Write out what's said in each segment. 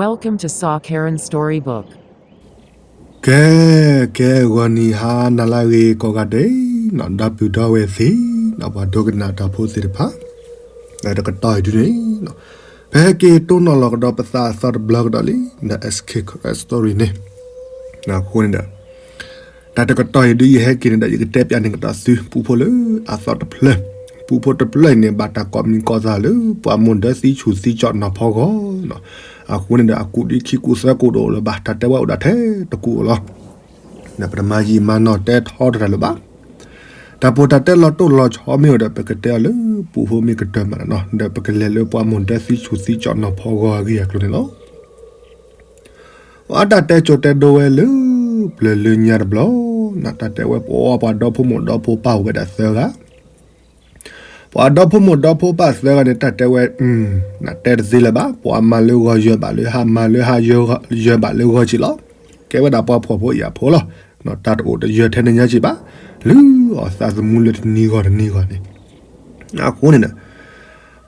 Welcome to Saw Karen Storybook. ကဲ ကဲ ဂီၤနံၤဟါနၤလၢအဂ့ၤကိးဂၤဒဲးနီၤ ဒီပုၢ်ဒီဝဲၢ်သ့ၣ်နီၤ ပှၤဒိကနၣ်တၢ်ဖိသ့ၣ်တဖၣ် တကတီၢ်အံၤဒုန့ၣ်နီၤ ပဟဲက့ၤတိၢ်နီၣ်လီၤကဒီးပသးအသီတဘျီကဒီးလံ ဒီး S K Story န့ၣ် အဃိန့ၣ်ဒီး တၢ်တကတီၢ်အံၤဒု ယဟဲက့ၤန့ၣ်ဒီး ယကတဲပၠးန့ၢ်ကဒီးသု ပူဖိလၢအသီတဖျၢၣ်, ပူဖိတဖျၢၣ်အံၤန့ၣ် ဘၣ်တၢ်ကိးမံၤကိးသးလၢ ပှၤမိၢ်ဒၢသံဆူၣ်သံကၠီးနီၢ်ဖီဂီၤနီၤ. အဃိန့ၣ်ဒီး အကူးဒ်ခံကူးသၢကူးတအိၣ်လၢၤဘၣ်, တၢ်တဲဝဲအိၣ်ဒၣ်ထဲတကူးအိၣ်လီၤ. ဒီးပတမၤယံာ်မၤနီၢ်တဲထီတတၢ်လၢၤဘၣ်. တၢ်ပူၤတၢ်တဲလီၤတိၢ်လီၤဆီမ့ၢ်အိၣ်ဒီး ပကတဲအီၤလၢ ပူဖိမ့ၢ်ကတၢၢ်မးနီၤ, ဒီးပကလဲၤလၢပှၤမိၢ်ဒၢသံဆူၣ်သံကၠီးနီၢ်ဖီဂီၤအဂ့ၢ်အကျိၤန့ၣ်လီၤ. အတၢ်တဲကိၤတဲဒိဝဲလၢ ပျၢၤလၢညါတဘျီ, နတၢ်တဲဝဲပှၤ ပှၤဒီဖိမိၢ်ဒီဖိပၢ်အိၣ်ဝဲဒၣ်သၢဂၤ, ပှၤဒီဖိမိၢ်ဒီဖိပၢ်သၢဂၤန့ၣ် တၢ်တဲဝဲ နတဲတသ့လၢၤဘၣ်, ပှၤမၤလၢဂီၤယၢၤဘၣ်လၢဟါ, မၤလၢဟါယၢၤဘၣ်လၢဂီၤက့ၤလီၤ. ကဲဝဲဒၣ်ပှၤဖှီၣ်ဖိယာ်ဖိလီၤ. တၢ်တအိၣ်တယၢၤထဲန့ၣ်ညါက့ၤဘၣ်, လုၢ်အီၣ်သးသမူလၢတနံၤဂီၢ်တနံၤဂီၢ်န့ၣ် အဃိန့ၣ်ဒီး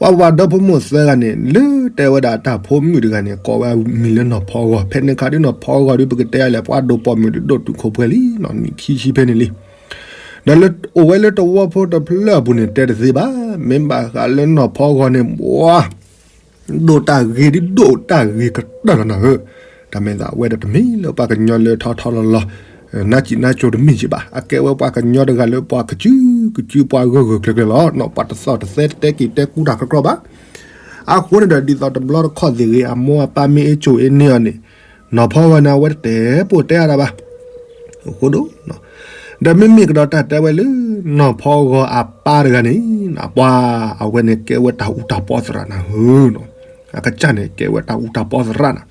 ပှၤပှၤဒီဖိမိၢ်သၢဂၤန့ၣ် လၢတဲဝဲဒၣ်တၢ်ဖိမုၣ်တဂၤန့ၣ် ကိးဝဲမံၤလၢနီၢ်ဖီဂီၤ, ဖဲန့ၣ်ခါဒုနီၢ်ဖီဂီၤဒု ပကတဲအီၤလဲၣ် ပှၤဒိၣ်ပိာ်မုၣ်ဒုဒိၣ်တုာ်ခိၣ်ပှဲၤလံ, နံၣ်ခံဆံဖဲန့ၣ်လံ. ဒီးလၢအိၣ်ဝဲလၢတဝီဖိတဖျၢၣ်အပူၤန့ၣ် တဲတသ့ဘၣ်, မ့ၢ်ဘၣ်ဃးလၢနီၢ်ဖီဂီၤန့ၣ် ပှၤ ဒိၣ်တၢ်ဂ့ၤဒ်ဒိၣ်တၢ်ဂ့ၤကတၢၢ်လီၤနၤဧၢ. တၢ်မ့ၢ်သးဝဲဒီးတမ့ၢ်လၢပှၤကညီလၢထီထီလီၤလီၤ, နါစံးနါကိၤတမ့ၢ်က့ၤဘၣ်, အကဲဝဲပှၤကညီတဂၤလၢပှၤကစုကစုပှၤဂၢၢ်ဂၢၢ်ကျၢၤကျၢၤလီၤ. ပှၤတသီၣ်တသဲတတဲက့ၤတဲကူတၢ်ကြီကြီဘၣ်. အဃိန့ၣ်ဒီး ဒ်သိးတဘျီတခီၣ်သ့ၣ်ဂ့ၤ အမိၢ်အပၢ်မ့ၢ်အ့ၣ်ကိၤအ့ၣ်န့ၢ်အီၤန့ၣ် နီၢ်ဖီဂီၤန့ၣ် အဝဲတတဲပိာ်တဲအါဒၣ်ဘၣ် အဃိဒီး ဒီးမ့မ့ၢ်ကဒီးတၢ်တဲဝဲလၢ နီၢ်ဖီဂီၤအပၢ်တဂၤန့ၣ် ပှၤအဝဲန့ၣ်ကဲဝဲတၢ်အူတၢ်ပီသရၣ်နၤဧၢ, အကစၢ်န့ၣ် ကဲဝဲတၢ်အူတၢ်ပီသရၣ်နၤ,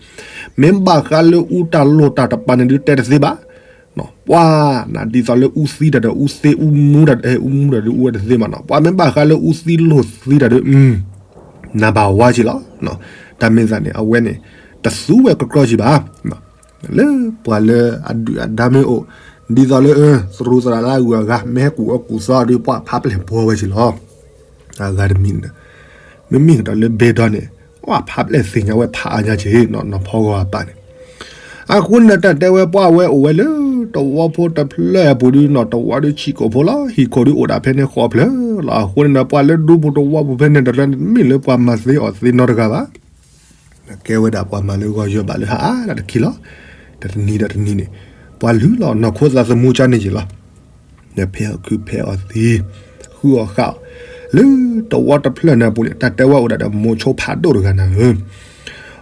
မ့ၢ်ဘၣ်ဃးလၢအူတၢ်လိၣ်တၢ်တပၤန့ၣ်ဒုတဲတသ့ဘၣ်. ပှၤနၤဒ်သိးလၢအူသံတၢ်ဒီးအူသ့အူမူတၢ် အူမူတၢ်ဒုအူဝဲတသ့မးနီၤ, ပှၤမ့ၢ်ဘၣ်ဃးလၢအူသံလိၣ်သံတၢ်ဒီး နဘၣ်ဝါက့ၤလီၤ. တၢ်မ့ၢ်သးန့ၣ် အဝဲန့ၣ် တသူဝဲကြီကြီက့ၤဘၣ် လၢပှၤလၢအဒုၣ်အဒါမ့ၢ်အိၣ်, ဒ်သိးလၢ သရူးသရၣ်လၢအဂုၤအဂၤ မ့ၢ်ဟဲကူၣ်အီၣ်ကူၣ်သီဒီး ပှၤဖးပျဲၢ်ဘှီဝဲက့ၤလီၤ. အဂၤတမံၤန့ၣ်ဒီး မ့မ့ၢ်ကဒီးလၢဘဲဒီန့ၣ် ပှၤဖးပျဲၢ်သ့ၣ်ညါဝဲဖးအါညါက့ၤနီၤ နီၢ်ဖီဂီၤအပၢ်န့ၣ်. အဃိန့ၣ်ဒီးတၢ်တဲဝဲပှၤဝဲအိၣ်ဝဲလၢ တဝီဖိတဖျၢၣ်အပူၤဒုနီၤ တဝီဒုဆံးကိာ်ဖိလီၤ, ဟံၣ်ခိၣ်ဒုအိၣ်ဒၣ်ဖဲန့ၣ်ဃီဖျၢၣ်လီၤ. အဃိန့ၣ်ဒီး ပှၤလၢဒူပူၤတဝီပူၤဖဲန့ၣ်တဖျၢၣ်န့ၣ် တမ့ၢ်လၢပှၤမၤသ့အီၣ်သ့နီတဂၤဘၣ်. ကဲဝဲဒၣ်ပှၤမၤလၢဂီၤယၢၤဘၣ်လၢဟါအါဒၣ်တက့ၢ်လီၤ. တနံၤဒီးတနံၤန့ၣ် ပှၤလုၢ်လီၤနီၢ်ခိသးသမူကၠါန့ၣ်က့ၤလီၤ. ဒီးဖဲအီၣ်ခုးဖဲအီၣ်သံ ဃုအီၣ်ဃၣ်အီၣ် လၢတဝီတဖျၢၣ်န့ၣ်အပူၤန့ၣ် တၢ်တဲဝဲအိၣ်ဒၣ်ဒီးမိၤဆိဖးဒိၣ်တဂၤနၤဧၢ.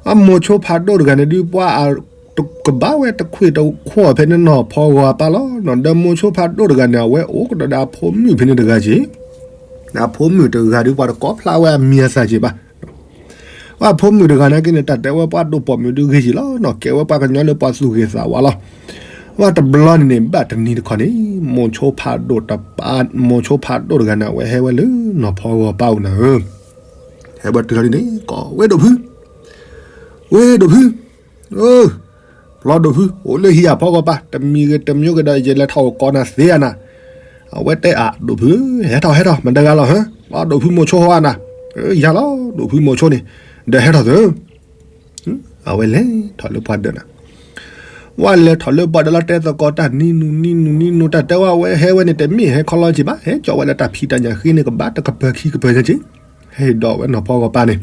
အမိၤဆိဖးဒိၣ်တဂၤန့ၣ်ဒုး ပှၤကဘၣ်ဝဲတခွ့ၣ်တခွီၣ်ဖဲန့ၣ်နီၢ်ဖီဂီၤအပၢ်လီၤ. ဒီးမိၤဆိဖးဒိၣ်တဂၤန့ၣ် အဝဲအိၣ်ကဒီးဒီးအဖိမုၣ်ဖဲန့ၣ်တဂၤက့ၤ, အဖိမုၣ်တဂၤဒုး ပှၤတကိးဖျါဝဲအမံၤအသၣ်က့ၤဘၣ်. ပှၤဖိမုၣ်တဂၤနာ်က့န့ၣ် တၢ်တဲဝဲပှၤဒိၣ်ပိာ်မုၣ်ဒုးဂ့ၤက့ၤလီၤနီၤ, ကဲဝဲပှၤကညီလၢပှၤသူၣ်ဂ့ၤသးဝါလီၤ. ပှၤတဘျီန့ၣ်န့ၣ် ဘၣ်တနံၤတခီန့ၣ် မိၤဆိဖးဒိၣ်တပၢ် မိၤဆိဖးဒိၣ်တဂၤန့ၣ် အဝဲဟဲဝဲလၢနီၢ်ဖီဂီၤပၢ်အိၣ်နၤဧၢ. ဟဲဝဲတုၤလီၤဒ်န့ၣ် ကိးဝဲဒိၣ်ဖု, ဝဲဒိၣ်ဖု, ပျီဒိၣ်ဖု အိၣ်လၢဟံၣ်အဖီဂီၤပၢ် တမံၤဂ့ၤတမံၤဂ့ၤဒီး ယလဲၤထီၣ်အိၣ်ကိးနၤသ့ဧါနၤ. အဝဲတဲအါ ဒိၣ်ဖုဧၢ ဟဲထီၣ်ဟဲထီၣ် မတၤတဂၤလီၤဧၢ, ပှၤဒိၣ်ဖုမိၤဆိဟီဧါနၤ. ယၤလီၤ ဒိၣ်ဖုမိၤဆိန့ၣ် ဒီးဟဲထီၣ်သု အဝဲလဲၤထီၣ်လၢပှၤဒၢးနၤ, ဝဲလဲၤထီၣ်လၢပှၤဒၢးလီၤ တဲသကိးတၢ်နံၤနုၤနံၤနုၤနံၤနုၤ တၢ်တဲဝဲဝဲဟဲဝဲန့ၣ် တမ့ၢ်ဟဲခီလီၤက့ၤဘၣ် ဟဲကၠီဝဲလၢတၢ်ဖံးတၢ်ညၣ်ဃ့န့ၣ် ကဘၣ်တကပၤခံကပၤညါက့ၤ, ဟဲဒီးဝဲနီၢ်ဖီဂီၤပၢ်န့ၣ်,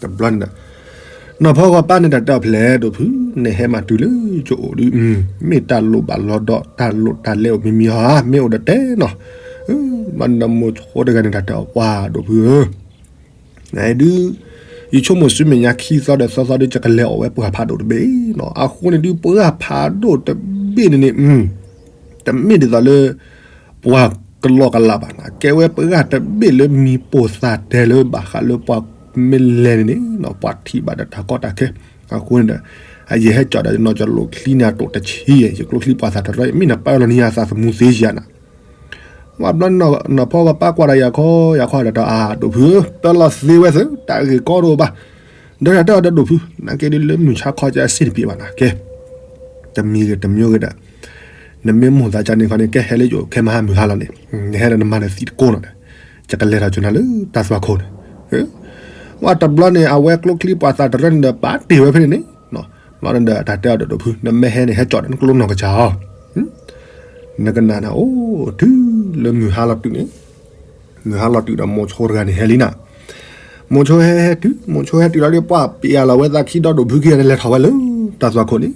တဘျီန့ၣ်ဒီး နီၢ်ဖီဂီၤပၢ်န့ၣ် တၢ်တဲအီၤဖျဲး ဒိၣ်ဖု နဟဲမးတုၤလၢယအိၣ်ဒုး မ့ၢ်တၢ်လိၣ်ဘၣ်လီၤဒီး တၢ်လိၣ်တၢ်လဲအိၣ်မံၤမံၤဧါ မ့ၢ်အိၣ်ဒီးတဲနီၤ, ဘျီန့ၣ်ဒီးမိၤဆိတဂၤန့ၣ် တၢ်တဲအီၤပှၤဒိၣ်ဖုဧၢ နဒုး ယဆိကမိၣ်ဆူမဲာ်ညါခံသီဒီးသီသီဒုး ယကလဲၤအီၣ်ဝဲပှၢ်ဖးဒိၣ်တဘ့ၣ်နီၤ, အဃိန့ၣ်ဒုး ပှၢ်ဖးဒိၣ်တဘ့ၣ်န့ၣ်န့ၣ် တမ့ၢ်ဒ်သိးလၢ ပှၤကလီကလးဘၣ်နီၤ, ကဲဝဲပှၢ်တဘ့ၣ်လၢမံၤပိာ်သးတဲလၢဘၣ်ဃးလၢပှၤမ့ၢ်လဲၤန့ၣ်န့ၣ် ပှၤထံၣ်ဘၣ်ဒီးတၢ်ကီတၢ်ခဲ, အဃိန့ၣ်ဒီး အယဟဲကၠီဒီးနီၤ ယလိၣ်ချံန့ၣ်အတိာ်တဆံယဲၢ် ယကျိချံပှၤသးတရီ မ့ၢ်နပၢၢ်လီၤန့ၣ် ယသးသမူသ့ယၤနၤ ဝံၤဘျီ နီၢ်ဖီဂီၤပၢ်ကွၢ်ဒီးယၤခီ ယၤခီဒီးတၢ်အါ ဒိၣ်ဖုဧၢ ပၢၢ်လီၤသ့ဝဲသ့ တၢ်ဂ့ၢ်ကီတအိၣ်ဘၣ်, ဒီးတၢ်တဲအီၤဒီးဒိၣ်ဖု နာ်က့ဒုးလၢမုၢ်ဆါခီကစ့တပျ့ၤဘၣ်နၤ ကဲ တမံၤဂ့ၤတမံၤဂ့ၤဒီး နမ့ၢ်မိၣ်သးကန့ၣ်ခီန့ၣ် ကဲဟဲလၢယအိၣ်ခဲမဟါမုၢ်ဟါလီၤန့ၣ် နဟဲဒီးနမၤနသံတကိးနီၤဒီး ယကလဲၤထီၣ်ကၠိနၤလၢတၢ်သွၣ်ခိၣ်န့ၣ် ဝဲတဘျီန့ၣ် အဝဲကျိချံပှာ်သၣ်တရၢန့ၣ်ဒီး ပာ်တ့ၢ်ဝဲဖဲန့ၣ်န့ၣ်, ဘျီန့ၣ်ဒီး တၢ်တဲအီၤဒီးဒိၣ်ဖု နမ့ၢ်ဟဲန့ၣ် ဟဲကၠီၣ်ဒီးနကျိနီၢ်ကစၢ်အီၤ, နကနၣ်န့ၣ်အိၣ်တုၤလၢမုၢ်ဟါလီၤတုၤန့ၣ်, မုၢ်ဟါလီၤတုၤဒီးမိၤဆိတဂၤန့ၣ်ဟဲလံနၤ, မိၤဆိဟဲဟဲတုၤ မိၤဆိဟဲတုၤလီၤဒီး ပှၢ်ပယၢ်လီၤဝဲသးခံဒီးဒိၣ်ဖုခံဂၤန့ၣ် လဲၤထီၣ်ဝဲလၢတၢ်သွၣ်ခိၣ်န့ၣ်,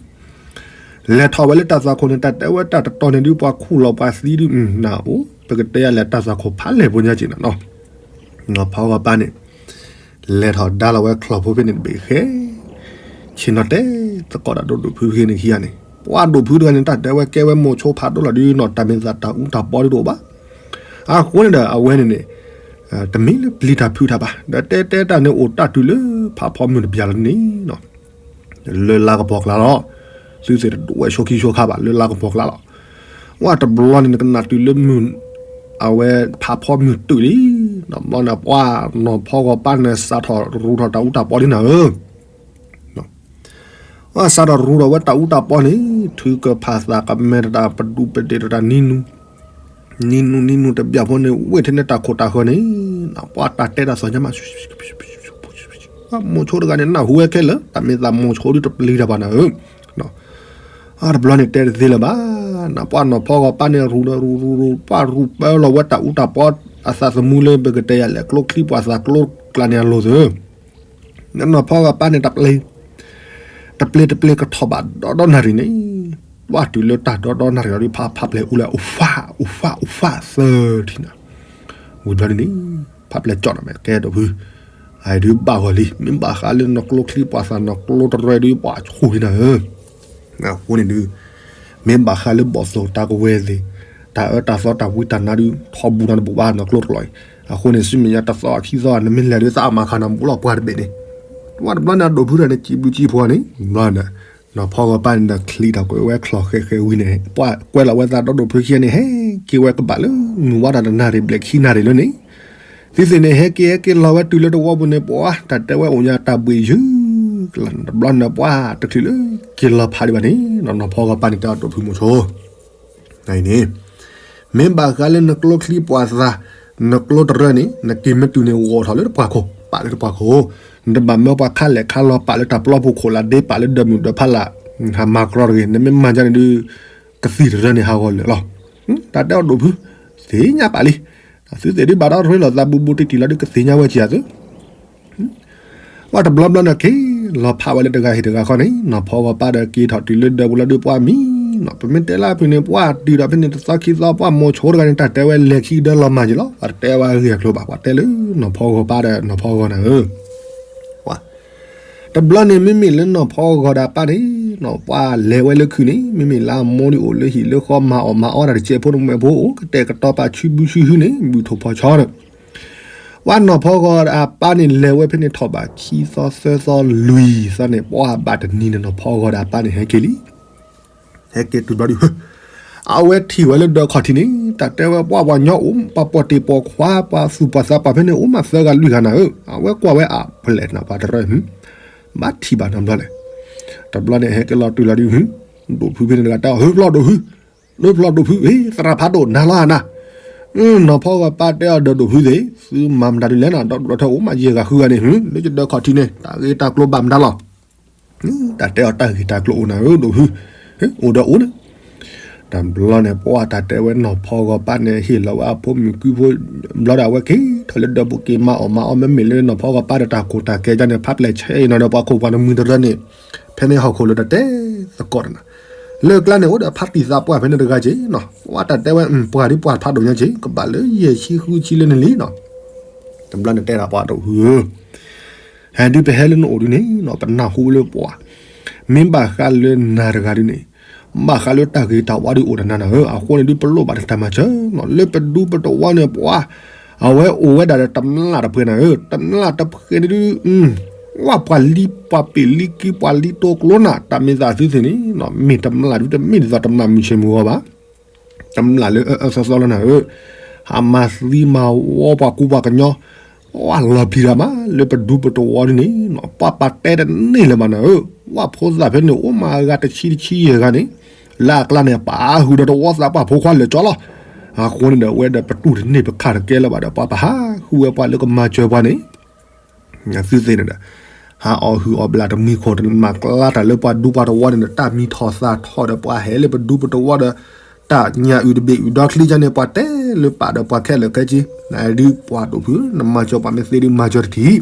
လဲၤထီၣ်ဝဲလၢတၢ်သွၣ်ခိၣ်န့ၣ် တၢ်တဲဝဲတၢ်တတီၤန့ၣ်ဒုး ပှၤခူၣ်လီၤပှၤသံဒုး နအိၣ် ပကတဲယၤလဲၤတၢ်သွၣ်ခိၣ်ဖးလဲၢ်ဖိညါက့ၤနၤနီၤ, နီၢ်ဖီဂီၤပၢ်န့ၣ် လဲၤထီၣ်ဒါလီၤဝဲချီၣ်ဖိဖဲန့ၣ်တဘ့ၣ်ဃဲ, ဆ့ၣ်နီၤတဲသကိးဒီးဒိၣ်ဒိၣ်ဖုဖုန့ၣ်ခံဂၤန့ၣ်, ပှၢ်ဒိၣ်ဖုတဂၤန့ၣ် တၢ်တဲဝဲကဲဝဲမိၤဆိဖးဒိၣ်လီၤဒုးနီၤ တၢ်မ့ၢ်သးတၢ်အူတၢ်ပီဒုးတအိၣ်ဘၣ်, အဃိန့ၣ်ဒီးအဝဲန့ၣ်န့ၣ် တမ့ၢ်လၢပျံၤတၢ်ဖုးတၢ်ဘၣ် ဒီးတဲတဲတၢ်န့ၣ်အိၣ်တၢ်တုၤလၢဖးဖီမုၢ်တပျၢ်လီၤန့ၣ်နီၤ လၢလါကပီၤကျါလီၤ, သုသ့ၣ်တဒိးဝဲဆိခံဆိခါဘၣ် လၢလါကပီၤကျါလီၤ, ဝဲတဘျီန့ၣ် နကနၣ်တုၤလၢမုၢ် အဝဲဖးဖီမုၢ်တုၤလံ, နီၢ်ဘျီန့ၣ်ပှၢ်နီၢ်ဖီဂီၤပၢ်န့ၣ် စးထီၣ်ရူထီၣ်တၢ်အူတၢ်ပီဒ်နၤဧၢ အစးထီၣ်ရူထီၣ်ဝဲတၢ်အူတၢ်ပီန့ၣ် ထုကဖၣ်သးကမဲတတၢ်ပဒူပဒ့းတတၢ်နံၤနူ, နံၤနူနံၤနူတဘျီဖိန့ၣ် ဝ့ၢ်ထဲန့ၣ်တၢ်ခိၣ်တၢ်ဃၢၤန့ၣ်, ပှၤတၢ်တဲတၢ်သီၣ်ညါမး, မိၤဆိတဂၤန့ၣ် နၢ်ဟူဝဲခဲလၢာ် တၢ်မ့ၢ်သးမိၤဆိဒုးတပျံၤတၢ်ဘၣ်နၤဧၢ, အတဘျီန့ၣ်တဲတသ့လၢၤဘၣ်, နပှၤနီၢ်ဖီဂီၤပၢ်န့ၣ်ရူဒီးရူရူရူ ပှၤရူပၢလီၤဝဲတၢ်အူတၢ်ပီ အသးသမူလၢပကတဲယၤလဲၤကျိချံပှာ်သၣ်ကျိကျါန့ၣ်အလိၤသၢ နနီၢ်ဖီဂီၤပၢ်န့ၣ် တပျ့ၤ တပျ့ၤတပျ့ၤကထီၣ်ဘၣ်ဒီဒီနၣ်ရံၣ်န့ၣ်, ပှၢ်တုၤလၢတၢ်ဒီဒီနၣ်ရံၣ်လီၤဒုး ဖးဖးပျဲၢ်အူလၢ အိၣ်ဖး အိၣ်ဖး အိၣ်ဖးသၢထံၣ်နၤ, ဝံၤဘျီန့ၣ်န့ၣ် ဖးပျဲၢ်ကၠီၣ်နၤမဲာ်ကဲဒိၣ်ဖု, အဒုးဘၣ်ဂီၤလံ မ့ၢ်ဘၣ်ဃးလၢနကျိချံပှာ်သၣ် နကျိတရၢဒုး ပှၤဆူၣ်လံနၤဧၢ အဃိန့ၣ်ဒုး မ့ၢ်ဘၣ်ဃးလၢဘီၣ်သိၣ်တၢ်ကဝဲၤသ့ၣ် တၢ်အၢတၢ်သီတၢ်ဝံတၢ်နါဒုး ထီဘူနၤတဘူၣ်ဘၣ်နကျိတလီၢ်အံၤ, အဃိန့ၣ် ဆူမဲာ်ညါတသီအခံသီ နမ့ၢ်လဲၤဒုးသးအမၤခါနၤဘူၣ်လီၤပှၤတဘ့ၣ်န့ၣ်, ဝဲတဘျီန့ၣ် အဒိၣ်ဖုတဂၤန့ၣ် စံးဘျုးစံးဖှိၣ်န့ၣ် ဘျီန့ၣ် နီၢ်ဖီဂီၤပၢ်န့ၣ်ဒီးချံးထီၣ်ကွံာ်ဝဲချီၣ်ဃဲးဃဲးဝံၤန့ၣ် ပှၤကွဲးလီၤဝဲသးဒီဒိၣ်ဖုခံဂၤန့ၣ် ဟဲက့ၤဝဲကဘၣ်လၢမုၢ်ဝါတၢ်တနၣ်ရံၣ်ဘျဲၣ်ခံနၣ်ရံၣ်လၢန့ၣ် သုသ့ၣ်န့ၣ် ဟဲက့ၤဟဲက့ၤလီၤဝဲတုၤလၢတဝီပူၤန့ၣ် ပှၤတၢ်တဲဝဲအိၣ်ညါတၢ်ဘှံးယုၢ်ကလါ တဘျီန့ၣ် ပှၤတချုးလၢက့ၤလီၤဖးဒံးဘၣ်န့ၣ် နီၢ်ဖီဂီၤပၢ်န့ၣ်တဲအီၤဒိၣ်ဖုမိၤဆိ န့ၣ် မ့ၢ်ဘၣ်ဃးလၢနကျိချံပှာ်သၣ် နကျိတရၢန့ၣ် နက့ၤမ့ၢ်တုၤန့ၣ် ဂီၤထီၣ်လၢတပှၢ်ခိၣ် ပာ်လၢတပှၢ်ခိၣ်, နတဘၣ်မၢပှၤခါလဲၣ်ခါလီၤ ပာ်လၢတၢ်ပျီပူၤခိၣ်လၢဒ့ ပာ်လၢဒၢးမုၢ်ဒၢးဖးလၢ်, ဟးမၤကြီတဂ့ၤ နမ့ၢ်မၤဒ်န့ၣ်ဒုး ကသံၣ်တရၢန့ၣ်ဟးဂီၤလၢာ်လီၤ. တၢ်တဲအီၤဒိၣ်ဖု, သ့ၣ်ညါပာ်လံ, သုသ့ၣ်ဒုးဘၣ်ဒီးရ့လိာ်သးဘူးဘူးတံၢ်တံၢ်လီၤဒုးကသ့ၣ်ညါဝဲက့ၤအသု ဝဲတဘျီဘျီန့ၣ်က့ၤ လီၤဖးဝဲလၢတဂၤဟ့ၣ်တဂၤခီန့ၣ် နီၢ်ဖီဂီၤပၢ်ဒီးက့ၤထီၣ်တုၤလၢဒၢးပူၤလီၤဒုးပှၤမံနီၤ ပမ့ၢ်တဲလၢဖုၣ်န့ၣ် ပှၤတုၤဒီးဖဲန့ၣ်တသီခံသီ ပှၤမိၤဆိတဂၤန့ၣ် တၢ်တဲဝဲလဲၤခံကဒၢလီၤမၢ်က့ၤလီၤ ပှၤတတဲဝဲဂ့ၢ်အကျိၤဘၣ် ပှၤတဲလၢနီၢ်ဖီဂီၤပၢ်ဒီးနီၢ်ဖီဂီၤနၤဧၢ တဘျီန့ၣ် မ့မ့ၢ်လၢနီၢ်ဖီဂီၤဒီးအပၢ်န့ၣ် ပှၤလဲၤဝဲလၢခုးန့ၣ် မ့မ့ၢ်လၢအမိၢ်ဒုးအိၣ်လၢဟံၣ်လၢဃီမၤအီၣ်မၤအီတၢ်တစဲးဖိတမှဲၤဖိအိၣ် ကတဲာ်ကတီၤပာ်ဆူဘုဆူဟုန့ၣ် ဘုထိၣ်ဖီဆီန့ၣ် ပှၤနီၢ်ဖီဂီၤဒီးအပၢ်န့ၣ် လဲၤဝဲဖဲန့ၣ်ထီၣ်ဘးခံသီသၢသီလွံၢ်သီန့ၣ် ပှၤဘၣ်တနံၤန့ၣ် နီၢ်ဖီဂီၤဒီးအပၢ်န့ၣ် ဟဲက့ၤလံ ဟဲက့ၤတုၤဘျီဒုး အဝဲထံၣ်ဝဲလၢဒၢးခီၣ်ထံးန့ၣ် တၢ်တဲဝဲပှၤပှၤညီအိၣ် ပှၤပိာ်တ့ၢ်ပိာ်ခွါ ပှၤသူၣ်ပှၤသးပှၢ်ဖဲန့ၣ် အိၣ်မးသၢဂၤလွံၢ်ဂၤနၤဧၢ အဝဲကွၢ်ဝဲအပျဲၢ်နၤ ပှၤတရၢ ဘၣ်ထံၣ်ဘၣ်နီတဘျီလဲၣ် တဘျီန့ၣ် ဟဲက့ၤလီၤတုၤလီၤဒုး ဒိၣ်ဖုဖဲန့ၣ်တဂၤတဲအီၤ ဟုဖျီၣ်ဒိၣ်ဖု ဒိၣ်ဖျီၣ်ဒိၣ်ဖု သရၣ်ဖးဒိၣ်နၤလီၤနၤ နီၢ်ဖီဂီၤပၢ်တဲအီၤဒီးဒိၣ်ဖုသ့ၣ် သုမၤမတၤဒုးလဲၣ်နၤ ဒီးဒိၣ်ထၢၣ်အိၣ်မးယဲၢ်ဂၤဃုဂၤန့ၣ် လၢယဒၢးခီၣ်ထံးန့ၣ် တၢ်ဂ့ၢ်တၢ်ကျိၤဘၣ်မတၤလီၤ တၢ်တဲအီၤတၢ်ဂ့ၢ်တၢ်ကျိၤအိၣ်နၤဧၢ ဒိၣ်ဖု အိၣ်ဒီးအိၣ်န့ၣ် တဘျီန့ၣ် ပှၤတၢ်တဲဝဲနီၢ်ဖီဂီၤပၢ်န့ၣ် ဟ့ၣ်လီၤဝဲအဖိမုၣ်ကုဖိ ဘျီဒီးအဝဲက့ၤထီၣ်လၢဒၢးပူၤက့ၤမၤအီၣ်မၤအီ မ့မ့ၢ်လၢနီၢ်ဖီဂီၤပၢ်ဒီးတၢ်ခိၣ်တၢ်ကဲဒ်န့ၣ် ဖးပျဲၢ်ဆဲးအံၤနီၤဒီးပှၤခိၣ်ပှၤနမုၢ်တရၢန့ၣ် ဖဲန့ၣ်ဟီၣ်ခိၣ်လၢတၢ်တဲသကိးတနၤ လၢကျါန့ၣ် အိၣ်ဒီးဖးတံၢ်သးပှၢ်ဖဲန့ၣ်တဂၤက့ၤနီၤ ပှၤတၢ်တဲဝဲ ပှၤဒုးပှၤဖးဒိၣ်ညါက့ၤ ကဘၣ်လၢယဲၢ်ဆံဃုဆံလၢန့ၣ်လံနီၤ တဘျီန့ၣ်တဲဒၣ်ပှၤဒိၣ်ဖုဧၢ ဟဲဒုးပဟဲလၢနအိၣ်ဒုးန့ၣ်နီၤ ပနၢ်ဟူလၢပှၤ မ့ၢ်ဘၣ်ဃးလၢနၤတဂၤဒုးန့ၣ် ဘၣ်ဃးလၢတၢ်ဂ့ၤတၢ်ဝါဒုးအိၣ်ဒီးနၤနၤဧၢ အဃိန့ၣ်ဒုးပလိၣ်ဘၣ်တၢ်မၤစၢၤနီၤ လၢပဒူပတဝီန့ၣ်ပှၤ အဝဲအိၣ်ဝဲဒၣ်ဒီးတမျၢ်တဖှဲးနၤဧၢ တမျၢ်တဖှဲးန့ၣ်ဒုး ဝဲပှၤလံပှၤပ့ၢ်လံကံပှၤလံတိကျိနၤ တၢ်မ့ၢ်သးသုသ့ၣ်န့ၣ် မ့ၢ်တမျၢ်ဒုးတမ့ၢ်ဒ်သိးတမျၢ်မုၢ်ဆ့ၣ်မုၢ်ဂီၤဘၣ် တမျၢ်လၢအအၢသီသီလၢနၤဧၢ, ဟးမၤသံမၤဝီပှၤကူပှၤကညီ, ဝဲလီၤပျံၤတၢ်မး လၢပဒူပတဝီဒ်န့ၣ်, ပှၤပာ်တဲတန့ၢ်လၢၤဘၣ်နၤဧၢ, ဝဲဖိသၣ်ဖဲန့ၣ်အိၣ်မးအဂၤတဆံတဆံယဲၢ်ဂၤန့ၣ်, လၢအကျါန့ၣ် ပာ်ဃုာ်ဒီးတဝီသးပှၢ်ဖိခွါလၢာ်ကၠီလီၤ. အဃိန့ၣ်ဒီး အဝဲဒီးပတူၢ်တန့ၢ်ပခၣ်တကဲလၢၤဘၣ်ဒီး ပှၤပဟးဃုဝဲပှၤလၢကမၤစၢၤပှၤန့ၣ် သုသ့ၣ်န့ၣ်ဒီး ဟးအီၣ်ဟုၣ်အီၣ်ဘျၣ်တမှံၤခိၣ်တမၤကျါတၢ်လၢပှၤဒူပှၤတဝီန့ၣ်ဒီး တၢ်မံထီၣ်သၣ်ထီၣ်ဒီး ပှၤဟဲလၢပဒူပတဝီဒီး တၢ်ညၣ်အုၣ်တဘ့ၣ်အုၣ်ဒီချံကန့ၣ် ပှၤတဲလၢပာ်ဒီးပှၤခဲလၢာ်ခဲဆ့, နဒုးပှၤဒိၣ်ဖု နမၤစၢၤပှၤမ့ၢ်သ့ဒုးမၤစၢၤတထံၣ်,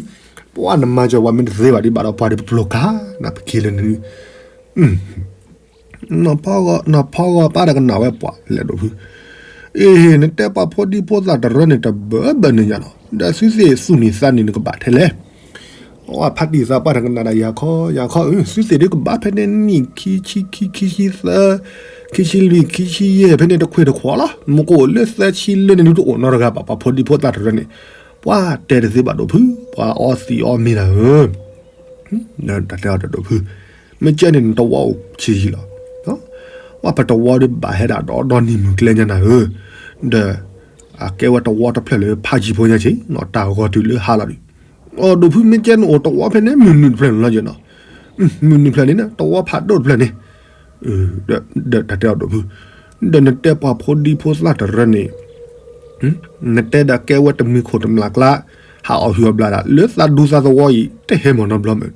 ပှၤနမၤစၢၤပှၤမ့ၢ်တသ့ဘၣ်ဒုးဘၣ်ဒီးပှၤဒုးပျိၤကါ, နပက့ၤလၢနဒုး နီၢ်ဖီဂီၤပၢ်ဒီးကနၣ်ဝဲပှၤလဲၤဒိၣ်ဖု, အ့ နတဲပှၤဖိဒံဖိသၣ်တရၢန့ၣ်တဘၢဘၢန့ၣ်ညါလီၤ, ဒီးသုသ့ၣ်သူၣ်နံၤသးနံၤန့ၣ်ကဘၣ်ထဲလဲၣ်. အဖါတံၢ်သးပှၢ်တကနၣ်ဒၣ်ယၤခီယၤခီ, အၢ သုသ့ၣ်ဒုးကဘၣ်ဖဲန့ၣ်နံၣ်ခံဆံခံ ခံဆံသၢ ခံဆံလွံၢ် ခံဆံယဲၢ်ဖဲန့ၣ်တခွဲးတခွးလီၤ, မ့ၢ်ကအိၣ်လၢသၢဆံလၢန့ၣ်ဒုးတအိၣ်နီတဂၤဘၣ် ပှၤဖိဒံဖိသၣ်တရၢန့ၣ်, ပှၤတဲတသ့ဘၣ်ဒိၣ်ဖု, ပှၤအီသံးအီမ့ၤနၤဧၢ တၢ်တဲအီၤဒီးဒိၣ်ဖု, မ့ၢ်ကဲန့ၣ် နတဝီအိၣ်ဆံးယံာ်လီၤ. ပှၤပတဝီဒုးဘၣ်ဟဲဒၣ်ဒီးဒီနံၤမုၢ်ကျဲညါနၤဧၢ, ဒီး အကဲဝဲတဝီတဖျၢၣ်လၢဖးယံၤဖိညါဆံး, တၢ်ဂီၤတုၤလၢဟါလီၤဒုး, အိၣ်ဒိၣ်ဖုမ့ၢ်ကဲနအိၣ်တဝီဖဲန့ၣ် မုၢ်နုာ်တဖျၢၣ်န့ၣ်လီၤနီၤ, မုၢ်နုာ်ဖျၢၣ်န့ၣ် တဝီဖးဒိၣ်တဖျၢၣ်န့ၣ်, ဒီးတၢ်တဲအီၤဒိၣ်ဖု, ဒီးနတဲပှၤဖိဒံဖိသၣ်တရၢန့ၣ် နတဲဒီးကဲဝဲတမှံၤခိၣ်တမျၢ်ကျါ, ဟးအီၣ်ဟုၣ်အီၣ်ဘျၣ်ဒၣ် လၢသးဒူသးသဝီအံၤ တဟဲမၤနီတဘျီမ့ၢ်,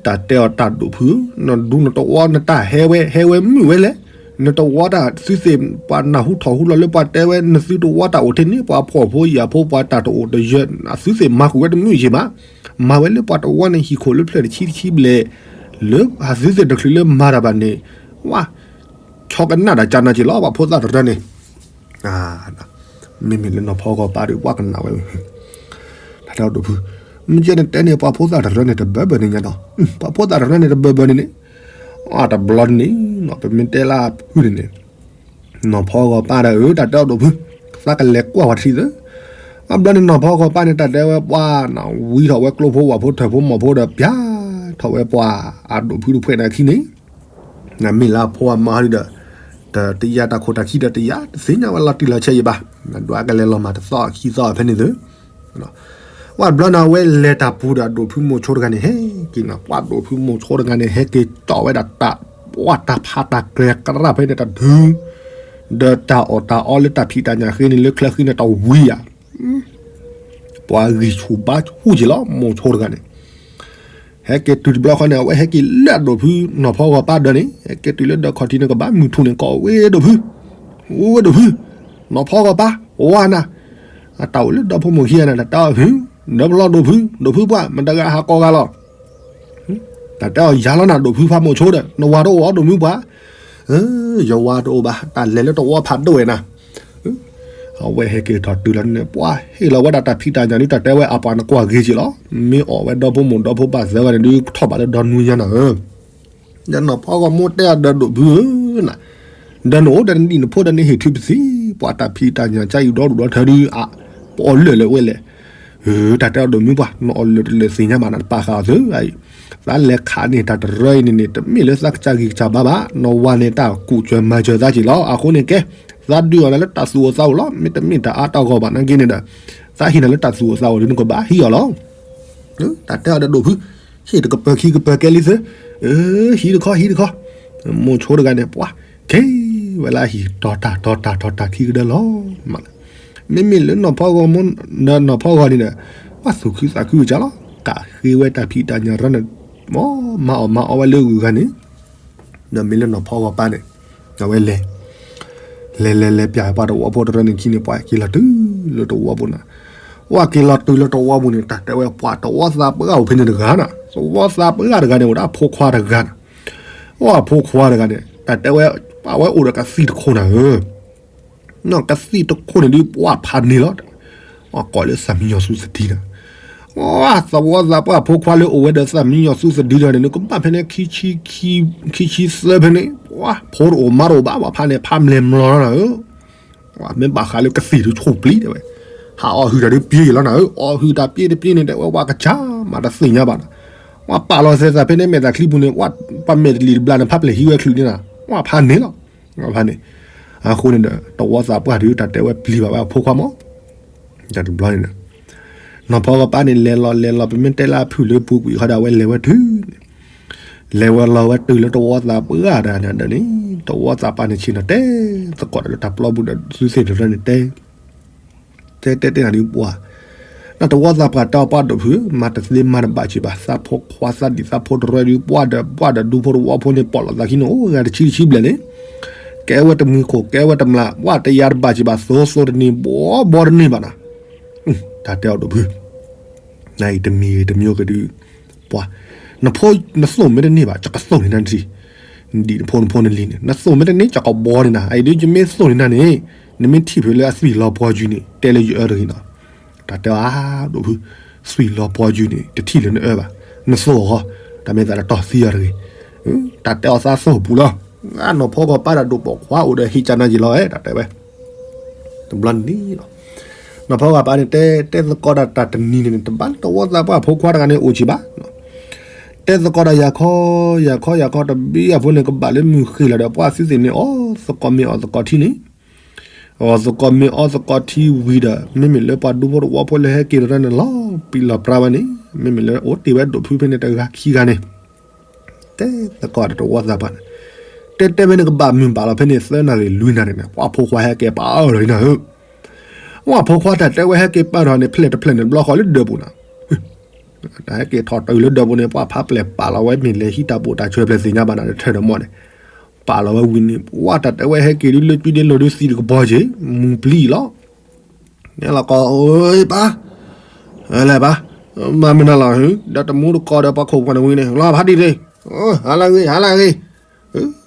တၢ်တဲအီၤတၢ်ဒိၣ်ဖုဧၢ, နဒူနတဝီနတၢ်ဟဲဝဲ ဟဲဝဲမုာ်ဝဲလဲၣ်, နတဝီတၢ်သုသ့ၣ်ပှၤနၢ်ဟူထီၣ်ဟူလီၤလၢပှၤတဲဝဲ နသုတဝီတၢ်အိၣ်ထဲန့ၣ် ပှၤဖှီၣ်ဖိယာ်ဖိပှၤတၢ်တအိၣ်တယၢၢ် အသုသ့ၣ်မၤဃုာ်ဝဲတမုာ်ယံာ်ဘၣ်, မၤဝဲလၢပှၤတဝီန့ၣ်ဟံၣ်ခိၣ်လၢဖျၢၣ်တဆံတဆံဘျဲၣ်, လၢအသုသ့ၣ်တချုးလၢမၤတၢ်ဘၣ်န့ၣ်, ဝါ ဆီကနၣ်တၢ်ကၢ်နၢ်က့ၤလီၤ ပှၤဖိသၣ်တရၢန့ၣ် မ့မ့ၢ်လၢနီၢ်ဖီဂီၤပၢ်ဒီး ပှၤကနၣ်ဝဲ, တၢ်တဲအီၤဒိၣ်ဖု, မ့ၢ်ကဲနတဲန့ၣ် ပှၤဖိသၣ်တရၢန့ၣ်တဘၢဘၢန့ၣ်ညါနီၤ, ပှၤဖိသၣ်တရၢန့ၣ်တဘၢဘၢန့ၣ်န့ၣ်, အတဘျီန့ၣ်နီၤ ပမ့ၢ်တဲလၢဖုန့ၣ်န့ၣ်, နီၢ်ဖီဂီၤပၢ်ဒီး အၢ တၢ်တဲအီၤဒိၣ်ဖု, သးကလဲၤကွၢ်ဝဲတထံၣ်သၢ, အဘျီန့ၣ်နီၢ်ဖီဂီၤပၢ်န့ၣ် တၢ်တဲဝဲပှၤနီၤ ဝံထီၣ်ဝဲကျိဖိဝၣ်ဖိထၢၣ်ဖိမီၢ်ဖိဒီး ပျၢ်ထီၣ်ဝဲပှၤအဒိၣ်ဖုတဖှဲးန့ၣ်အခံန့ၣ် နမ့ၢ်လၢအဖိအမါဒီး, တယၤတၢ်ခိၣ်တၢ်ခံဒီးတယၤ တသ့ၣ်ညါဝဲလီၤတံၢ်လီၤဆဲးယံၤဘၣ်, နဒွးကလဲၤလီၤမၢ်တသီအခံသီဖဲန့ၣ်သၢ, ဝဲဘျီန့ၣ် အဝဲလဲၤတၢ်ပူၤဒီးအဒိၣ်ဖုမိၤဆိတဂၤန့ၣ် ဟဲက့ၤနီၤ ပှၤဒိၣ်ဖုမိၤဆိတဂၤန့ၣ် ဟဲက့ၤကၠီၣ်ဝဲဒၣ်တၢ်, ပှၤတၢ်ဖးတၢ်ကျဲၤကြၢးဖဲန့ၣ်တဒု, ဒီးတၢ်အီၣ်တၢ်အီလၢတၢ်ဖံးတၢ်ညၣ်ဃ့န့ၣ် လၢချၢဃ့န့ၣ်တဝံၤဧါ ပှၤဂံၢ်ဆူၣ်ဘါဆူၣ်က့ၤလီၤ မိၤဆိတဂၤန့ၣ်, ဟဲက့ၤတုၤတဘျီဃီန့ၣ် အဝဲဟဲက့ၤလၢအဒိၣ်ဖုနီၢ်ဖီဂီၤပၢ်ဒၢးန့ၣ် ဟဲက့ၤတုၤလၢဒၢးခီၣ်ထံးန့ၣ် ကဘၣ်မုၢ်ထူၣ်န့ၣ် ကိးဝဲဒိၣ်ဖု, ဝဲဒိၣ်ဖု, နီၢ်ဖီဂီၤပၢ် ဝါနၤ, အတၢ်အိၣ်လၢဒီဖိမိၢ်ခံဂၤန့ၣ် တၢ်တဲအီၤဖု, ဒီဖျီဒိၣ်ဖု, ဒိၣ်ဖုပှၢ် မတၤဂၤဟးကိးဂၤလီၤ တၢ်တဲအီၤယၤလီၤနၤ ဒိၣ်ဖုဖးမိၤဆိဒီး နဝၤတအိၣ်အီၤဒိၣ်မုၢ်ပှၢ်, ယဝၤတအိၣ်ဘၣ် တၢ်လဲၤလၢတဝီဖးဒိၣ်ဝဲနၤ, အဝဲဟဲက့ၤထီၣ်တုၤလီၤန့ၣ် ပှၤဟ့ၣ်လီၤဝဲဒၣ်တၢ်ဖံးတၢ်ညၣ်ဒုး တၢ်တဲဝဲအပှၤနကွၢ်ဂ့ၤက့ၤလီၤ, မ့ၢ်အီၣ်ဝဲဒီဖိမိၢ်ဒီဖိပၢ်သၢဂၤန့ၣ်ဒုး ထီၣ်ဘးလၢဒီနွံညါနၤဧၢ ဒီးနီၢ်ဖီဂီၤမိၢ်တဲအီၤဒီးဒိၣ်ဖုဧၢ, ဒီးနအိၣ်ဒီးနဒံၣ်နဖိဒီးနဟ့ၣ်ထုးပသံ, ပှၤတၢ်ဖံးတၢ်ညၣ်ကါအံၤဒီဒူၣ်ဒီထၢဒုး ပအီၣ်လၢာ်လၢာ်ဝဲလဲၣ်, တၢ်တဲအီၤဒိၣ်မုၢ်ပှၢ် နအီၣ်လၢာ်တလၢာ်သ့ၣ်ညါဘၣ်နတပာ်ဃာ်အီၤသၢ, သးလဲၤခးန့ၢ်တၢ်တရၢအံၤန့ၣ်န့ၣ် တမ့ၢ်လၢသးကစၢ်ဂံၢ်ကစၢ်ဘါဘၣ်, နဝၤန့ၣ်တၢ်ကူၣ်စၢၤမၤစၢၤသးက့ၤလီၤ, အဃိန့ၣ်ကဲ, သးဒုးအီၤနၤလၢတၢ်သူၣ်အိၣ်သးအိၣ်လီၤ, မ့တမ့ၢ်တၢ်အါတၢ်ဂီၢ်ဘၣ်နာ်က့န့ၣ်ဒီး, သးဟ့ၣ်နၤလၢတၢ်သူၣ်အိၣ်သးအိၣ်ဒုးနကဘၣ်ဟံးအီၤလီၤ တၢ်တဲအီၤဒီးဒိၣ်ဖု, ဟံၣ်တကပၤခံကပၤကဲလံသၢ, ဟံးတခီဟံးတခီ, မိၤဆိတဂၤန့ၣ် ပှၤ, ကဲဝဲလၢဟံၣ်တီၤတၢ်တီၤတၢ်တီၤတၢ်ခံကဒၢလီၤ, မ့မ့ၢ်လၢနီၢ်ဖီဂီၤမိၢ်, နီၢ်ဖီဂီၤန့ၣ်ဒီး, ပှၤသူၣ်ခုသးခုကစၢ်လီၤ, ကးဃ့ဝဲတၢ်ဖံးတၢ်ညၣ်ရၢန့ၣ်, မၤအီၣ်မၤအီဝဲလၢဂုၤဂၤန့ၣ်, ဒီးမ့ၢ်လၢနီၢ်ဖီဂီၤပၢ်န့ၣ်, အဝဲလဲၤ လဲၤလဲၤလဲၤပျၢ်ပှၤတဝီဖိတရၢန့ၣ်ခံန့ၣ် ပှၤက့ၤလီၤတုၤလၢတဝီပူၤန့ၣ်, ပှၤက့ၤလီၤတုၤလၢတဝီပူၤန့ၣ် တၢ်တဲဝဲပှၤတဝီသးပှၢ်အိၣ်ဖဲန့ၣ်တဂၤနၤ, တဝီသးပှၢ်တဂၤန့ၣ် အိၣ်ဒီးအဖိခွါတဂၤနၤ, အိၣ်အဖိခွါတဂၤန့ၣ် တၢ်တဲဝဲ, အဝဲအိၣ်ဒီးကသံၣ်တခိၣ်နၤဧၢ ကသံၣ်တခိၣ်န့ၣ်ဒုး ပှၤဖးန့ၢ်လီၤ, ကိးလၢသၣ်မံယီၤသူသဒံနၤ, သဝီသးပှၢ်ဖိခွါလၢအိၣ်ဝဲဒီးသၣ်မံယီၤသူသဒံတဂၤန့ၣ် ကဘၣ်ဖဲန့ၣ် ခံဆံသၢဖဲန့ၣ်, ဖိတအိၣ်မါတအိၣ်ဘၣ် ပှၤဖးန့ၣ် ဖးမျဲၢ်မျီၤလီၤနၤဧၢ, မ့ၢ်ဘၣ်ဃးလၢကသံၣ်ဒုးဆိၣ်ပျံၤတဲဝဲ, ဟးအီၣ်ဟုၣ်တၢ်ဒုးပျံၤလီၤနၤဧၢ, အီၣ်ဟုၣ်တၢ်ပျံၤတပျံၤန့ၣ် တဲဝဲပှၤကစၢ်မးတသ့ၣ်ညါဘၣ်နၤ, ပှၤပာ်လီၤသဲသးဖဲန့ၣ် မဲာ်သၣ်ချံပူၤန့ၣ် ပှၤမဲာ်တလံၤတဘျီန့ၣ် ဖးပျဲၢ်ဟံးဝဲချုးန့ၣ်နၤ, ပှၤဖးန့ၢ်လီၤ ဖဲန့ၣ်, အဃိန့ၣ်ဒီး တဝီသးပှၢ်ဒုး တၢ်တဲဝဲပျံၤဘၣ်ဝဲအဖိခွါမး, တဘျီန့ၣ်ဒီး, နီၢ်ဖီဂီၤပၢ်န့ၣ် လဲၤလီၤလဲၤလီၤ ပမ့ၢ်တဲလၢအဖုၣ်လၢပူၤကွံာ်ဃီဒီး အဝဲလဲၤဝဲတုၤန့ၣ်, လဲၤဝဲလီၤဝဲတုၤလၢတဝီသးပှၢ်တဂၤန့ၣ်ဒီးန့ၣ်, တဝီသးပှၢ်န့ၣ်ဆ့ၣ်နီၤတဲသကိးတၢ်လၢတၢ်ပျီပူၤဒီး သုသ့ၣ်တရၢန့ၣ်တဲ တဲတဲတဲနၤဒုးပှၤ, တဝီသးပှၢ်တဲအီၤ ပှၢ်ဒိၣ်ဖုဧၢ, မၤတသ့မၤတဘၣ်က့ၤဘၣ်, သးဖိခွါသးဒံၣ်သးဖိတရၢဒုး ပှၢ်ဒီးပှၢ်ဒီးဒူဖိတဝီဖိန့ၣ် ပိာ်လိာ်သးခံန့ၣ် အိၣ်ဂၤတဆံတဆံဘျဲၣ်န့ၣ်, ကဲဝဲတမှံၤခိၣ် ကဲဝဲတမျး ပှၢ်တယၤတဘၣ်က့ၤဘၣ်, သိသိတန့ၢ် ဘီဘီတန့ၢ်ဘၣ်နီၤ. တၢ်တဲအီၤဒိၣ်ဖု နအံၤတမံၤဂ့ၤတမံၤဂ့ၤဒုး, ပှၤ, နဖိနသိၣ်မ့ၢ်တန့ၢ်ဘၣ် ယကသိၣ်န့ၢ်နၤတထံၣ်, နဒံၣ်နဖိနဖိနလံၤန့ၣ် နသိၣ်မ့ၢ်တန့ၢ် ယကဘီန့ၢ်နၤ, အအံၤဒုး ယမ့ၢ်သိၣ်န့ၢ်နၤန့ၣ် နမ့ၢ်ထံၣ်ဖဲလၢအသွံၣ်လီၤပှီၢ်ယုၢ်န့ၣ် တဲလၢယအၢတဂ့ၤနီၤ. တၢ်တဲအီၤဒိၣ်ဖု, သွံၣ်လီၤပှီၢ်ယုၢ်န့ၣ် တထံၣ်လၢနအၢဘၣ်, နသိၣ်အီၤဃီ, တၢ်မ့ၢ်သးတတီၢ်သံအီၤတဂ့ၤ. တၢ်တဲအီၤသးသိၣ်ပူၤလီၤ. နီၢ်ဖီကီၢ်ပၢ်ဒီးဒိၣ်ပိာ်ခွါအိၣ်ဒီး ဟံးကနၤယံၤလီၤဝဲ တၢ်တဲဝဲ တဘျီန့ၣ်လီၤ. နီၢ်ဖီကီၢ်ပၢ်န့ၣ် တဲတဲသကိးတၢ်တၢ်တနံၤန့ၣ် တဘၣ်လၢတဝီသးပှၢ်ဖိခွါတဂၤန့ၣ်အိၣ်က့ၤဘၣ်. တဲသကိးတၢ်ယၤခီ, ယၤခီယၤခီတဘျီအဖိန့ၣ် ကဘၣ်လၢမုၢ်ဃ့ၢ်လီၤဒီး ပှၢ်သုသ့ၣ်န့ၣ် အီၣ်သကိးမ့ၤအီၣ်သကိးထံန့ၣ်, အီၣ်သကိးမ့ၤအီၣ်သကိးထံဝံၤဒီး မ့မ့ၢ်လၢပှၤဒူဖိတဝီဖိလၢဟဲက့ၤတရၢန့ၣ် လီၤပံာ်လီၤပြါဝဲန့ၣ် မ့မ့ၢ်လၢအိၣ်တ့ၢ်ဝဲဒိၣ်ဖုဖဲန့ၣ် တဂၤခံဂၤန့ၣ် တဲသကိးတဝီသးပှၢ်န့ၣ်, တဲတဲဖဲန့ၣ် ကဘၣ်မုၢ်ဘၣ်လီၤဖဲန့ၣ် သၢနၣ်ရံၣ်လွံၢ်နၣ်ရံၣ်န့ၣ် ပှၢ်ဖိခွါဟဲက့ၤပာ်အီၤလီၤနၤဧၢ. ပှၢ်ဖိခွါတၢ်တဲဝဲဟဲက့ၤပာ်ထီၣ်န့ၣ် ဖျဲၣ်တဖျဲၣ်န့ၣ် တဘျီဃီလၢဒၢးပူၤနၤ, တၢ်ဟဲက့ၤထီၣ်တုၤလၢဒၢးပူၤန့ၣ် ပှၢ်ဖးပျဲၢ်ပာ်လီၤဝဲမ့ၢ်လဲၤဟံးတၢ်ပိာ်တၢ်ဆၢဖျဲၣ်သ့ၣ်ညါဘၣ်နၤ တထၢၣ်ဒီးမီၢ်န့ၣ်, ပာ်လီၤဝဲဝံၤန့ၣ် ပှၢ်တၢ်တဲဝဲဟဲက့ၤဒုးလၢကွံဒ့လိၤဒုးသံတကပီၤက့ၤ မူၤပျံၤလီၤ. န့ၣ်လီၤကီး အၢ ပၢ်, လဲၤပၢ်, မၤမနုၤလီၤ ဒီးတမူတကိးဒီးပှၤခိၣ်ပှၤနဝံၤန့ၣ် လီၤဖးတံၢ်တ့ၢ်, ဟါလၢအဂ့ၤ ဟါလၢအဂ့ၤ,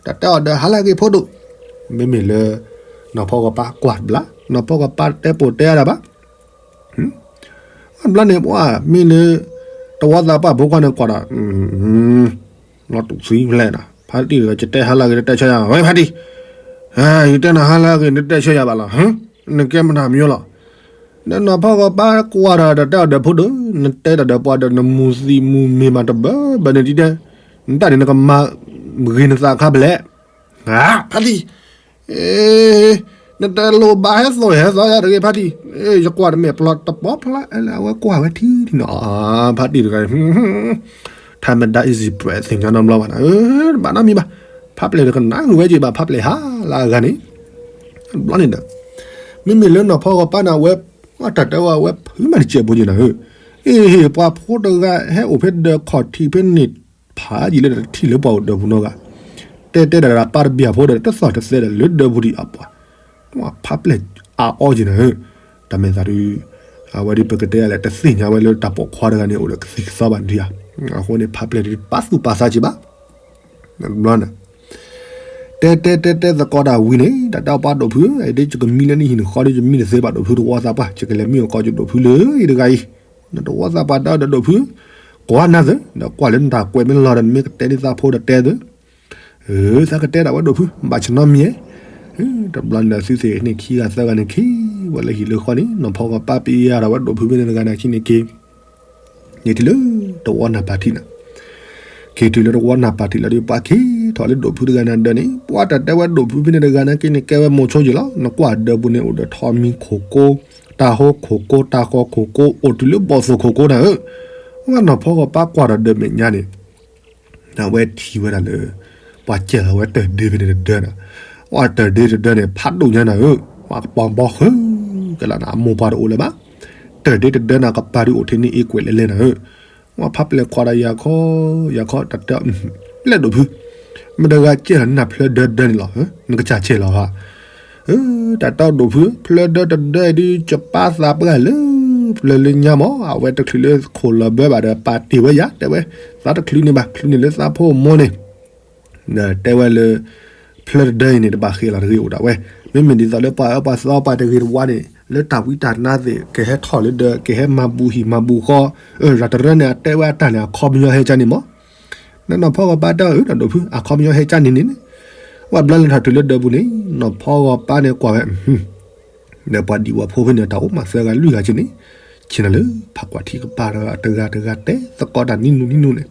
တၢ်တဲအီၤဒီးဟါလၢအဂ့ၤဖိဒိၣ်, မ့မ့ၢ်လၢ နီၢ်ဖီကီၢ်ပၢ်ကွၢ်တဘျီ, နီၢ်ဖီကီၢ်ပၢ်တဲပိာ်တဲအါဒၣ်ဘၣ် တဘျီန့ၣ် ပှၢ်မ့ၢ်လၢ တဝီသးပှၢ်ဖိခွါန့ၣ်ကွၢ်ဒီး လီၤတူာ်သံဖျဲၣ်နီၤ, ဖါတံၢ်တဂၤ ယတဲဟါလၢအဂ့ၤ နတဲဆၢယၤ ဝဲဖါတံၢ်, ယတဲနၤဟါလၢအဂ့ၤ နတဲဆၢယၤဘၣ်လီၤ, နကဲမတၤမံၤလီၤ, ဒီးနီၢ်ဖီကီၢ်ပၢ်ကွၢ်ဒီး တၢ်တဲအီၤဒီးဖိဒိၣ်, နတဲတၢ်ဒီးပှၤဒီး နမူၤသံမူၤမ့ၤမးတဘၢဘၢန့ၣ်ဒ်ဒဲ, နတၢ်န့ၣ်နကမၤဂ့ၤနသးခါဖဲလဲၣ်, ဖါတံၢ် နတလိၣ်ဘၣ်ဟဲသိၣ်ဟဲသီယၤတဂ့ၤ ဖါတံၢ်, ယကွၢ်တမ့ၢ်ပျီတပီဖျါ အဝဲကွၢ်ဝဲထံနီၤ, ဖါတံၢ်တဂၤ ထါမဒါ easy bread သ့ၣ်ညါနီတဘျီဘၣ်နၤ, တဘၣ်နီတမံၤဘၣ်, ဖးပျဲၢ်တကနၣ်ဂုာ်ဝဲက့ၤဘၣ် ဖးပျဲၢ်ဟါလၢအဂၤန့ၣ်, တဘျီန့ၣ်ဒီး မ့မ့ၢ်လၢနီၢ်ဖီကီၢ်ပၢ်န့ၣ် အဝဲ တၢ်တဲဝဲအဝဲဖုးမးတစဲးဖိက့ၤနၤဧၢ, အ့ၣ် ပှၤဖိတဂၤဟဲအိၣ်ဖဲဒၢးခီၣ်ထံးဖဲန့ၣ် ဖးယံာ်လၢတထံၣ်လၢပှၤအိၣ်ဒၢးပူၤနီတဂၤ, တဲတဲဒၣ်ပၢ်တဘျီဖိဒီး တသီၣ်တသဲဒီးလၢဒၢးပူၤဒံးအပှၤ, ဖးပျဲၢ်အါအီက့ၤနၤဧၢ, တၢ်မ့ၢ်သးဒုး အဝဲဒုးပကတဲလဲၣ် တသ့ၣ်ညါဝဲလၢတၢ်ပိာ်ခွါတဂၤန့ၣ် အိၣ်ဒီးကသံၣ်ကသီဘၣ်ဒံးဧါ, အဃိန့ၣ် ဖးပျဲၢ်ဒုးပာ်သူၣ်ပာ်သးက့ၤဘၣ် တဘျီန့ၣ် တဲတဲတဲတဲသကိးတၢ်ဝံၤန့ၣ် တၢ်တဲအီၤပှၤဒိၣ်ဖုဧၢ, အဒ်ယကမံလၢနဟံၣ်နဃီဒီး ယမံတသ့ဘၣ်ဒိၣ်ဖုတဝီသးပှၢ်, ယကလဲၤမံအီၣ်ကီးယဒိၣ်ဖုလၢယတဂၤအံၤ, နတဝီသးပှၢ်တဲအီၤဒီးဒိၣ်ဖု, ကွၢ်နၤသ့, ဒီးကွၢ်လၢနတၢ်ကွဲးမ့ၢ်လီၤဒီး နမ့ၢ်ကတဲဒ်သးဖိဒီးတဲသ့, သးကတဲဒၣ်ဝဲဒိၣ်ဖု ဘၣ်ဆၣ်နီတမံၤ, တဘျီန့ၣ်ဒီးသုသ့ၣ်န့ၣ်ခံဂၤသၢဂၤန့ၣ်က့ၤဝဲလၢဟံၣ်လၢဃီန့ၣ် နီၢ်ဖီကီၢ်ပၢ်ပျဲၢ်ဒီးဝဲဒိၣ်ဖုဖဲန့ၣ်တဂၤန့ၣ်အခံန့ၣ်က့ၤ န့ၣ်တုၤလၢတဝီနၢ်ပၢ်ထံးနၤ, က့ၤတုၤလၢတဝီနၢ်ပၢ်ထံးလီၤဒီး ပှၤက့ၤထီၣ်လၢဒိၣ်ဖုတဂၤန့ၣ်ဒၢးန့ၣ် ပှၤတၢ်တဲဝဲဒိၣ်ဖုဖဲန့ၣ်တဂၤန့ၣ်က့ၤန့ၣ် ကဲဝဲမိၤဆိယံာ်လီၤ. နကွၢ်ဒၢးပူၤန့ၣ် အိၣ်ဒီးထီးမံခိၣ်ကိ, တၢ်ဟိခိၣ်ကိ, တၢ်ဃီခိၣ်ကိ, အိၣ်တုၤလၢဘီၣ်သိၣ်ခိၣ်ကိနၤဧၢ, ဝဲနီၢ်ဖီကီၢ်ပၢ်ကွၢ်ဒီးဒၢးမဲာ်ညါန့ၣ် အဝဲထံၣ်ဝဲဒၣ်လၢ ပှၤကဲလီၤဝဲတၢ်ဒ့ဖဲန့ၣ်တဒၢးန့ၣ်, ဝဲတၢ်ဒ့တဒၢးန့ၣ် ဖးဒိၣ်ညါနၤဧၢ, ပှၤကပီၤဘီဃုကလးနၤ အမိၢ်ပှၢ်တအိၣ်လၢၤဘၣ်, တၢ်ဒ့တဒၢးန့ၣ် ကပၤဒုးအိၣ်ထဲန့ၣ်အ့ကွဲးလဲၤလဲၤနၤဧၢ, ဝဲဖးပျဲၢ်ခွါဒီးယၤခီ, ယၤခီတၢ်တဲ လဲၤဒိၣ်ဖု, မတၤတဂၤကဲလီၤနၤဖျၢၣ်ဒၢဒၢးန့ၣ်လီၤ, နကစၢ်ကဲလီၤဧါ တၢ်တဲဒိၣ်ဖု ဖျၢၣ်ဒၢးတဒၢးအံၤဒုး ကပာ်သးပှၢ်လၢ ဖျၢၣ်လၢညါမး အဝဲတချုးလၢခိၣ်လီၤဘၢဘၣ်ဒီး ပာ်တ့ၢ်ဝဲယၤ တဲဝဲ, သးတချုးန့ၣ်ဘၣ် ချုးန့ၣ်လၢသးဖိမိၢ်န့ၣ်, ဒီးတဲဝဲလၢ ဖျၢၣ်တဒၢးအံၤန့ၣ် တဘၣ်ဃ့လီၤတဂ့ၤအိၣ်ဒၣ်ဝဲ, မ့မ့ၢ်ဒ်သိးလၢပှၤအၢပှၤသီပှၤတဂ့ၤတဝါန့ၣ် လၢတၢ်ဝံတၢ်နါသ့ၣ် ကဟဲထီၣ်လၢဒၢး ကဟဲမၤဘူးဟံၣ်မၤဘူးဃီ, လၢတရၢန့ၣ် အတဲဝဲအတၢ်န့ၣ် အခီပညီဟဲကၢ်န့ၣ်မး နနီၢ်ဖီဂီၤပၢ်တဲအီၤ အၢ တၢ်ဒိၣ်ဖု အခီပညီဟဲကၢ်န့ၣ်န့ၣ်, ဝဲဘျီလၢထီၣ်တုၤလၢဒၢးပူၤန့ၣ် နီၢ်ဖီဂီၤပၢ်န့ၣ်ကွၢ်ဝဲ, ဒီးပှၤဒံးဝဲဖိဖဲန့ၣ် တၢ်အိၣ်မးသၢဂၤလွံၢ်ဂၤက့န့ၣ်, ဆ့ၣ်နီၤလၢဖးကွၢ်ထံကပၤဒီး တဂၤတဂၤတဲသကိးတၢ်နံၤနူနံၤနူန့ၣ်,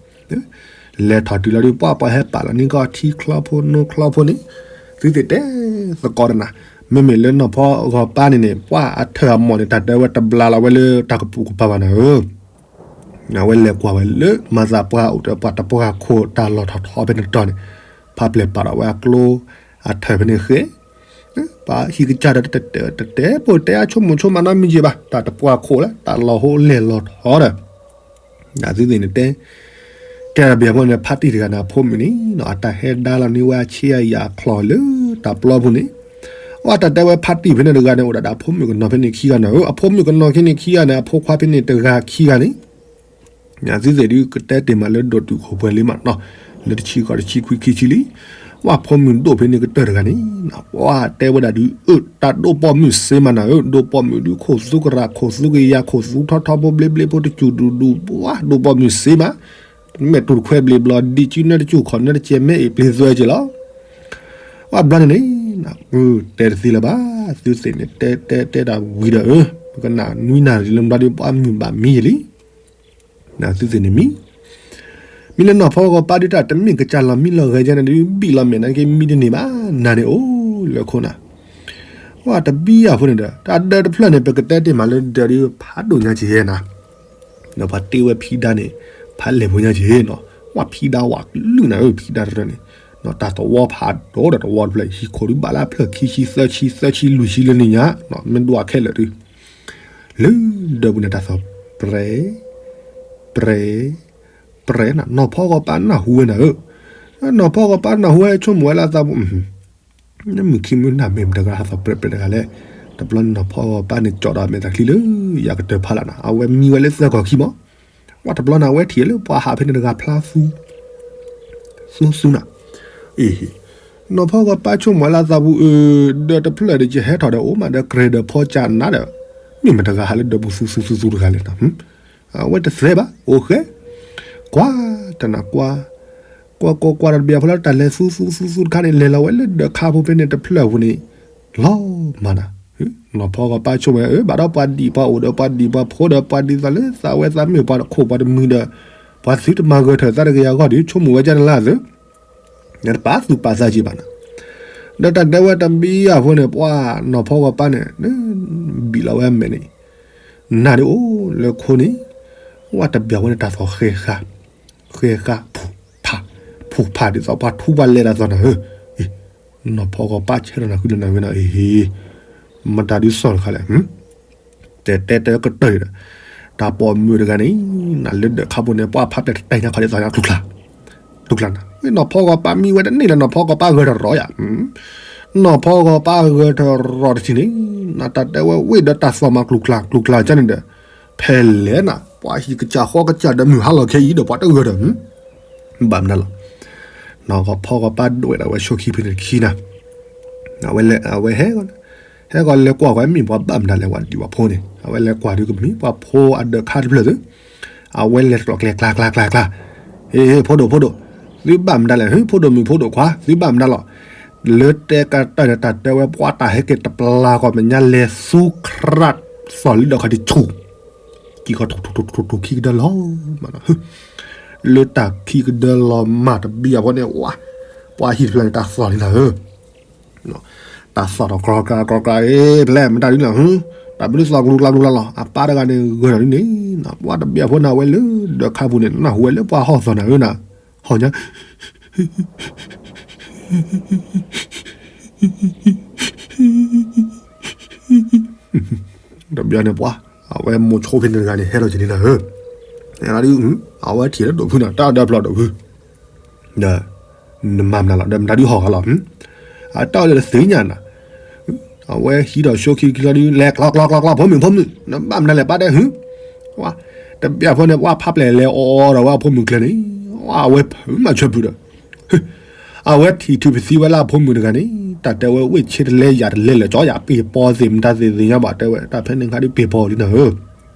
လဲၤထီၣ်တုၤလီၤဒုး ပှၢ်ပှၤဟဲပာ်လီၤန့ၢ်ကီၢ်ထံချီဖိနိချီဖိန့ၣ်, သုသ့ၣ်တဲသကိးတနၤ, မ့မ့ၢ်လၢနီၢ်ဖီဂီၤပၢ်န့ၣ်န့ၣ် ပှၢ်အထၢၣ်အမီၢ်န့ၣ် တၢ်တဲဝဲတဘျါလီၤဝဲလၢတၢ်ကပူၤကပၤဘၣ်နၤဧၢ အဝဲလဲၤကွၢ်ဝဲလၢ မၤသးပှၢ်အိၣ်ဒီးပှၤတပှၢ်ခိၣ်တၢ်လီၢ်ထီၣ်ထီဖဲန့ၣ်တီၤန့ၣ်, ဖးပျဲၢ်ပာ်ဒီးဝဲအကျိ အထၢၣ်ဖဲန့ၣ်ဃဲ, ပှၤဟံၣ်ကစၢ်ဒီးတတဲ တတဲဖိတဲအဆိကမိၣ်ဆိကမးနီတမံၤက့ၤဘၣ်, တၢ်တပှၢ်ခိၣ်လၢ တၢ်လီၤဟိလဲၤလီၤထီဒီး ဒ်သုသ့ၣ်န့ၣ်တဲ ကဲဘၣ်ဖဲန့ၣ် ဖါတံၢ်တဂၤန့ၣ် အဖိမုၣ်န့ၣ်နီၤ အတၢ်ဟဲဒါလီၤန့ၢ်ဝဲအဆ့အယၤအချီၣ်လၢတၢ်ပျီပူၤန့ၣ်, အတၢ်တဲဝဲဖါတံၢ်ဖဲန့ၣ်တဂၤန့ၣ် အိၣ်ဒၣ်ဒီးအဖိမုၣ်ကနီၤဖဲန့ၣ်ခံဂၤန့ၣ်ဧၢ, အဖိမုၣ်ကနီၤခံန့ၣ်ခံဂၤန့ၣ် အဖိခွါဖဲန့ၣ်တဂၤခံဂၤန့ၣ် သုသ့ၣ်ဒုးကတဲတ့ၢ်မးလၢဒိၣ်တုာ်ခိၣ်ပှဲၤလံမးနီၤ, လၢတဆံဃီတဆံခွံခံဆံလံ, ဝဲဖိမုၣ်ဒိၣ်ဖဲန့ၣ်ကတၢၢ်တဂၤန့ၣ်, ပှၤတဲဝဲဒၣ်ဒုး အၢ တၢ်ဒိၣ်ပိာ်မုၣ်စ့မးနၤဧၢ, ဒိၣ်ပိာ်မုၣ်ဒုးခိၣ်သူကရၣ်ခိၣ်သူကယၤခိၣ်သူထီထီဖိဘျ့ဘျ့ဖိတစူၢ်ဒူၣ်ဒူၣ် ပှၤဒိၣ်ပိာ်မုၣ်စ့မး, မဲာ်တူၢ်တခွဲဘျ့ဘျီ ဒံၣ်စုနၢတစူၢ်ခီၣ်နၢတစဲး မ့ၢ်အ့ၣ်ပျ့ၤသွဲက့ၤလီၤ ဝဲဘျီန့ၣ်န့ၣ်, တဲတသ့လၢၤဘၣ်, သုသ့ၣ်န့ၣ် တဲတဲတဲဒၣ်ဝံၤဒီး အၢ ပကနၣ်နွံနၣ်ရံၣ်လၢမ့ၢ်ဒီးပှၤမုၢ်ဘၣ်မံယလံ, သုသ့ၣ်န့ၣ်မံ, မ့ၢ်လၢနီၢ်ဖီကီၢ်ပၢ်ဒုးတၢ်တမ့ၢ်ကစၢ်လီၤမံလီၤဂဲၤကဲန့ၣ်ဒုး ဘံၣ်လီၤမဲာ်နာ်က့မံတန့ၢ်ဘၣ်, နၤန့ၣ်အိၣ်လၢခိၣ်နၤ, ဝဲတဘံၣ်အဖိန့ၣ်ဒီး တၢ်ဒၢးတဖျၢၣ်န့ၣ် ပကတဲတ့ၢ်မးလၢဒၢးဒုးဖးဒိၣ်ညါက့ၤယဲနၤ ဒီးပှၤတ့ဝဲဖံဒါန့ၣ် ဖးလဲၢ်ဖိညါက့ၤနီၤ, ဝဲဖံဒါဝးကလုၢ်နၤဧၢ ဖံဒါတရၢန့ၣ်, တၢ်သဝီဖးဒိၣ်ဒီးသဝီတဖျၢၣ် ဟံၣ်ခိၣ်ဒုးဘၣ်လၢအဖျၢၣ်ခံဆံသၢဆံသၢဆံလွံၢ်ဆံလၢန့ၣ်ညါ, မ့ၢ်ဒိၣ်အခဲလၢာ်ဒုး, လၢဒၢးပူၤန့ၣ်တၢ်သီၣ်ပြဲ ပြဲ ပြဲနၤ နီၢ်ဖီကီၢ်ပၢ်နၢ်ဟူဝဲနၤဧၢ, နီၢ်ဖီကီၢ်ပၢ်နၢ်ဟူဝဲဆိကမိၣ်ဝဲလၢအသးပူၤ နမုၢ်ခံမုၢ်နၢ်မ့ၢ်မတဂၤဟးသီၣ်ပြဲပြဲတဂၤလဲၣ်, တဘျီန့ၣ်နီၢ်ဖီကီၢ်ပၢ်န့ၣ်ကၠီၣ်ဒီးမဲာ်သၣ်ချံလၢ ယၤကတၢၢ်ဖးလၢ်နၤ အဝဲမံဝဲလၢသၢကီၢ်ခံမး, ဝဲတဘျီန့ၣ် အဝဲထံၣ်လၢပှၤဟးဖဲန့ၣ်တဂၤဖျါသူ သူသူနၤ, အ့ နီၢ်ဖီကီၢ်ပၢ်ဆိကမိၣ်ဝဲလၢအသးပူၤအၢ, ဒၢးတဖျၢၣ်ဒီးယဟဲထီၣ်ဒီးအိၣ်မးဒီးကြဲၤဒီးဖီကၢ်နၤဒီး, မ့ၢ်မတဂၤဟးလၢဒၢးပူၤသူသူသူသူတဂၤလဲၣ်နၤ အဝဲတသဲဘၣ် အိၣ်ဃဲ, ကွၢ်တနၤကွၢ်, ကွၢ်ကွၢ်ကွၢ်တဘျီဖိလၢတၢ်လဲၤသူသူသူသူတခါန့ၣ် လဲၤလီၤဝဲလၢဒၢးခါဖိဖဲန့ၣ်တဖျၢၣ်အပူၤန့ၣ်, လီၤမးနၤ, နီၢ်ဖီကီၢ်ပၢ်ဆိကမိၣ်ဝဲအၢ ဘၣ်ဒီးပှၤဒံၣ်ပှၤအိၣ်ဒီးပှၤဒံၣ်ပှၤဖိဒီးပှၤဒ်သိးလၢသးဝဲသးမ့ၢ်ပှၤတခိၣ်ပှၤတမုၢ်ဒီး, ပှၤသုတမၤဂၢၢ်ထၢၣ်သးတကယၤဂီၢ်ဒုး ဆိကမိၣ်ဝဲကဲနလၢအသု နတပာ်သူၣ်ပာ်သးက့ၤဘၣ်နၤ, ဒီးတၢ်တဲဝဲတဘံၣ်အဖိန့ၣ် ပှၤနီၢ်ဖီကီၢ်ပၢ်န့ၣ် ဘံၣ်လီၤဝဲအမဲာ်န့ၣ်, နၤဒုးအိၣ်လၢခိန့ၣ်, ဝဲတဘံၣ်အဖိန့ၣ်တၢ်သီၣ်ဃဲဃါ, ဃဲဃါ, ဖူးဖးဒ်သိးပှၤထူပှၤလဲၤတၢ်သီၣ်နၤဧၢ, နီၢ်ဖီကီၢ်ပၢ်ဆဲးထီၣ်နၤဃုနၤဝဲနၤအ့ မတၤဒုးစီၣ်တခါလဲၣ်, တဲတဲတဲကတၢၢ်ဒီး, တၢ်ပိာ်မုၣ်တဂၤန့ၣ်, နၤလၢဒၢးခါဖိန့ၣ် ပှၤဖးပျဲၢ်တတဲညါခီဒ်သိးညါကျူၤကျါ, ကျူၤကျါနၤ, နီၢ်ဖီကီၢ်ပၢ်မံဝဲတန့ၢ်လၢနီၢ်ဖီကီၢ်ပၢ်ဂၢၢ်ထီၣ်ရီယၤ, နီၢ်ဖီကီၢ်ပၢ်ဂၢၢ်ထီၣ်ရီတထံၣ်န့ၣ်, နတၢ်တဲဝဲဝ့ၢ်ဒီးတၢ်သီၣ်မၤကျူၤကျါကျူၤကျါကန့ၣ်ဒီး, ဖဲလဲၣ်နၤ ပှၤဟံၣ်ကစၢ်ဃီကစၢ်ဒီးမုၢ်ဟါလီၤခဲအံၤဒီးပှၤတဂၢၢ်ထီၣ်, ဘၣ်မနုၤလီၤ, နီၢ်ဖီကီၢ်ပၢ်ဒွဲၣ်ဒၣ်ဝဲဆိခံဖဲန့ၣ်တခံနၤ, အဝဲလဲၤ အဝဲဟဲ ဟဲကီးလဲၤကွၢ်ဝဲမ့ၢ်ပှၤဘၣ်မနုၤလဲၣ် ပှၤဒံၣ်ပှၤဖိန့ၣ် အဝဲလဲၤကွၢ်ဒုးကမ့ၢ်ပှၤဖိအဒၢးခါတဖျၢၣ်သု, အဝဲလဲၤကျီၣ်ကျဲကျါကျါကျါကျါ, ဟ့ ဖိဒိၣ်ဖိဒိၣ်, သုဘၣ်မနုၤလဲၣ် ဟ့ ဖိဒိၣ်မုၣ်ဖိဒိၣ်ခွါ သုဘၣ်မနုၤလီၤ, လၢတဲကတၢၢ်ဒီးတၢ်တဲဝဲပှၤတၢ်ဟဲက့ၤတပျၢ်ကီၢ်မဲာ်ညါလဲၤသူခရၣ်သီၣ်လံဒီးခီၣ်ထံးဆူၣ် ကံၢ်ခီၣ်ထူၣ်ထူၣ်ထူၣ်ထူၣ်ထူၣ်ခံကဒၢလီၤမးနီၤ, လၢတၢ်ခံကဒၢလီၤမးတဘံၣ်အဖီန့ၣ် ဝါ, ပှၤဟံၣ်တဖျၢၣ်န့ၣ် တၢ်သီၣ်လံနၤဧၢ, တၢ်သီၣ်ထီၣ်ကြီကြီကြီကြီ အ့ ဖဲလဲၣ် မတၤဒုးလီၤ, တၢ်မနုၤသီၣ်ကျူၤကျါကျူၤကျါလီၤ, အပၢ်တဂၤန့ၣ် ဂၢၢ်နၤဒ်န့ၣ်, ပှၤတဘံၣ်အဖီန့ၣ် အဝဲလၢဒၢးခါပူၤန့ၣ် နၢ်ဟူဝဲလၢပှၤဟီၣ်သီၣ်နၤဧၢနၤ, ဟီၣ်ညါ တဘျီန့ၣ်ပှၤ, အဝဲမိၤဆိဖဲန့ၣ်တဂၤန့ၣ် ဟဲထီၣ်က့ၤန့ၣ်နၤဧၢ, ဒ်, အဝဲထံၣ်လၢဒိၣ်ဖုနၤ တၢ်အီၣ်ဒီးဖျီၣ်ဒိၣ်ဖု, ဒီး, နမၤမနုၤလီၤ ဒီးမတၤဒုးဟီၣ်ဃာ်လီၤ, အတၢ်အီၣ်ဒီးတသ့ၣ်ညါနၤ, အဝဲဟံးဒီးဆိခံခံလီၤဒုး လဲၤကျီကျီကျီကျီ ဖိမုၣ်ဖိမုၣ် နဘၣ်မနုၤလဲၣ် ပၢ်တဲဟု, ဝါ, တဘျီအဖီန့ၣ် ပှၤဖးပျဲၢ်လဲၤအီၣ်အီဒီးဝဲအဖိမုၣ်ကျဲန့ၣ်, ဝဲဖုမၤဆၢဖုဒီး အဝဲထံၣ်ထုးပသံဝဲလၢအဖိမုၣ်တဂၤန့ၣ်, တၢ်တဲဝဲဝ့ၢ်ဆ့တလဲယၤတလဲလၢာ်ကၠီယၤပ့ၤပီသ့ၣ်မတၤသ့ၣ်သ့ၣ်ညါဘၣ် တဲဝဲ တၢ်ဖဲန့ၣ်ခါဒုးပ့ၤပီလံနၤဧ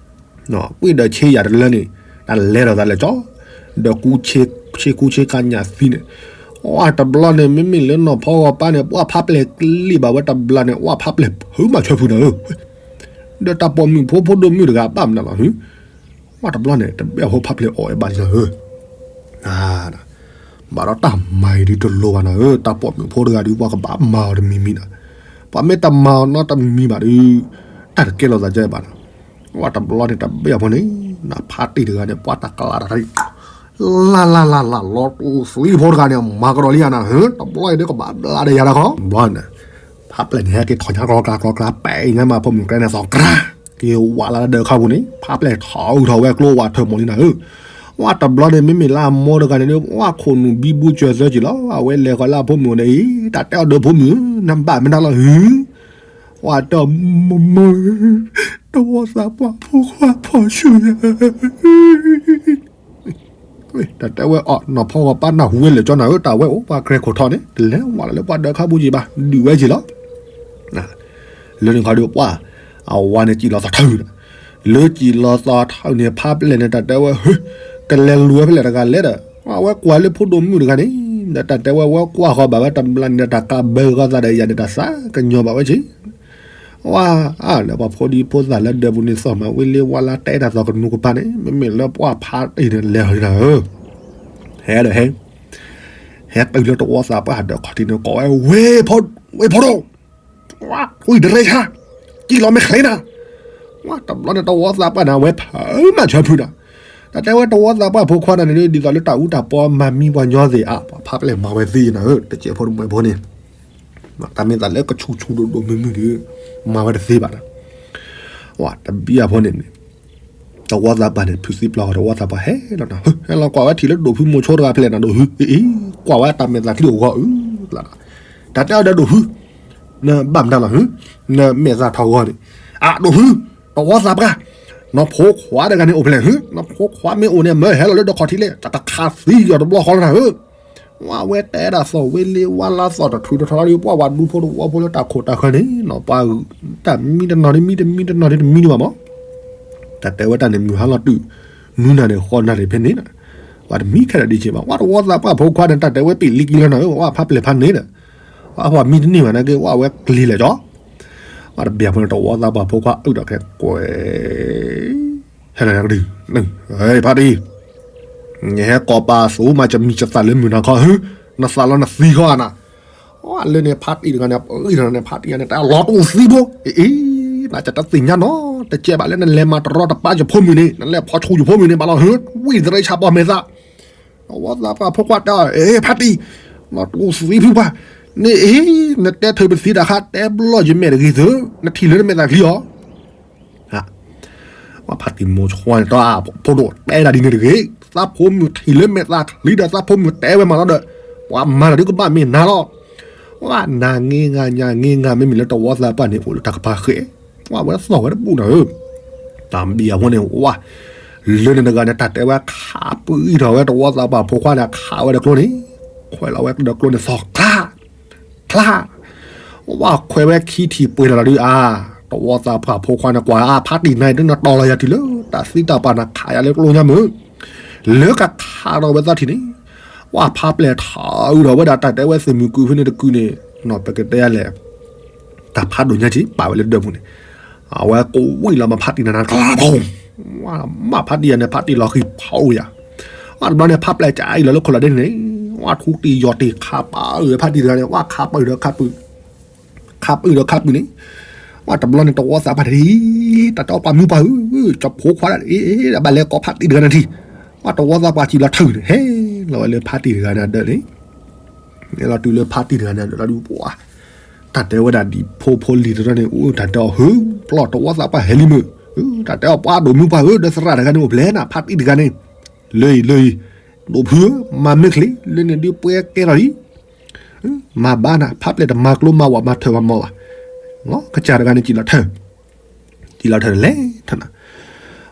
ၢ, ဝ့ၢ်ဒီးဆ့ယၤတလၢန့ၣ်, တၢ်လဲၤဒီးသးလၢာ်ကၠီ, ဒီးဆ့ကူဆ့ကါညၣ်သံန့ၣ်, ဝါတဘျီန့ၣ် မ့မ့ၢ်လၢနီၢ်ဖီဂီၤပၢ်န့ၣ် ပှၤဖးပျဲၢ်ကျ့ဘၣ်ဝဲတဘျီန့ၣ် ဝါဖးပျဲၢ်ဖုမၤဆၢဖုနၤဧၢ, ဒီးတၢ်ပိာ်မုၣ်ဖိဖိဒိၣ်မုၣ်တဂၤဘၣ်မနုၤလီၤ ဝဲတဘျီန့ၣ် တဘ့ၣ်အဖိဖးပျဲၢ်အီၣ်ဝဲဘၣ်လံနၤဧၢ, ဘၣ်ဒီးတၢ်မၤအံၤဒုးတလိၤဘၣ်နၤဧၢ, တၢ်ပိာ်မုၣ်ဖိတဂၤဒုး ပှၤကဘၣ်မၤအီၤတမံၤမံၤနၤ, ပှၤမ့ၢ်တမၤအီၤနီတမံၤဘၣ်ဒုး, တၢ်တကဲလိာ်သးကဲဘၣ်နၤ, ဝဲတဘျီန့ၣ် တဘ့ၣ်အဖိန့ၣ်, နဖးတ့ၢ်တဂၤန့ၣ် ပှၤတၢ်ကလးတၢ်တၢ် လၢ်လၢ်လၢ်လၢ်လီၤ, သံဖိတဂၤန့ၣ် မၤကဒီးလံယၤနၤဧၢ, တဘျီအံၤဒုးကဘၣ်ဘျးဒီးယၤတခီ, ဘျီန့ၣ်, ဖးပျဲၢ်န့ၣ် ဟဲက့ၤထီၣ်ညါကျီကျါကျီကျါ ပဲာ်ညါမးဖိမုၣ်ကျဲန့ၣ်သီၣ်ကြၢး က့ၤဝးလၢဒၢးခါပူၤန့ၣ် ဖးပျဲၢ်ထီၣ်အုးထီၣ်ဝဲကျိဝးထၢၣ်မီၢ်လံနၤဧၢ. ဝဲတဘျီန့ၣ် မ့မ့ၢ်လၢအမိၢ်တဂၤန့ၣ်ဒီး ဝဲခိၣ်နူာ်ဘံဘူစၢၤသၢက့ၤလီၤ. အဝဲလဲၤဃီၤလၢအဖိမုၣ်န့ၣ် အံၤ တၢ်တဲအီၤဒီးဖိမုၣ်ဧၢ, နဘၣ်မ့ၢ်တၢ်လီၤဧၢ. ဝဲတဲအီၤ မိၢ်မိၢ်ဧၢ, တဝီသးပှၢ်ဖိခွါဖီၣ်ဆူၣ်ယၤ တၢ်တဲဝဲအီၤ နီၢ်ဖီဂီၤပၢ်နၢ်ဟူဝဲလၢာ်ကၠီနၤဧၢ, တၢ်ဝဲအိၣ်ပှၤကြဲခိၣ်ထီၣ်န့ၣ် တလဲၤဝဲလၢပှၤဒၢးခါပူၤက့ၤဘၣ် ဒုးဝဲက့ၤလီၤ. လၢန့ၣ်ခီဒီးပှၢ် အဝၤန့ၣ်စံၣ်လီၤသီၣ်ထၢၣ်ဒီး လၢစံၣ်လီၤသီၣ်ထၢၣ်န့ၣ် ဖးပျဲၢ်န့ၣ် တၢ်တဲဝဲ ဟၢ ကလဲၤလူၤဝဲဖဲလဲၣ်တဂၤလဲၣ်ဒီး အဝဲကွၢ်လၢဖိဒိၣ်မုၣ်တဂၤန့ၣ် ဒီးတၢ်တဲဝဲ ဝဲကွၢ်ဃီၤဘၣ်ဝဲတဘျီန့ၣ်ဒီး တၢ်ကးဘၢဂီၤသးဒီးယၤန့ၣ် တၢ်သးကညီၤဘၣ်ဝဲက့ၤ ဝဲ အါ လၢပှၤဖိဒံဖိသၣ်လၢဒၢးပူၤန့ၣ် သီၣ်မးဝံၤလံဝါလၢတဲတၢ်သီၣ်ကနူၤကပၤန့ၣ် မ့မ့ၢ်လၢပှၢ်ဖးအံၤန့ၣ် လဲၤဟီၤန့ၣ်နၤဧၢ, ဟဲဒီးဟဲ ဟဲတုၤလၢတဝီသးပှၢ်ဒီးခီၣ်ထံးန့ၣ် ကိးဝဲ ဝ့ၢ်ဖိ ဝ့ၢ်ဖိဒိၣ် ဝံၣ်တရ့ဆါ စံၣ်လီၤမ့ၢ်ချ့နၤ, ဝဲတဘျီန့ၣ် တဝီသးပှၢ်န့ၣ် အဝဲဖုးမၤဆၢဖုးနၤ, တၢ်တဲဝဲတဝီသးပှၢ်ဖိခွါန့ၣ် ဒ်သိးလၢတၢ်အူတၢ်ပီမၤမံပှၤညီသ့ၣ်ဧါ, ပှၤဖးပျဲၢ်မၤဝဲသ့နၤဧၢ, တကဲးဖိတမှဲၤဖိန့ၣ် တၢ်မ့ၢ်သးလၢကဆူၣ်ဆူၣ်ဒိၣ်ဒိၣ်မုၢ်မုၢ်ဒီး မၤဝဲတသ့ဘၣ်နၤ, ဝဲတဘံၣ်အဖိန့ၣ်န့ၣ် တဝီသးပှၢ်န့ၣ် ဖုးသံပျီဃီ တဝီသးပှၢ်ဟဲလီၤနၤ, ဟဲလီၤကွၢ်ဝဲထံၣ်လၢဒိၣ်ဖုမိၤဆိတဂၤဖဲလဲၣ်နၤ ဒိၣ်ဖု, အ့ ကွၢ်ဝဲတၢ်မဲာ်သးချံအိၣ်ဂီၤအုးလီၤ, တၢ်တဲအီၤဒီးဒိၣ်ဖု နဘၣ်မတၤလီၤဧၢ, နမဲာ်သးထီၣ်ဂီၤန့ၣ်, အဒိၣ်ဖု, တဝီသးပှၢ်, နီၢ်ဖိခွါတဂၤန့ၣ်အိၣ်ဖဲလဲၣ်ဧၢ, နီၢ်ဖိခွါမ့ၢ်အိၣ်န့ၣ် မၢဟဲလီၤလၢဒၢးခီၣ်ထံးလဲၣ်, တကခးသံယီၤတဘျီဃီလီၤနၤဧၢ, ဝဲတဲဒၣ်သီၣ်ဝံၤလံဝါလၢသီၣ်တထူးတထီဒီး ပှၢ်ဝဲဒူဖိတဝီဖိလၢတၢ်ခိၣ်တၢ်ဃၢၤန့ၣ် နီၢ်ပှၤ တၢ်မံတနီၤဒ်မံတမံတနီၤဒ်တမံဒံးဘၣ်မး, တၢ်တဲဝဲတၢ်န့ၣ် မုၢ်ဟါလီၤတုၤ နွံနၣ်ရံၣ်ဃိးနၣ်ရံၣ်ဖဲန့ၣ်နၤ, ဝဲတမံခဲဒီးဒ်က့ၤဘၣ်, ဝဲတဝီသးပှၢ်ဖိခွါန့ၣ် တၢ်တဲဝဲပံာ်လံကံလီၤနၤဧၢ, ဝဲဖးပျဲၢ်ဖးန့ၣ်ဒီး ဝဲဖးမံတန့ၢ်ဘၣ်နာ်က့ ဝဲဝဲကျ့လဲၣ်ကၠီ, ဝဲတဘံၣ်ဖိန့ၣ် တဝီသးပှၢ်ဖိခွါအုၣ်ဒီးခဲကွဲ ဟဲလီၤနၤကဒု, ဖးတံၢ်, နဟဲကိးပာ်သူမၤကမံၤကသးလၢမုၢ်နၤခီဧၢ, နသးလီနသံခီဧါနၤ, ဝဲလၢန့ၣ်ဖးတံၢ်တဂၤန့ၣ် ပှၤအုၣ်ထီၣ်န့ၣ် ဖးတံၢ်တဂၤန့ၣ် တၢ်လီၤတူၢ်သံဖိ, အ့ နတၢ်တသ့ၣ်ညါနီၤ, တကဲဘၣ်လၢနလဲၤမၤတရီတပါယဖိမုၣ်န့ၣ် နလဲၤဖီၣ်ဆူၣ်ယဖိမုၣ်န့ၣ် ဘၣ်လီၤဧၢ, ဝံၣ်တရ့ဆါပှၢ်မဲာ်သး တဝီသးပှၢ်ဖိခွါတဲအီၤ အ့ ဖးတံၢ်, လီၤတူၢ်သံဖုပှၢ်, န့ၣ်အ့ နတဲထၢၣ်ပသံတၢ်ခါ တဲဘျီယမဲာ်တဂ့ၤသု, နထံၣ်လၢနမဲာ်သးချံအီၤ, ဝဲဖးတံၢ်မိၤဆိန့ၣ် တၢ်ဖိဒိၣ်တဲဒၣ်ဒ်န့ၣ်တဂ့ၤ, သးဖိမုၣ်ထံၣ်လၢမဲာ်သးချံဒီးသးဖိမုၣ်တဲဝဲမးလီၤဒီး ပှၤမၤတၢ်ဒ်ကဘၣ်မ့ၢ်နၤလီၤ, ဝဲနၤင့ၤငါညါင့ၤငါ မ့မ့ၢ်လၢတဝီသးပှၢ်န့ၣ် အိၣ်လၢတၢ်ကပၤဃဲး, ဝဲဝဲသီၣ်ဝဲတဘူၣ်နၤဧၢ တၢ်ဘံၣ်အဃိန့ၣ် ဝဲ လၢန့ၣ်တဂၤန့ၣ် တၢ်တဲဝဲခးပှံၢ်ထီၣ်ဝဲတဝီသးပှၢ်ဖိခွါန့ၣ် ခးဝဲဒီးကျိန့ၣ်, ခွဲးလီၤဝဲဒီးကျိန့ၣ်သီၣ်ချါ, ချါ, ဝဲခွဲးဝဲခံထံၣ်ပှဲၤလီၤလီၤဒုးအါ, တဝီသးပှၢ်ဖိခွါန့ၣ် ကွၢ်အါဖးတံၢ်နၤအံၤ ဒ်နတီၤလီၤယၤတုၤလၢ တၢ်သံတၢ်ပှၢ်နၤခးယၤလၢကျိညါမုၢ်, လၢကခးထီၣ်ဝဲသီၣ်ထံၣ်န့ၣ်, ဝဲဖးပျဲၢ်ထီၣ်အုးထီၣ်ဝဲဒၣ် တၢ်တဲဝဲသုးမုၢ်ကုဖဲန့ၣ်တကုန့ၣ်, နီၢ်ပကတဲယၤလဲၣ် တၢ်ဖးဒိၣ်ညါက့ၤ ပာ်ဝဲလၢဒၢးပူၤန့ၣ်, အဝဲကိးဝံၣ်လီၤမးဖးတံၢ်နၤနၤတကလးဖိ, ဝဲမးဖးတံၢ်ယၤန့ၣ် ဖးတံၢ်လီၤဃံၤဖးအိၣ်ယၤ, ဝဲတဘျီန့ၣ် ဖးပျဲၢ်ကၠးအံၤလီၤလၢခိၣ်လီၤဒ့န့ၣ်, ဝဲထူတံၢ်ယီၢ်တံၢ်ခးပာ်အုးဖးတံၢ်တဂၤန့ၣ်, ဝဲခးပာ်အုးဒီးခးပာ်, ခးပာ်အုးဒီးခးပာ်န့ၣ်, ဝဲတဘျီန့ၣ် တဝီသးပှၢ်တံၢ်, တၢ်တဲအီၤပှၤမုၢ်ပှၢ်ဧၢ, ကၠီဖိခွါဒၣ်အံၤ, ဘၣ်လဲၤကိးဖးတံၢ်တဂၤန့ၣ်ထံၣ်, ဝဲတဝီသးပှၢ်စံၣ်လီၤထၢၣ်န့ၣ်, ဟဲလီၤဝဲလၢဖးတံၢ်တဂၤန့ၣ်အဒၢးန့ၣ် ဟဲလီၤတုၤလၢဖးတံၢ်တဂၤန့ၣ် ဒီးပှၤ, တၢ်တဲဝဲဒၣ်ဒ်ဖိဖိလံၤတရီန့ၣ် အိၣ်တၢ်တဲအီၤ ဟုၣ်ပျီၢ်တဝီသးပှၢ်ဟဲလံမုၢ်, တၢ်တဲအီၤပှၤဒိၣ်မုၢ်ပှၢ်ဧၢ, ဒီးသရၣ်တဂၤန့ၣ်အိၣ်ဖျဲၣ်နၤ ဖးတံၢ်တဂၤန့ၣ်, လၢအံၤလၢအံၤ, ဒိၣ်ဖုဧၢ, မၤမ့ၢ်ချ့, လၢန့ၣ်ဒုးပှဲၤကဲထီၣ်လံ, မၤဘၣ်နၤ ဖးပျဲၢ်တမၤကျိမၤဝးမၤထၢၣ်မၤမီၢ်ဘၣ်, ကစၢ်တဂၤန့ၣ်စံၣ်လီၤထၢၣ် စံၣ်လီၤထၢၣ်န့ၣ်လဲၤထၢၣ်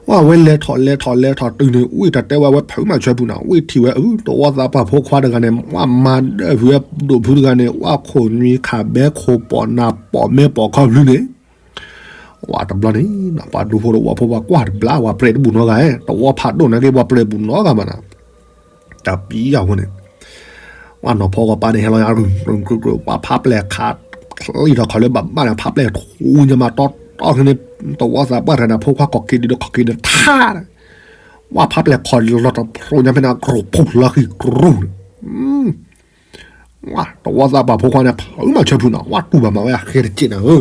နၤ, ဝဲလဲၤထီၣ်လဲၤထီၣ်လဲၤထီၣ်တုၤန့ၣ် ဝံၣ်တၢ်တဲဝဲဝဲဖုးမၤဆၢပူၤနၤ ဝံၣ်ထံၣ်ဝဲအု တဝီသးပှၢ်ဖိခွါတဂၤန့ၣ် ဝဲမၤဒၢဖုးဝဲဒိၣ်ဖုတဂၤန့ၣ် ဝဲခိၣ်နွံခးဘဲခိၣ်ပိာ်နၤပိာ်မဲပိာ်ခီဖျိန့ၣ်, ဝဲတဘျီန့ၣ် ပှၤဒူဖိတဝီဖိပှၤကွၢ်တဘျါ ပှၤပြဲးတဘူၣ်နီတဂၤ, တဝီဖးဒိၣ်နာ်က့ ပှၤပြဲးတဘူၣ်နီတဂၤမးနၤ တၢ်ပံၤအဃိန့ၣ်, ဝဲနီၢ်ဖီဂီၤပၢ်န့ၣ် ဟဲလီၤညါ ပှၤဖးပျဲၢ်ခး ချံထီၣ်ခီၣ်လၢဘၣ်ဘၣ်န့ၣ် ဖးပျဲၢ်ထူညါမးတီတီန့ၣ်, တဝီသးပှၢ်တဂၤန့ၣ် ဖိခွါကိးက့ၤဒုးဒီးခိးက့ၤဒီးထါ, ဝဲဖးပျဲၢ်ခီၣ်လီၤတဖျိညါဖဲန့ၣ် ကြိၢ်ဖူၣ်လီၤဃံၤကြိၢ်န့ၣ် ဝဲတဝီသးပှၢ်ဖိခွါန့ၣ် ဖုးမၤဆၢဖုးနၤ ဝဲတူၢ်ဘၣ်မးဝဲအဃဲတက့ၢ်နၤဧ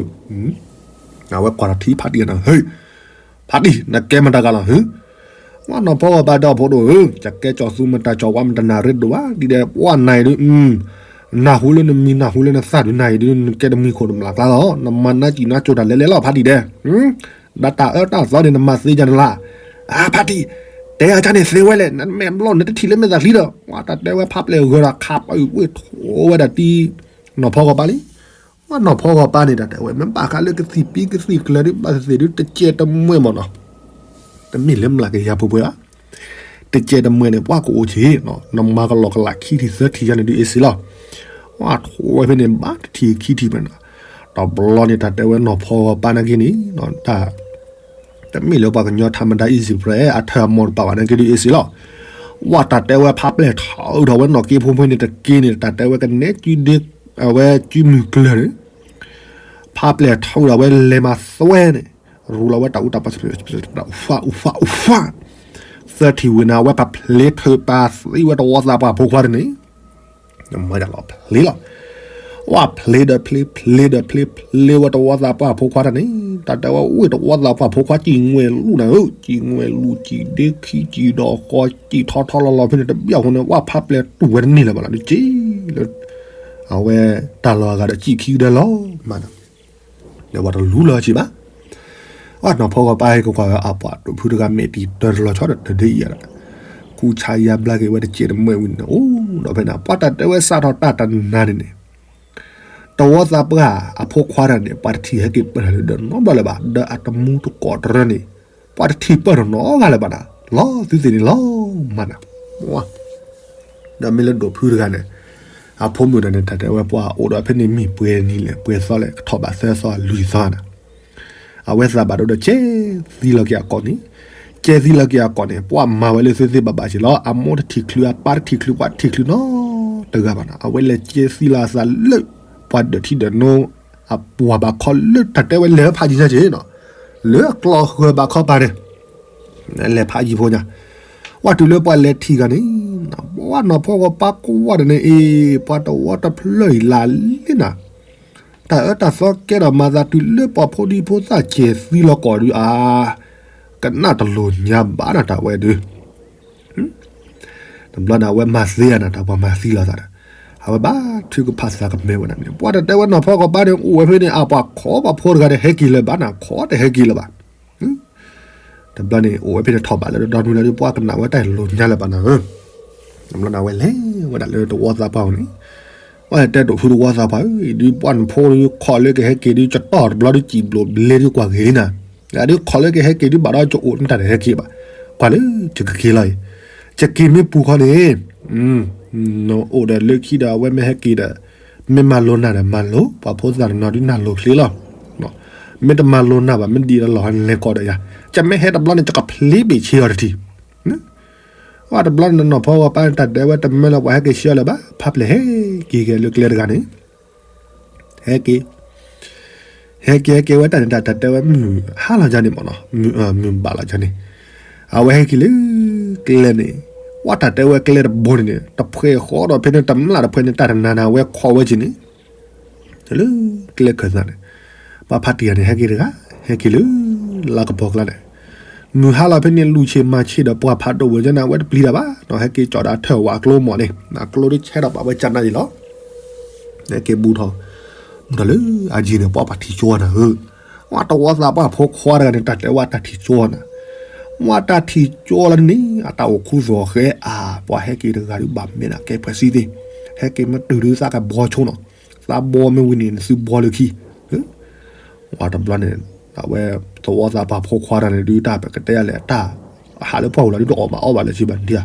ၢ, အဝဲကွၢ်ထီၣ်ထံဖးတံၢ်နၤ ဟ့ၣ်, ဖးတံၢ် နကဲမတၤတဂၤလီၤဧၢ, ဝဲနီၢ်ဖီဂီၤပၢ်ဒီဖိဒိၣ်ဧၢ, ကကဲကၠီၤသူမတၤကၠီၤဝါမတၤနၤရ့ဒိၣ်ဘၣ် ဒ်ဒီးပှၤနၤအံၤဒုး, နၢ်ဟူလၢနမံၤ နၢ်ဟူလၢနသၣ်ဒုးနၤအံၤဒုး နကဲတမံၤခိၣ်တမျးကျါလီၤ. နမၤနၢ်စံၣ်နၢ်ကၠိတၢ်လဲၤလဲၤလီၤ ဖါတံၢ်ဒဲး, ဒီးတၢ်အၢတၢ်သီန့ၣ် နမၤသ့ဒ်န့ၣ်လီၤ. အါ ဖါတံၢ်, တဲအီၤကန့ၣ်သ့ဝဲလဲၣ်, နမဲာ်ဘျီၣ် နတထံၣ်လၢမဲာ်သၣ်ချံဒီး ဝဲတၢ်တဲဝဲဖါပျဲၢ်ဂၢၤဒီး ခးပှၤအုၣ်ဝ့ၢ်ထိးဝဲဒၣ်တံၤ နီၢ်ဖီဂီၤပၢ်လံ. ဝဲနီၢ်ဖီဂီၤပၢ်န့ၣ် တၢ်တဲဝဲ မ့ၢ်ဘၣ်ဃးလၢကသံၣ်ပံကသံၣ်ကျၢၤဒုး ဘၣ်သ့ၣ်သ့ၣ်ဒုး တကဲတမှဲမၢ်နီၤ, တမ့ၢ်လၢမျးကယၤပှဲၤပှဲၤဘၣ်. တကဲတမှဲန့ၣ် ပှၤကအိၣ်ဆံး, နမၤကလီကလးခံထံၣ်သၢထံၣ်ယါန့ၣ်ဒုးအ့စ့လီၤ. ဝဲထိးဝဲဖဲန့ၣ် ဘၣ်တထံၣ်ခံထံၣ်မၢ်နီၤ. တဘျီန့ၣ် တၢ်တဲဝဲနီၢ်ဖီဂီၤပၢ်နာ်က့န့ၣ် တၢ် တမ့ၢ်လၢပှၤကညီထါမဒါ easy prey အထၢၣ်အမီၢ်တပာ်ဘၣ်နာ်က့ဒုးအ့စ့လီၤ. ဝဲတၢ်တဲဝဲဖါပျဲၢ်ထီၣ်ဒီးဝဲနီၢ်က့ဖိဖဲန့ၣ်တက့န့ၣ် တၢ်တဲဝဲကနဲ အဝဲကုမုၢ်ကျၢၤန့ၣ် ဖါပျဲၢ်ထီၣ်ဒီးဝဲလဲၤမၤသွဲန့ၣ် ရူလီၤဝဲတၢ်အူတၢ်ပှၤ အူဖးအူဖးအူဖး သၢထံၣ်ဝံၤန့ၣ် အဝဲပာ်ဖျ့ထုးပာ်သံဝဲတဝီသးပှၢ်ဖိခွါတန့ၣ် မၤဒၣ်လီၤဖျ့လီၤ. ဝဲဖျ့ဒီးဖျ့ ဖျ့ဒီးဖျ့ ဖျ့ဝဲတဝီသးပှၢ်ဖိခွါတန့ၣ် တၢ်တဲဝဲဝ့ၢ်တဝီသးပှၢ်ဖိခွါ စံၣ်ငွဲၣ်လူၣ်နၤဧၢ, စံၣ်ငွဲၣ်လူၣ် စံၣ်ဒ့ခံ စံၣ်ဒီးဃီ စံၣ်ထီထီလီၤလီၤဖဲန့ၣ် တဘျီဃီန့ၣ် ဝဲဖါပျဲၢ်တူၢ်ဝဲတန့ၢ်လၢၤဘၣ်လီၤ ဒုးက့လၢ အဝဲတၢ်လီၢ်အဂၤဒီး စံၣ်ခံကဒၢလီၤမးနီၤ ဒီးပှၤတလူလၢၤဆံးဘၣ်. အနီၢ်ဖီဂီၤပၢ်ဟဲက့ၤကွၢ်ဝဲအပှၤဒိၣ်ဖုတဂၤ မဲာ်တံၤတၢတလီၤဆီဒီးတဒ့အံၤဒီး ကူဆါယါဘျါက့ၤဝဲတကဲတမှဲဝံၤန့ၣ် အိၣ်ဒီးဖဲန့ၣ် ပှၤတၢ်တဲဝဲစးထီၣ်တၢ်တနၤန့ၣ်န့ၣ် တဝီသးပှၢ်အဖိခွါတၢ်န့ၣ် ပှၤတထံၣ်ဟဲက့ၤပၢၢ်ထီၣ်လၢဒီးနီတဘျီလၢၤဘၣ် ဒီးအတမူတကိးတရၢန့ၣ် ပှၤတထံၣ်ပၢၢ်ထီၣ်နီတဂၤလၢၤဘၣ်နၤ လီၤသုသ့ၣ်န့ၣ်လီၤမးနၤ ဒီးမ့ၢ်လၢဒိၣ်ဖုတဂၤန့ၣ် အဖိမုၣ်တဂၤန့ၣ် တၢ်တဲဝဲပှၤအိၣ်ဒီးဖဲန့ၣ်မ့ၢ်ပှဲၤနံၣ်လဲၣ် ပှဲၤသီလဲၣ် ကထီၣ်ဘးသၢသီလွံၢ်သီနၤ အဝဲသးဘၣ်ဒိဒီးကဲသံလီၤက့ၤအကိာ်န့ၣ်, ကဲသံလီၤက့ၤအကိာ်န့ၣ် ပှၤမၤဝဲလၢသုသ့ၣ်ဘၣ်ဘၣ်က့ၤလီၤ. အမိၢ်တထံၣ်ချုး အပၢ်တထံၣ်ချုး ပှၤတထံၣ်ချုးနီတဂၤဘၣ်နၤ. အဝဲလဲၤကဲသံလီၤအသးလၢ ပှၤဒၢးထံဒၢးနိ အပှၤဘၣ်ခီလၢတၢ်တဲဝဲလဲၤဖးယံၤညါက့ၤနီၤ, လၢအကျီၢ်ဃၢၤဘၣ်ခီပၤန့ၣ် လဲၤဖးယံၤဖိညါ, ပှၤတုၤလၢပှၤလဲၤထံၣ်ဂၤန့ၣ်, ပှၤနီၢ်ဖီဂီၤပၢ်ကွၢ်တန့ၣ်အံၤ ပှၤတဝီတဖျၢၣ်အံၤလၢလံနၤ, တၢ်အၢတၢ်သီကဲထီၣ်မၤသးတုၤလၢပှၤဖိဒံဖိသၣ်ကဲၤသံလီၤကိာ်ဒုးအါ, ကနၣ်တလိၤညါဘၣ်နၤတၢ်ဝဲဒုး တဘျီန့ၣ် အဝဲမၤသ့ဧါနၤ တၢ်ပှၤမၤသံလီၤသးဒီး, အဝဲဘၣ်ထုကဖၣ်သးကမဲဝဲဒၣ်န့ၣ် ပှၤတတဲဝဲနီၢ်ဖီဂီၤပၢ်န့ၣ် အိၣ်ဝဲဖဲန့ၣ် အပှၤခိးပှၤဖိတဂၤန့ၣ် ဟဲက့ၤလၢၤဘၣ်နၤ ခိးတဟဲက့ၤလၢၤဘၣ်. တဘျီန့ၣ် အိၣ်ဝဲဖဲန့ၣ်ထီၣ်ဘးလၢဒီနုၤလၢဒုး ပှၤကနၣ်ဝဲတၢ်လိၤညါလၢၤဘၣ်နၤဧၢ, တဘျီန့ၣ် အဝဲလဲၤဝဲဒၣ်လၢတဝီသးပှၢ်န့ၣ် ပှၤတဲဒိၣ်ဖုတဝီသးပှၢ်ဧၢ, ဒုးပှၢ်နဖိဒုးခိးလၢကဟဲက့ၤဒုး ကတီၢ်တဘျီဒုး စံာ်ဘျိးဘျဲဒုးကွၢ်ဂ့ၤလံနၤ, ဒုးခိးလၢကဟဲက့ၤဒုး ဘၣ်ဒီးကအိၣ်နတၢ်တဟဲက့ၤဘၣ်, ကွၢ်လၢကက့ၤလီၤအံၤ, ကက့ၤမ့ၢ်ပူၤခီန့ၣ် နအိၣ်ဒီးလၢခံဒီး အဝဲမ့ၢ်ဟဲက့ၤဒီး, မ့ၢ်မၤလိနၤဒီးမၤလိ, ပှၤဖိသၣ်တနီၤဒုးနၢ်လိၤချ့လီၤ, မ့ၢ်တမၤလိနၤဘၣ် မ့ၢ်ဒ်ဒီးလီၤဟဲလဲၤကိးဒီးယၤ, ကမ့ၢ်ဟဲတဘျီန့ၣ် ကကဖျ့ဘ့ၣ်ဆ့အီၤတထံၣ် ပှၤတဘျီန့ၣ်နီၢ်ဖီဂီၤပၢ်န့ၣ် တၢ်ဒဲးဝဲတမၢလၢၤ ပှၤဟဲက့ၤဆှၢလၢၤဘၣ်, ဖါပျဲၢ်ဟဲက့ၤက့ၤလၢကျဲတဂၤန့ၣ်, ဟဲက့ၤ, ဟဲက့ၤဟဲက့ၤဝဲတၢ်န့ၣ် တၢ်တဲဝဲမုၢ်ဟါလီၤကန့ၣ်မ့ၢ်နီၤ, မုၢ်ဘၣ်လီၤကန့ၣ်, အဝဲဟဲက့ၤလၢကျဲန့ၣ်, ပှၤတၢ်တဲဝဲကျဲတဘိန့ၣ်န့ၣ် တဖှဲးဃီဒီးဖဲန့ၣ် တမျၢ်တဖှဲးန့ၣ် တၢ်တနၤနၤဝဲခိးဝဲက့ၤန့ၣ် လၢကျဲခၢၣ်သးန့ၣ်, ပှၤဖါတံၢ်ဂၤန့ၣ် ဟဲက့ၤတဂၤ, ဟဲက့ၤလၢ လါကပီၤကျါန့ၣ်, မုၢ်ဟါလီၤဖဲန့ၣ် လူၤဆံးမၤဆံးဒီးပှၤဖးဒိၣ်ဝဲကနၤဝဲတပျံၤတၢ်ဘၣ်နီၤ, ဟဲက့ၤကၠီၣ်ဒီးအထၢၣ်ဝးအကျိမီၢ်န့ၣ်, အကျိဒုးဆဲးဒီးပာ်ဝဲကနၣ်ယံၤလီၤ, ဟဲက့ၤဘူးထီၣ်, ဘူးထီၣ်လၢအယံၤန့ၣ် ပှၤပှၤထံၣ်ကၠိနၤဧၢ, ဝဲတဝီသးပှၢ်ဖိခွါတဂၤန့ၣ် တၢ်တဲဝဲတၢ်ထံၣ်ကၠိနၤ, ဝဲတၢ်ထံၣ်ကၠိလၢန့ၣ် အတၢ်အိၣ်ခူသူၣ်ဃဲအါ, ပှၤဟဲက့ၤတဂၤဒုးဘၣ်မဲာ်နၤကဲဖှဲးစံသ့, ဟဲက့ၤမ့ၢ်တုၤဒုးသးကဘီဆိနီၤ, သးဘီမ့ၢ်ဝံၤန့ၣ် နသုဘီလၢခံ ဝဲတဘျီန့ၣ်, အဝဲသဝီသးပှၢ်ဖိခွါတဂၤန့ၣ်ဒုး တၢ်ပကတဲယၤလဲၣ် တၢ်ဟးလၢပှၢ်ပူၤလီၤဒုး တအီၣ်ဘၣ်အီဘၣ်လၢၤဘၣ်ဒံးဧါ,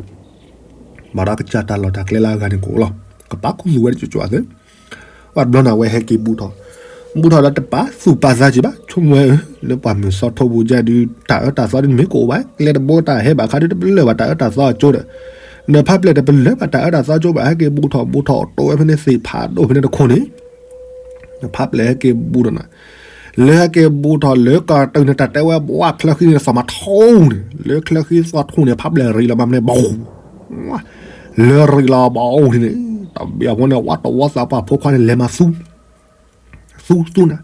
ဘၣ်ဒီးကစၢ်တၢ်လီၢ်တၢ်ကျဲလၢအဂၤန့ၣ်ကအိၣ်လီၤ, ကပာ်ခူသူၣ်ဝဲတကၠိၣ်ကၠိၣ်သ့, ဝဲတဘျီန့ၣ် အဝဲဟဲက့ၤဘူးထီၣ်, ဘူးထီၣ်ဒီးတပာ်သူၣ်ပာ်သးက့ၤဘၣ်, ဆိကမိၣ်ဝဲဧၢ, လၢပှၢ်မုၢ်စီၤထိၣ်ပူၤကဲဒုး တၢ်အၢတၢ်သီဒုးမ့ၢ်ကအိၣ်ဘၣ်, ကျဲတဘိတၢ်ဟဲဘၣ်ခါဒုး တပလၢၢ်ဘၣ်တၢ်အၢတၢ်သီအကၠိဒီး, နဖါပျဲၢ်တပလၢၢ်ဘၣ်တၢ်အၢတၢ်သီကၠိဘၣ်, ဟဲက့ၤဘူးထီၣ်ဘူးထီၣ် တိၢ်ဝဲဖဲန့ၣ်သ့ၣ်ဖးဒိၣ်ဖဲန့ၣ်တခိၣ်န့ၣ် ဖါပျဲၢ်ဟဲက့ၤဘူးဒီးနၤ, လၢဟဲက့ၤဘူးထီၣ်လၢကတုၤန့ၣ် တၢ်တဲဝဲဘှၢ်ချၢဃံန့ၣ် သီၣ်မၤထူန့ၣ်, လၢချၢဃံသီၣ်ထူန့ၣ် ဖါပျဲၢ်ရံးလီၤမၤမနုၤဘၣ်, လၢရံးလီၤဘၣ်အိၣ်န့ၣ်, တဘျီဖိန့ၣ် ဝဲတဝီသးပှၢ်ဖိခွါန့ၣ် လဲၤမၤသူ သူသူနၤ,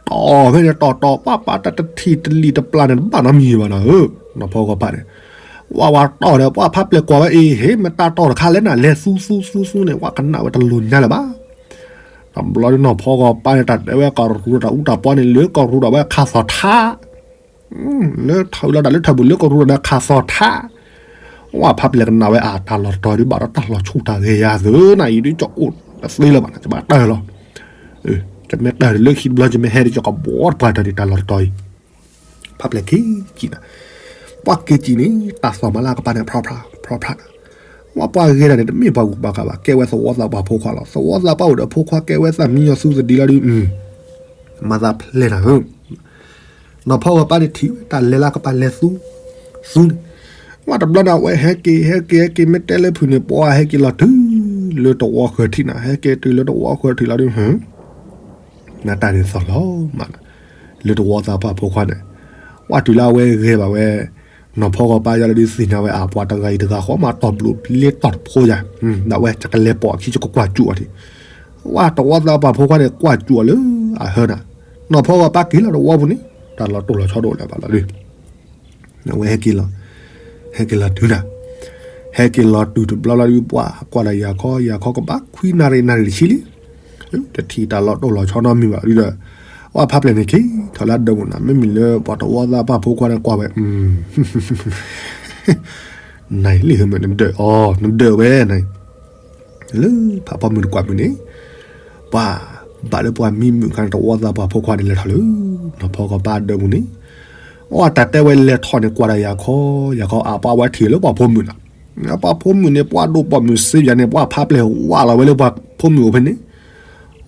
တီၢ်ဖဲန့ၣ် တီၢ်တီၢ် ပှၤပှၤတၢ်တထံၣ်တလံၣ်တပျၢ်န့ၣ် တဘၣ်နီတမံၤဘၣ်နၤဧၢ, နီၢ်ဖီဂီၤပၢ်န့ၣ်, ဝဲဝဲတီၢ်ဒီး ပှၤဖါပျဲၢ်ကွၢ်ဝဲအံၤ ဟ့ၣ်မတၤတီၢ်တခါလဲၣ်နၤ, လဲၤသူသူသူသူန့ၣ် ဝဲကနၣ်ဝဲတလိၤညါလၢၤဘၣ် တဘျီဒုးနီၢ်ဖီဂီၤပၢ်န့ၣ် တၢ်တဲဝဲကရူၢ်တၢ်အူတၢ်ပီန့ၣ် လၢကရူၢ်ဒီးဝဲခးသီၣ်ထး, လၢထီၣ်လီၤတၢ်လၢထၢၣ်ပူၤလၢကရူၢ်ဒီးခးသီၣ်ထး, ဝဲဖးပျဲၢ်ကနၣ်ဝဲအတၢ်လီၢ်တတီၤဒုး ဘၣ်ဒီးတၢ်လီၤဆူၣ်တၢ်ဂဲၤယၤသ့နၤအံၤဒုး ကၠီအိၣ်တသ့လၢၤဘၣ်နၤ ကဘၣ်တၢၢ်လီၤ, ကမ့ၢ်တၢၢ်လၢခံတဘျီ ကမ့ၢ်ဟဲဒုး ကကဘီတပှၢ်တၢၢ်ဒုး တၢ်လီၢ်တတီၤအံၤ ဖးပျဲၢ်က့ၤကံၣ်နၤ, ပှၤက့ၤကံၣ်န့ၣ် တၢ်သီၣ်မၤလၢအကပၤန့ၣ် ဖြီဖြီဖြီဖြီနၤ, ဝဲပှၤဂ့ၤတၢ်န့ၣ် တမ့ၢ်ပှၤဂုၤပှၤဂၤဘၣ် ကဲဝဲသဝီသးပှၢ်ဖိခွါလီၤ, သဝီသးပှၢ်အိၣ်ဒီးဖိခွါကဲဝဲသးမံညီသူသဒံလီၤဒုး, မၤသးဖျဲၣ်နၤဧၢ, နီၢ်ဖီဂီၤပၢ်န့ၣ်ထံၣ်ဝဲတၢ်လဲၤလၢကပၤလဲၤသူ, သူန့ၣ်, ဝဲတဘျီန့ၣ် အဝဲဟဲက့ၤ ဟဲက့ၤ ဟဲက့ၤ မ့ၢ်တဲလၢဖုၣ်န့ၣ် ပှၤဟဲက့ၤလီၤတုၤလၢတဝီဃၢၤထံးနၤ, ဟဲက့ၤတုၤလၢတဝီဃၢၤထံးလီၤဒုး နတၢ်န့ၣ်သီၣ်လီၤမးနၤ, လၢတဝီသးပှၢ်ဖိခွါန့ၣ်, ဝဲတုၤလၢအဝဲဂဲၤဘၣ်ဝဲ, နီၢ်ဖီဂီၤပၢ်ယါလၢဒုးသ့ၣ်ညါဝဲအပှၤတဂၤအံၤတဂၤဃီမး တီၢ်ဘျုးလ့တီၢ်တဖိယၤ, ဒၣ်ဝဲကကလဲၤပိာ်အခံကကွၢ်စူၣ်အီၤထံး, ဝဲတဝီသးပှၢ်ဖိခွါန့ၣ် ကွၢ်စူၣ်အီၤလၢအဟၢနၤ, နီၢ်ဖီဂီၤပၢ်က့ၤလီၤတဝီပူၤန့ၣ် တၢ်လီၤတိၢ်လီၤဆီတအိၣ်လၢၤဘၣ်လီၤဒုး အဝဲဟဲက့ၤလီၤ, ဟဲက့ၤလီၤတုၤနၤ, ဟဲက့ၤလီၤတုၤတဘျီလီၤဒုး ပှၤကွၢ်ဒီးယၤခီ ယၤခီကဘၣ်ခွံနၣ်ရံၣ်နၣ်ရံၣ်တဆံလံ, တထံၣ်တၢ်လီၤတိၢ်လီၤဆီနီတမံၤဘၣ်ဒုးဒီး, ဝဲဖးပျဲၢ်န့ၣ်က့ၤထီၣ်လၢဒၢးပူၤနၤ, မ့မ့ၢ်လၢပှၤတဝီသးပှၢ်ဖိခွါန့ၣ်ကွၢ်ဝဲ နၤအံၤလံ နဒၢးအီၤ နဒၢးဝဲနၤအံၤ လၢဖးဖီမုၢ်တကွၢ်မုၢ်န့ၣ်, ပှၤဘၣ်လၢပှၤမံမုာ်ခါန့ၣ် တဝီသးပှၢ်ဖိခွါန့ၣ် လဲၤထီၣ်လၢနီၢ်ဖီဂီၤပၢ်ဒၢးပူၤန့ၣ်, အတၢ်တဲဝဲလဲၤထီၣ်န့ၣ် ကွၢ်ဒီးယၤခီ ယၤခီအပှၤဝဲထံၣ်လၢပှၤဖိမုၣ်နၤ, ပှၤဖိမုၣ်န့ၣ် ပှၤဒိၣ်ပိာ်မုၣ်စ့ယၤန့ၣ် ပှၤဖးပျဲၢ်ဝးလီၤဝဲလၢပှၤဖိမုၣ်အိၣ်ဖဲန့ၣ်,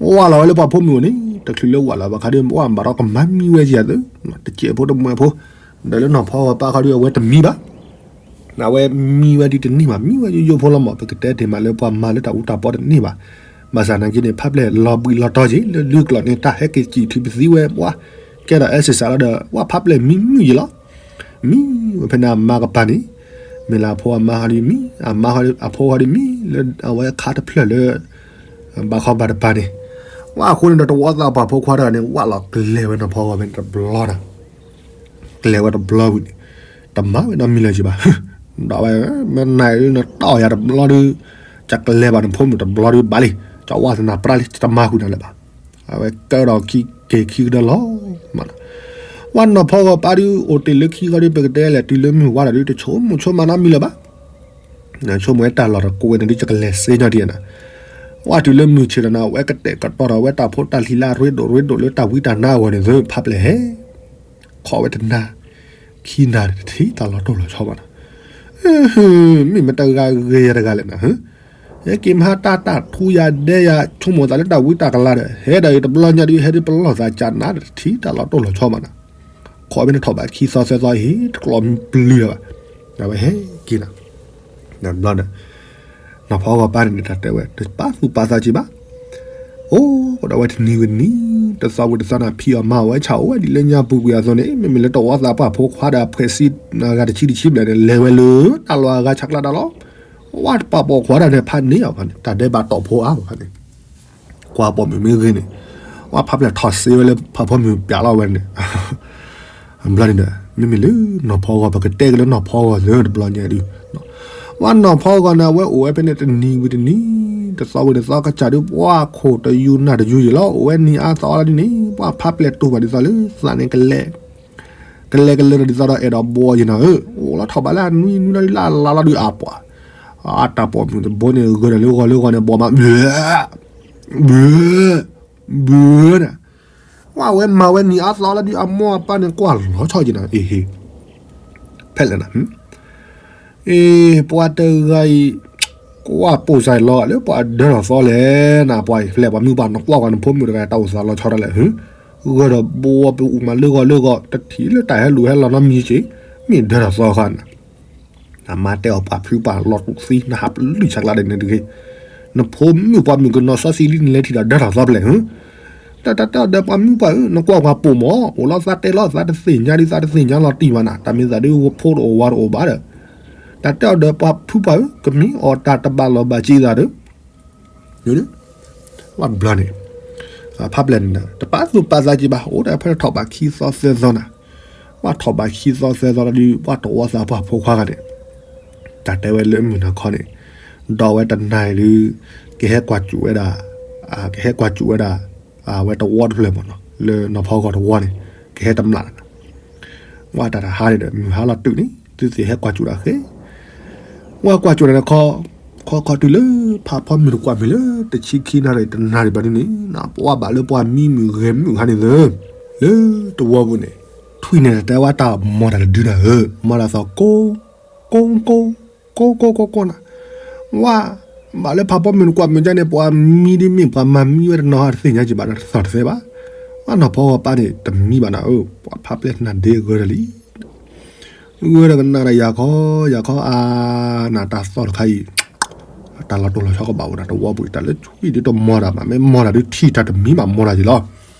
ဝးလီၤဝဲလၢပှၤဖိမုၣ်အိၣ်န့ၣ် တချုးလၢဝးလီၤဘၣ်ခါဒီး ပှၤဘၣ်ဒီးကမၤမံဝဲယၤသ့, တစဲးဖိတမှဲးဖိ, ဒီးလၢနီၢ်ဖီဂီၤပၢ်ခါဒီး အဝဲတမံဘၣ် အဝဲမံဝဲဒ်တန့ၢ်ဘၣ် မံဝဲယိယိဖိလီၤမး ပကတဲတ့ၢ်မးလၢပှၤမၤလၢတၢ်အူတၢ်ပီတန့ၢ်ဘၣ်, ဘၣ်ဆၣ်နာ်က့န့ၣ် ဖးပျဲၢ်လီၤဘှံးလီၤတီၤက့ၤ လၢဒုးကျိးန့ၣ် တၢ်ဟဲက့ၤစံၣ်ထုးပသံဝဲ ပှၤကဲဒီးအဲၣ်စ့ၣ်စးလီၤဒီး ပှၤဖးပျဲၢ်မံမုာ်ယံၤလီၤ, မံဝဲဖဲန့ၣ်အမါကပၤန့ၣ်, မ့ၢ်လၢအဖိအမါဟီဒ်မံ, အမါဟီဒ်အဖိဟီဒ်မံ လၢအဝဲခါတဖျၢၣ်လၢ ဘၣ်ခီဘၣ်တပၤန့ၣ်, ဝဲအဃိန့ၣ်ဒီးတဝီသးပှၢ်ဖိခွါတဂၤန့ၣ် ဝးလီၤကျဲၤဝဲနီၢ်ဖီဂီၤဖဲန့ၣ်တဘျီနၤ ကျဲၤဝဲတဘျီဝံၤန့ၣ်, တမၤဝဲနီတမံၤလၢၤက့ၤဘၣ်, ဒီးဝဲ, မ့ၢ်နၤအံၤဒုးနတီၢ်ယၤတဘျီဒုး, ကကလဲၤဘၣ်နဖိမုၣ်တဘျီဒုးဘၣ်လံ, ကဝးသနၢ်ပြၢ်လံ တမၤဃုာ်နၤလၢၤဘၣ်, အဝဲကဲဒီးခံက့ၤခံကဒီးလီၤ, မး, ဝဲနီၢ်ဖီဂီၤပၢ်ဒုး အိၣ်တ့ၢ်လၢခံဂီၤဒုး ပကတဲလဲၣ် တုၤလၢမုၢ်ဝါဒီးဒုး တဆိကမိၣ်ဆိကမးနီတမံၤလၢၤဘၣ် ဆိကမိၣ်ဝဲတၢ်လီၢ်တကိးဝဲန့ၣ်ဒုး ယကလဲၤစ့ညီဒံးနၤ, ဝဲတုၤလၢမုၢ်ဆ့ၣ်ဒီးနၤ အဝဲကတဲာ်ကတီၤဒီးဝဲတၢ်ဖိတၢ်လံၤလၢအရ့ဒိၣ်ရ့ဒိၣ်လၢတၢ်ဝံတၢ်နါအဂီၢ်န့ၣ်သ့ ဖးပျဲၢ်ဟဲ, ခိးဝဲတနၤ, ခံနၤတထံၣ်တၢ်လီၤတိၢ်လီၤဆီဘၣ်နၤ, မ့ၢ်မတဂၤဂ့ၤယၤတဂၤလဲၣ်နၤ, ဟဲက့ၤမဟါတၢ်တၢ်ထူယၤဒဲယၤ ဆိကမိၣ်သးလၢတၢ်ဝံတၢ်ကလၤဒီး ဟဲဒီးအံၤတဘျီညါဒုး ဟဲဒုးပလီၢ်သးကၢ်နၤတထံၣ်တၢ်လီၤတိၢ်လီၤဆီဘၣ်နၤ, ခိးဝဲန့ၣ်ထီၣ်ဘးခံသီသၢသီအံၤ တကျိးပျုၤလၢၤဘၣ်, အဝဲဟဲက့ၤနၤ တဘျီန့ၣ်, နီၢ်ဖီဂီၤပၢ်န့ၣ် တၢ်တဲဝဲ တပာ်သူၣ်ပာ်သးက့ၤဘၣ်, အိၣ်ဒီးဝဲတနံၤဝံၤတနံၤ, တသီဝံၤတသီန့ၣ် ဖံးအီၣ်မၤအီၣ်ဝဲဆၣ်အိၣ်ဝဲဒ်လၢညါပူၤကွံာ်အသိးန့ၣ် မ့မ့ၢ်လၢတဝီသးပှၢ်ဖိခွါဒီးအဖှဲးစံအဂၤတဆံတဆံဘျဲၣ်န့ၣ် လဲၤဝဲလၢတၢ်လီၢ်အဂၤဆးကျါတၢ်လီၤ, ဝဲတပာ်ပိာ်ခွါတၢ်န့ၣ် ဖးန့ၢ်အီၤဖဲန့ၣ် တၢ်ဒဲးဘးတီၢ်ဖိအါဖဲန့ၣ်, ကွၢ်ပိာ်မုၣ်မ့ၢ်ဂ့ၤန့ၣ်, ဝဲဖးပျဲၢ်ထီၣ်စ့ဝဲလၢဖးဖီမုၢ်ပျဲလီၤဝဲန့ၣ် ဘျီန့ၣ်ဒီး မ့မ့ၢ်လၢနီၢ်ဖီဂီၤ ပကတဲက့ၤလၢနီၢ်ဖီဂီၤသ့တဘျီညါဒုး, ဝဲနီၢ်ဖီဂီၤန့ၣ် အဝဲအိၣ်ဝဲဖဲန့ၣ်တနံၤဝံၤတနံၤ, တသီဝံၤတသီကစၢ်ဒုး ပှၤခိၣ်တယူၤနၢ်တယူၤယံၤလီၤ အိၣ်ဝဲနံၤအါသီလီၤဒ်န့ၣ် ပှၤဖးပျဲၢ်တူၢ်ဘၣ်ဒ်သိးလၢသးန့ၣ်ကလဲၤ, ကလဲၤကလဲၤဒီးဒ်သိးဒီးအဲၣ်ဒိးဘှီယံၤနၤဧၢ, အိၣ်လီၤထီၣ်ဘးလၢအနွံနွံလီၤဒုးလၢအလါလီၤဒုးအပှၤ, အတၢ်ပိာ်မုၣ်တဘိန့ၣ် ဂၢၢ်ဒီးလၢဂီၤလၢဂီၤန့ၣ် ဘှီမး ဘှၢ ဘှၢ ဘှၢနၤ, ဝဲအဝဲမၤဝဲနံၤအါသီလီၤဒုး အမိၢ်အပၢ်န့ၣ် ကွၢ်လီၤဆီက့ၤနၤ အ့ဟ့, ဖဲလဲၣ်နၤ, အ့ ပှၤတဂၤအံၤ ကွၢ်ပိာ်စၢ်လီၤဂာ်လၢပှၤဒၢထီၣ်သီလဲၣ်နၤ ပှၤအံၤဖဲလဲၣ် ပှၤမုၢ်ပှၢ်နကွၢ်ကွၢ်နဖိမုၣ်တဂၤတၢ်အိၣ်သးလီၤဆီဒၣ်လဲာ်, ဂၢၢ်ဒီးဘှီပအိၣ်မးလၢဂီၤလၢဂီၤ တထံၣ်လၢတၢ်ဟဲလူၤဟဲလီၤနီတမံၤက့ၤ, မ့ၢ်ဒၢထီၣ်သီဃာ်နၤ နမါတဲအီၤပှၤဖုပှၤလီၤတူာ်သံ နဟးပလုၢ်ဆါကျါဒီးန့ၣ်တဂ့ၤ, နဖိမုၣ်ပှၤမုၣ်ကနီၤစီဆှံလံ နလဲၤထံၣ်ဒီးဒၢထီၣ်သီဖဲလဲၣ်ဧၢ, တၢ်တၢ်တဲအီၤဒီးပှၤမုၣ်ပှၢ်ဧၢ နကွၢ်ပှၤပိာ်မး အိၣ်လီၤသးတဲလီၤသးတသ့ၣ်ညါဒ်သးတသ့ၣ်ညါလီၤတံၢ်ဘၣ်နၤ တၢ်မ့ၢ်သးဒ်ဝဲဖိတအိၣ်ဝၤတအိၣ်ဘၣ်ဒီး, တၢ်တဲအီၤဒီးပှၤဖုပှၢ်ဧၢ ကမ့ၢ်အီၣ်တၢ်တဘၣ်လီၤဘၣ်က့ၤသးဒီး ဝဲတဘျီန့ၣ်, ဖးပျဲၢ်န့ၣ် တပာ်သူၣ်ပာ်သးက့ၤဘၣ် အိၣ်ဒၣ်ဖဲထီၣ်ဘးခံသီသၢသီနၤ, ပှၤထီၣ်ဘးခံသီသၢသီလီၤဒုး ပှၤတဝီသးပှၢ်ဖိခွါဂၤန့ၣ်, တၢ်တဲဝဲလၢမုၢ်နၤခီန့ၣ်, ဒီးဝဲတနၤအံၤဒုး, ကဟဲကွၢ်စူၣ်ဝဲဒၣ်, ကဟဲကွၢ်စူၣ်ဝဲဒၣ် အဝဲတဝီတဖျၢၣ်မ့ၢ်နီၤ လၢနီၤဖီကီၢ်တဝီန့ၣ် ကဟဲတမျၢ်လီၤ. ဝဲတၢ်တဟါန့ၣ်ဒီး မုၢ်ဟါလီၤတုၤန့ၣ် သုသ့ၣ်ဟဲကွၢ်စူၣ်တၢ်ဃဲ ဝဲကွၢ်စူၣ်န့ၣ်ခီ ခီခီတုၤလၢ ဖးဖီမုၢ်တကွၢ်မုၢ်လၢ တဆံခံနၣ်ရံၣ်တနၣ်ရံၣ်ဘၣ်ဒ်န့ၣ် ပှၤဘၣ်လၢပှၤမံမုၢ်ဂဲၤမုၢ်ဟါန့ၣ်သၢ လၢတဝီပူၤန့ၣ် ထွံၣ်န့ၣ်တတဲဝဲတၢ်မီတၢ်တဒုနၤဧၢ မီတၢ်သီၣ်ကိ ကိကိ ကိကိကိကိနၤ ဝဲ ဘၣ်လၢဖးဖီမုၢ်တကွၢ်မုၢ်ကါန့ၣ် ပှၤမံဒ်မ့ၢ်ပှၤမၤမံဝဲတနီၤဟါတသ့ၣ်ညါက့ၤဘၣ်နၤ တသီၣ်တသဲဘၣ်. ဝဲနီၤဖီကီၢ်ပၢ်န့ၣ် တမံဘၣ်နၤဧၢ ပှၤဖးပျဲၢ်နၤဒ့ဂၢၢ်ဒီးလံ ဂၢၢ်ဒီးကနၣ်ဒီးယၤခီ ယၤခီအါ နၤတၢ်သီၣ်တခါအံၤ တၢ်လီၤတိၢ်လီၤဆီကဘၣ်ဝဲဒၣ်တဝီပူၤ တၢ်လၢထွံၣ်ဒ်တမီတၢ်ဘၣ် မ့ၢ်မီတၢ်ဒုးထံၣ်တၢ်တမံဘၣ်မီတၢ်က့ၤလီၤ.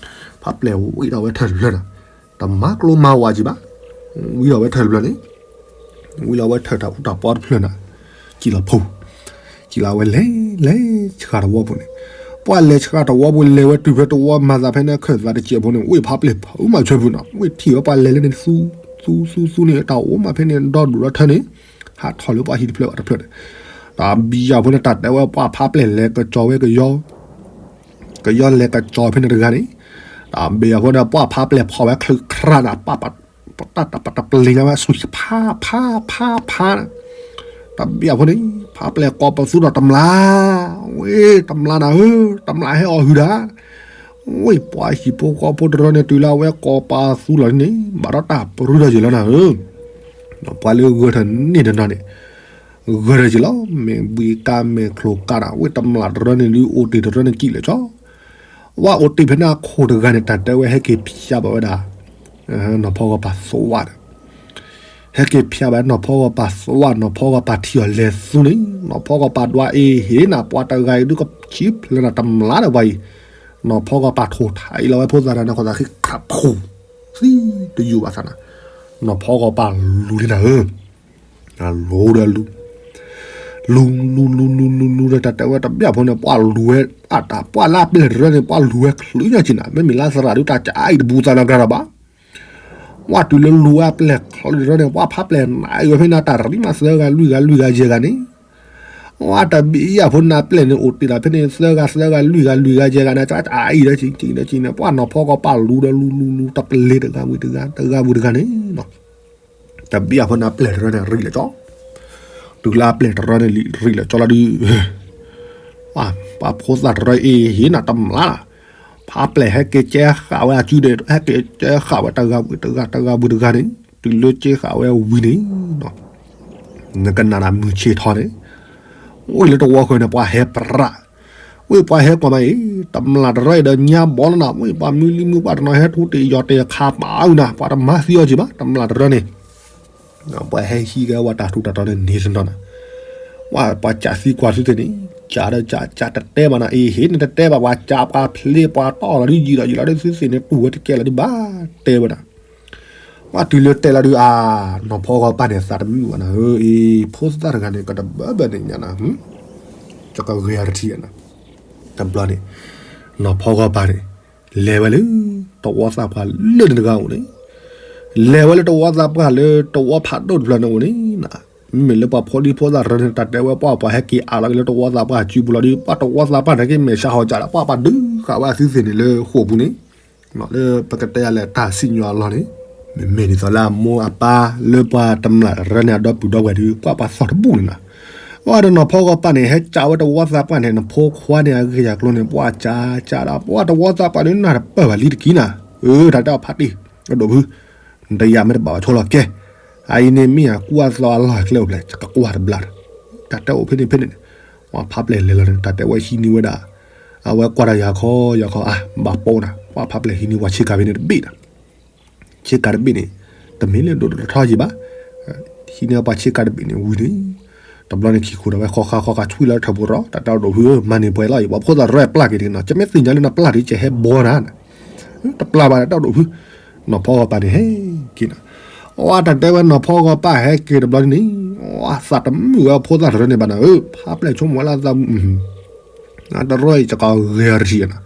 ဖးပျဲၢ်ဝံၤဒီးဝဲထၢၣ်တဖျၢၣ်နၤ တမၤကျိမၤဝးက့ၤဘၣ် ဝံၤဒီးဝဲထၢၣ်တဖျၢၣ်န့ၣ် ဝံၤလီၤဝဲထၢၣ်တၢ်အူတၢ်ပီတဖျၢၣ်နၤ ကံၣ်လီၤဖိ ကံၣ်လီၤဝဲလဲၤ လဲၤဆှးတဝီပူၤန့ၣ် ပှၤလဲၤဆှးတဝီပူၤ လဲၤဝဲတုၤဖဲတဝီမၤသးဖဲန့ၣ် ခၢၣ်သးတစဲးဖိန့ၣ် ဝ့ၢ်ဖးပျဲၢ်ဖုးမးဆွဲဖုးနီၤ ဝ့ၢ်ထံၣ်ဝဲပှၤလဲၤလၢန့ၣ် သူ သူ သူ သူန့ၣ် တၢ်အိၣ်မးဖဲန့ၣ် ဒီဒူၣ်ဒီထၢန့ၣ် ဟးထီၣ်လၢပှၤဟံၣ်တဖျၢၣ်ဘၣ်တဖျၢၣ်န့ၣ် တၢ်ဘံယၤဖိန့ၣ် တၢ်တဲဝဲပှၤဖးပျဲၢ်လဲၤကစီၤဝဲကယီ ကယီလဲၤကစီၤဖဲန့ၣ်တဂၤန့ၣ် တၢ်ဘံယၤဖိန့ၣ် ပှၤဖးပျဲၢ်ဖီၣ်ဝဲချုးခရၣ်နၤ ပၢ် ပတၢ်တပတပလ့ၤညါဝဲ ဆူၣ်ဖး ဖး ဖး ဖး တၢ်ဘံယၤဖိန့ၣ် ဖးပျဲၢ်ကိးပသူဒီးတမျၢ် ဝ့ၢ်တမျၢ်နၤဧၢ တမျၢ်ဟဲအီၣ်ဟုၣ်ဒၣ် ဝ့ၢ်ပှၤဟံၣ်ဖိဃီဖိတရၢန့ၣ် တုၤလၢအဝဲကိးပသူလီၤန့ၣ် ဘၣ်ဒီးတၢ်ပရူဒီးယဲၢ်လီၤနၤဧၢ ပှၤလၢဂၢၢ်ထၢၣ်န့ၣ်တနီၤန့ၣ် ဂၢၢ်ထၢၣ်ယဲၢ်လီၤ မ့ၢ်ဘှံးကါမဲာ်ချိၤကါဒီး ဝ့ၢ်တမျၢ်တရၢန့ၣ် ဒုးအိၣ်တ့ၢ်တရၢန့ၣ်ကံၣ်လၢာ်ကၠီ ဝဲအိၣ်တ့ၢ်ဖဲန့ၣ်အခိၣ်တဂၤန့ၣ် တၢ်တဲဝဲဟဲက့ၤဖျါဘၣ်ဝဲဒၣ် နီၢ်ဖီကီၢ်ပၢ်သဝၣ်ဒီး ဟဲက့ၤဖျါဘၣ်နီၢ်ဖီကီၢ်ပၢ်သဝၣ် နီၢ်ဖီကီၢ်ပၢ်ထံၣ်အီၤလဲၤသူန့ၣ် နီၢ်ဖီကီၢ်ပၢ်ဒွးအ့ၣ်ဟ့ၣ်နၤ ပှၤတဂၤအံၤဒုးကဆံဖျၢၣ်နၤတမျၢ်လၢၤဘၣ်အံၤ နီၢ်ဖီကီၢ်ပၢ်ထိၣ်ထးအံၤလီၤဝဲဖိသၣ်တဂၤန့ၣ် ခိၣ်သးဃံခရၣ်ဖူၣ် သံတယုၢ်ဘၣ်သးနၤ နီၢ်ဖီကီၢ်ပၢ်လူၤလံနၤဧၢ လူၤဒီးလူၤ လူၤ လူၤ လူၤ လူၤ လူၤ လူၤဒီးတၢ်တဲဝဲတဘျီဖိန့ၣ် ပှၤလူၤဝဲအတၢ် ပှၤလၢအပျဲၢ်တရၢန့ၣ် ပှၤလူၤဝဲချုးညါက့ၤနၤ မ့မ့ၢ်လၢသရၣ်ဒုးတၢ်ကအံၤတဘူးသးနီတဂၤဒီးဘၣ် ပှၤတုၤလၢလူၤဝဲအပျဲၢ်ချီလံတရၢန့ၣ် ပှၤဖးပျဲၢ်နၤအံၤဝဲဖဲန့ၣ် တၢ်ရံၣ်မးသၢဂၤလွံၢ်ဂၤလွံၢ်ဂၤယဲၢ်ဂၤန့ၣ် ပှၤတဘ့ၣ်အံၤအဖိန့ၣ်အပျဲၢ်န့ၣ် အိၣ်တ့ၢ်တၢ်ဖဲန့ၣ် သၢဂၤသၢဂၤလွံၢ်ဂၤလွံၢ်ဂၤယဲၢ်ဂၤန့ၣ် တၢ်အံၤဒီးက့ၤက့ၤန့ၣ် ပှၤနီၢ်ဖီကီၢ်ပၢ်လူၤဒီးလူၤလူၤလူၤ တပလ့ၤတဂၤဝံၤတဂၤ တဂၤဝံၤတဂၤန့ၣ် တဘ့ၣ်အဖိန့ၣ်အပျဲၢ်တရၢန့ၣ် ရံၣ်လၢာ်ကၠီ တုၤလၢအပျဲၢ်တရၢန့ၣ် ရံၣ်လၢာ်ကၠီလီၤဒုး ပှၤဖိသၣ်တရၢအံၤဟ့ၣ်နၤတမျၢ် ဖးပျဲၢ်ဟဲက့ၤကဲဃာ်ဝဲအစုဒီး ဟဲက့ၤကဲဃာ်ဝဲတဂၤဝံၤတဂၤ တဂၤဝံၤတဂၤန့ၣ် တုၤလၢကဲဃာ်ဝဲဝံၤန့ၣ် နကနၣ်နၤမုၢ်ဆ့ၣ်ထီန့ၣ် ဝ့ၢ်လၢတဝီဃၢၤန့ၣ် ပှၤဟဲပြး ဝ့ၢ်ပှၤဟဲကွၢ်မးအံၤ တမျၢ်တရၢအံၤဒီးညါဘီလီၤနၤ ဝ့ၢ်ပှၤမုၢ်လံမုၢ်ပှၢ်တနီၤဟဲထူတ့ၢ်ယီၤတ့ၢ်ခးပာ်အုၣ်နၤ ပှၤတမၤသံအီၤက့ၤဘၣ် တမျၢ်တရၢန့ၣ် ပှၤဟဲဟံးကဲဝဲတၢ်ထူးတၢ်တီၤန့ၣ်န့ၣ်တနီၤနၤ ဝဲပှၤကးသံကွၢ်သုသ့ၣ်န့ၣ် ကးဒီးကး ကးတတဲဘၣ်နၤ အ့ဟ့ၣ်န့ၣ်တတဲဘၣ် ပှၤကးပှၤဖျ့ပှၤတီၢ်လီၤဒုးယံာ်ဒီးယံာ်လီၤဒုးသုသ့ၣ်န့ၣ်တူၢ်ဝဲတကဲလီၤဒုးဘၣ် တဲဝဲဒၣ် ပှၤတုၤလၢတဲလီၤဒုးအါ နီၢ်ဖီကီၢ်ပၢ်န့ၣ်သးတမုာ်ဘၣ်နၤဧၢ အ့ ဖိသၣ်တဂၤန့ၣ် ကတဘၢဘၢန့ၣ်ညါနၤ ကကဂ့ၤအတထံၣ်နၤ တဘျီန့ၣ် နီၢ်ဖီကီၢ်ပၢ်န့ၣ် လဲၤဝဲလၢ တဝီသးပှၢ်လၢန့ၣ်တဂၤအိၣ်န့ၣ် လဲၤဝဲလၢတဝီသးပှၢ်လၢတဝီဖးဒိၣ်တဖျၢၣ်န့ၣ်အိၣ်န့ၣ် မ့မ့ၢ်လၢပှၤဖိဒံဖိသၣ်တရၢန့ၣ် တၢ်တဲဝဲပှၤပှၤဟဲက့ၤအါလီၤက့ၤလၢတဝီသးပှၢ်စုပူၤလီၤဒုး ပှၤတဝီသးပှၢ်န့ၣ်က့ၤမဲာ်ဆါဟီၣ်ကၢ်လီၤ ပှၤပှၤဒုးဃာ်ဝဲအသုသ့ၣ်န့ၣ်လၢဃိာ်ပူၤန့ၣ် လၢပကတဲယၤလဲၣ်တၢ်စံၣ်ညီၣ်အလီၢ်န့ၣ် မ့မ့ၢ်ဒ်သိးလၢအမိၢ်အပၢ်လၢပှၤတမျၢ်တရၢန့ၣ် အဒီပုၢ်ဒီဝဲၢ်ဒုး ပှၤပှၤသီၣ်တဘူၣ်န့ၣ်လီၤ. အဝဲဒီးနီၢ်ဖီကီၢ်ပၢ်န့ၣ် ဟဲကးဝဲတဝီသးပှၢ်န့ၣ် နဖိခွါန့ၣ်အဂ့ၢ်အကျိၤန့ၣ် ပှၤကးကးဒီး ပှၤတဝီသးပှၢ်ဒုးနၢ်တပၢၢ်ဘၣ်လံတက့ၢ်နၤ, အၢ တၢ်တဲအီၤဖးတံၢ် အဒိၣ်ဖု နတယာ်မ့ၢ်တဘၣ်ဘၣ်ဆိလီၤကဲ, အအံၤန့ၣ်မ့ၢ်အကူအသီအလီၢ်အကျဲအိၣ်ဖျဲၣ် ကကွၢ်တဘျီဒီး တၢ်တဲအိၣ်ဖဲန့ၣ်ဖဲန့ၣ်န့ၣ်, ပှၤဖးပျဲၢ်လဲၤလီၤန့ၣ် တၢ်တဲဝဲဟံးန့ၢ်ဝဲဒၣ်, အဝဲကွၢ်ဒီးယၤခီယၤခီ အါ ဘၣ်ပိာ်နၤ ပှၤဖးပျဲၢ်ဟံးန့ၢ်ပှၤဆ့ကၤဖဲန့ၣ်တဘ့ၣ်ဒီး, ဆ့ကၤတဘ့ၣ်န့ၣ် တမ့ၢ်လၢဒိၣ်ဒိၣ်ထီထီယံၤဘၣ်, ဟံးန့ၢ်ပှၤဆ့ကၤတဘ့ၣ်န့ၣ်ဝံၤန့ၣ်, တဘျီန့ၣ်ခံခိၣ်ဒီးဝဲဃီဃါဃီဃါဆွံလၢထၢၣ်ပူၤရီ တၢ်တဲအီၤဒိၣ်ဖုဧၢ မၤန့ၢ်ပှဲၤလီၤအံၤ ပှၤဖိသၣ်တရၢပျၢ်က့ၤတက့ၢ်နီၤ ကမ့ၢ်သ့ၣ်ညါလၢနပျၢ်ဒ်ကဟဲဘီနၤ, တပျၢ်ဘၣ်တၢ်တဲအီၤဒိၣ်ဖု, နီၢ်ဖီကီၢ်ပၢ်န့ၣ်ဟဲက့ၤနီၤ, အဝဲတၢ်တဲဝဲနီၢ်ဖီကီၢ်ပၢ်ဟဲက့ၤတဘျီန့ၣ်, အသးတမုာ်ဝဲဖိသၣ်တရၢန့ၣ်ဘၣ်နၤဧၢ ဖးပျဲၢ်ဆိကမိၣ်ဝဲလၢအသးမုာ် တရၢအံၤ ကကဂဲၤထံၣ်နၤ,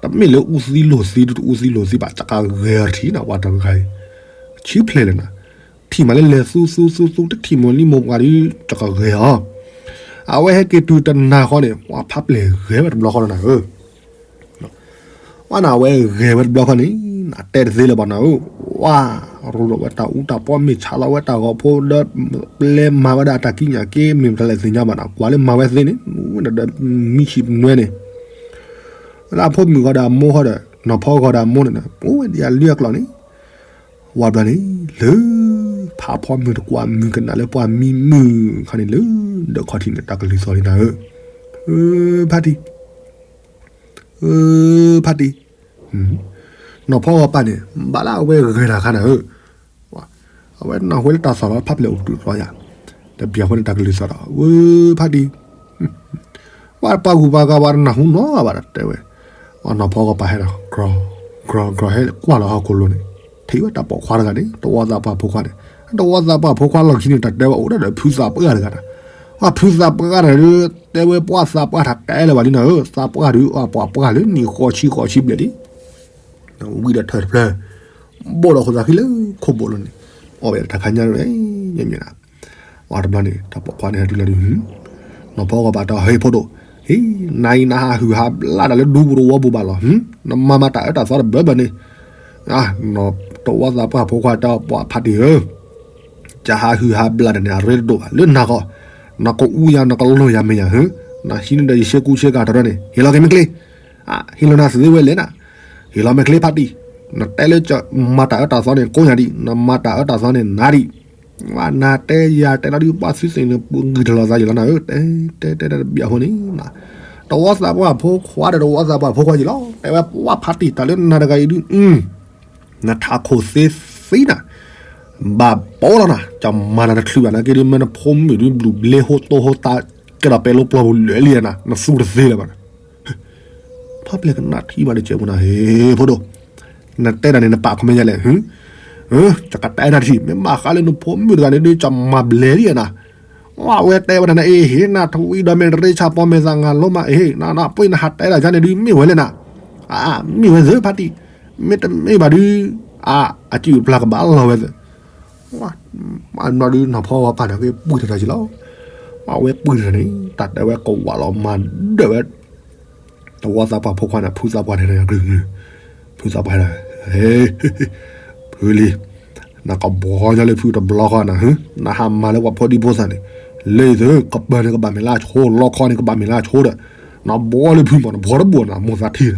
တမ့ၢ်လၢအူသံလိာ်သံဒုးတအူသံလိာ်သံဘၣ် ကကဂဲၤထံၣ်နၤ ပှၤတဂၤအံၤ, ဆံဖျဲးလၢနၤ, ထံၣ်မးလၢလဲၤသူသူသူသူ တထံၣ်မိၢ်လံမိၢ်ပှၢ်ဒုး ကကဂဲၤအီၤ, အဝဲဟဲက့ၤတုၤတနၤဃီန့ၣ် ပှၤဖးပျဲၢ်ဂဲၤဝဲတဘျီဃီလၢနၤဧၢ ပှၤနၤဝဲဂဲၤဝဲတဘျီခီန့ၣ် နတဲတသ့လၢၤဘၣ်နၤဧၢ, ဝါ ရူဒီးဝဲတၢ်အူတၢ်ပီၢ် မ့ၢ်ဆါလီၤဝဲတၢ်ဂီၤဖိဒီး ပျဲမၤဝဲဒၣ်အတၢ်ကံးညာ်က့ မ့ၢ်တလဲၤသ့ၣ်ညါဘၣ်နၤ ကွၢ်လၢမၤဝဲသ့န့ၣ် ဒီးမံဆံးနွဲန့ၣ် ဝဲဒၣ်အဖိမုၣ်ဂီၤဒီးအမိၢ်ဃီဒီး နီၢ်ဖီဂီၤဒီးအမိၢ်န့ၣ် အိၣ်ဝဲဒ်အလံအကျိၤန့ၣ် ဝါဘျီန့ၣ် လၢ ဖးဖီမုၢ်တကွၢ်မုၢ်ကနၣ်လၢပှၤမံမုၢ်ခါန့ၣ်လၢ ဒၢးခီၣ်ထံးန့ၣ် တၢ်ကလုၢ်သီၣ်လံနၤဧၢ, ဖါတံၢ် ဖါတံၢ်, နီၢ်ဖီဂီၤပၢ်န့ၣ် ဘၣ်လၢအဝဲဂဲၤတၢ်ခါနၤဧၢ, အဝဲနၢ်ဟူလၢတၢ်သီၣ်လီၤဖးပျဲၢ်အိၣ်ပတုာ်လီၤယၤ, တဘျီဃီန့ၣ်တၢ်ကလုၢ်သီၣ်ဒီး ဝဲ ဖါတံၢ် ပှၤပှၤဂုၤပှၤဂၤပှၤတနၢ်ဟူနီတဂၤဘၣ်ဒီးတဲဝဲ, နီၢ်ဖီဂီၤပၢ်ဟဲဒီး ကြီ ကြီ ကြီ ဟဲကွၢ်လီၤဟီၣ်ခိၣ်လိၤန့ၣ် ထံၣ်ဝဲတၢ်ပိာ်ခွါတဂၤန့ၣ် တဝီသးပှၢ်ဖိခွါန့ၣ်, တဝီသးပှၢ်ဖိခွါလီၢ်ခံန့ၣ် တၢ်တဲဝဲအိၣ်ဒၣ်ဒီးဖုသးပှၢ်တဂၤန့ၣ်, ပှၤဖုသးပှၢ်တဂၤဒီး တဲဝဲပှၤသးပှၢ်တၢ်ကဲလၢၤဘၣ်လံနၤဧၢ, သးပှၢ်ဒီး ပှၤပှၢ်လၢနံၣ်ဃိးဆံဃိးဆံဘျဲၣ်လံ ဝံၤဒီးထၢၣ်တဖျၢၣ် ဘိၣ်ဒီးဃိသးခံလၢခိၣ်ဘိၣ်လိၤန့ၣ်, အီၣ်ဘၣ်တၢ်ခါညါန့ၣ် ညါမ့ၢ်ဒၣ်, ဝံၤတဘျီန့ၣ် တၢ်ပိာ်ခွါန့ၣ်ဟဲတုၤလီၤဒုး, နီၢ်ဖီဂီၤပၢ်တဲ ဟ့ၣ်ဖိဒိၣ်, ဟ့ၣ် နၤအံၤနဟးဟုၣ်ဟးဘျါတၢ်လၢဒူပူၤတဝီပူၤဘၣ်လီၤ, နမၤမၤတၢ်အၢတၢ်သီတဘၢဘၢန့ၣ်, တဝီသးပှၢ်ဖိခွါတဲ ပှၤဖါတံၢ်ဧၢ ကဟးဟုၣ်ဟးဘျါတၢ်န့ၣ် အရ့တဒိၣ်ဘၣ် လၢနၤဃီ, နကအူယၤ နကလိၢ်ယၤမ့ၢ်ယၤဧၢ, နဟံးန့ၢ်ဒီးယရှဲကူရှဲကၤထီၣ်ထီန့ၣ် ဟ့ၣ်လီၤက့ၤမ့ၢ်ကျ့, ဟ့ၣ်လီၤနၤသ့ဝဲလဲၣ်နၤ, ဟ့ၣ်လီၤမ့ၢ်ကျ့ဖါတံၢ်, နတဲလၢမၤတၢ်အၢတၢ်သီန့ၣ် ကိးညါဒံး, နမၤတၢ်အၢတၢ်သီန့ၣ် နၤဒံး, နၤတဲယၤတဲလီၤဒုး ပှၤသုသ့ၣ်န့ၣ် ပဂံၢ်ထီၣ်လိာ်သးယံာ်လီၤနၤဧၢ, တဲတဲတဲတဘျီအဃိန့ၣ် တဝီသးပှၢ်ဖိခွါဒီး တဝီသးပှၢ်ဖိခွါယံာ်လီၤ, တဲဝဲပှၤဖါတံၢ် တၢ်လၢနၤတဂၤအံၤဒုး နထးခိၣ်သ့သ့နၤ, ဘၣ်ပိာ်လီၤနၤ, ကမၤနၤတချုးဘၣ်နာ်က့ဒုး မ့ၢ်နဖိမုၣ်ဒုး ဘျုးဘျ့ဟိတိၢ်ဟိသး ကဲထီၣ်ပဲာ်လိပျီပူၤလၢာ်လံနၤ, နသူတသ့လၢၤဘၣ်နၤ, ဖါပျဲၢ်ကနၣ်ထံဘၣ်တကဲးပူၤနၤ ဟ့ၣ်ဖိဒိၣ်, နတဲတၢ်န့ၣ် နပာ်ခမဲယလဲၣ်, ယကတဲတၢ်တထံၣ် မ့ၢ်ဘၣ်ဃးလၢနဖိမုၣ်တဂၤန့ၣ်ဒုး ကမၤဘျဲးလံနၤ ဝဲတဲဝဲဒၣ်န့ၣ် အ့ၣ် ဟ့ၣ်နၤထဝံဒီး မ့ၢ်တရ့ဆၣ်ပီ မ့ၢ်သးငါလိမး အ့ၣ် နနပှ့ၤနဟးတဲဒၣ်ယါန့ၣ်ဒုး မ့ၢ်ဝဲလဲၣ်နၤ, မ့ၢ်ဝဲသ့ၣ်ဖါတံၢ်, မ့တမ့ၢ်ဘၣ်ဒုး အစုၣ်ပျၢ်ကဘၣ်လီၤဝဲသ့ၣ်, မ့ၢ်ဒုးနီၢ်ဖီဂီၤပၢ်န့ၣ် ကပှ့ၤထီၣ်တၢ်က့ၤလီၤ, အဝဲပှ့ၤထီၣ်န့ၣ် တၢ်တဲဝဲကဝးလီၤမၤဒၢၣ်ဝဲ တဝီသးပှၢ်ဖိခွါန့ၣ် ဖုသးပှၢ်န့ၣ်ဂ့ၤဂ့ၤ, ဖုသးပှၢ်န့ၣ်, ဖုလံ, နကဘှီညီလၢဖုတဘျီဃီနၤ, နဟးမၤလၢပှၤဖိဒံဖိသၣ်န့ၣ်, လၢအံၤသု ကပၢၤန့ၣ်ကဘၣ်မ့ၢ်လၢအဆိ လီခီန့ၣ်ကဘၣ်မ့ၢ်လၢအဆိဒီး, နဘှီလၢဖုမး နဘှီတဘိနၤ မိၢ်သးထံၣ်ဒီး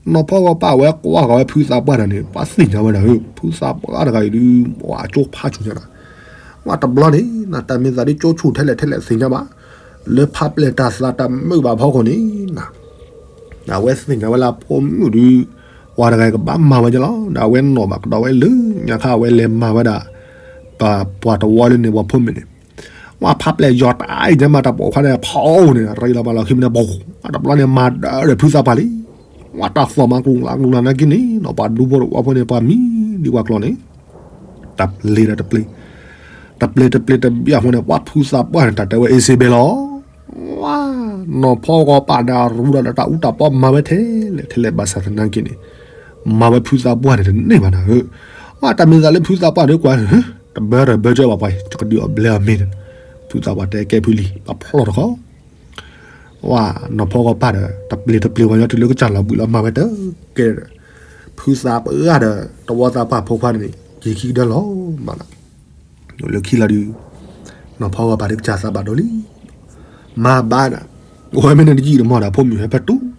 နီၢ်ဖီဂီၤပၢ်ဝဲကွၢ်ဃီၤဝဲဖုသးပှၢ်တဂၤန့ၣ် ပှၤသ့ၣ်ညါဝဲဒၣ်ဧၢ, ဖုသးပှၢ်တဂၤအံၤဒုး ပှၤအကၠိဖးဆူၣ်ညါနၤ, ဝဲတဘျီန့ၣ် နတၢ်မ့ၢ်သးဒုးကၠိဆူၣ်ထဲလဲၣ်ထဲလဲၣ်သ့ၣ်ညါဘၣ်, လၢဖးပျဲၢ်တၢ်သးတမုာ်ဘၣ်ဖီခိၣ်န့ၣ် အဝဲသ့ၣ်ညါဝဲလၢအဖိမုၣ်ဒုး ပှၤတဂၤအံၤကဘၣ်မၤဝဲဒ်လီၤ, ဒီးအဝဲနီၢ်ဘၣ်ကဒီးဝဲလၢညါခါ အဝဲလဲၤမၤဝဲဒၣ် ပှၤတဝီလၢန့ၣ် ပှၤဖိမုၣ်န့ၣ် ဝဲဖးပျဲၢ်ယီၤတၢ်အံၤ ညါမးတၢ်ပိာ်ခွါန့ၣ် ဖီအီၣ်န့ၣ် ရ့လီၤမးလီၤခံမ့ၢ်န့ၣ် ပှၤတဘျီန့ၣ် မၤဒၢးဒီးဖုသးပှၢ်လံ, ဝဲတၢ်သီၣ်မၤကျူၤလၢကျူၤလၢနာ်က့န့ၣ် ပှၤဒူဖိတဝီဖိန့ၣ် ပှၤမံဒံးပှၤကျီန့ၣ် တပျ့ၤဒီးတပျ့ၤ, တပျ့ၤတပျ့ၤတဘျီအဃိန့ၣ် ပှၤဖုသးပှၢ်န့ၣ် တၢ်တဲဝဲအ့စ့ဘဲလီၤ, ဝဲ နီၢ်ဖီဂီၤပၢ်န့ၣ် အရူဒီးတၢ်အူတၢ်ပီၢ်မၤဝဲထဲလဲၣ်ထဲလဲၣ်ဘၣ်ဆၣ်သနာ်က့န့ၣ် မၤဝဲဖုသးပှၢ်န့ၣ်တန့ၢ်ဘၣ်နၤဧၢ, ဝဲတၢ်မ့ၢ်သးလၢဖုသးပှၢ်န့ၣ်ကွၢ် တဘၢတဘၢကၢဘၣ်ပှၤ ယကဒုးအီၣ်ဘျဲအီၣ်မ့ၤန့ၣ်, ဖုသးပှၢ်တဲကဲဖုလံ ပဖျီၣ်တခီ ဝဲ နီၢ်ဖီဂီၤပၢ်ဒီး တပျ့ၤတပျ့ၤဝဲညီတုၤလၢကစၢ်လီၤဘှံးလီၤမၤဝဲတကဲဒီး ဖုသးပှၢ်ဒီး တဝီသးပှၢ်ဖိခွါန့ၣ် က့ၤခံကဒီလီၤမးနီၤ, လၢခံလီၤဒုး နီၢ်ဖီဂီၤပၢ်ဒုးကစၢ်သးဘၣ်ဒိလံ, မၤဘၣ်နၤ, အိၣ်ဝဲမ့ၢ်န့ၣ်တယံာ်တမီၢ်ဒီး ဖိမုၣ်ဟဲဖဲတူၢ်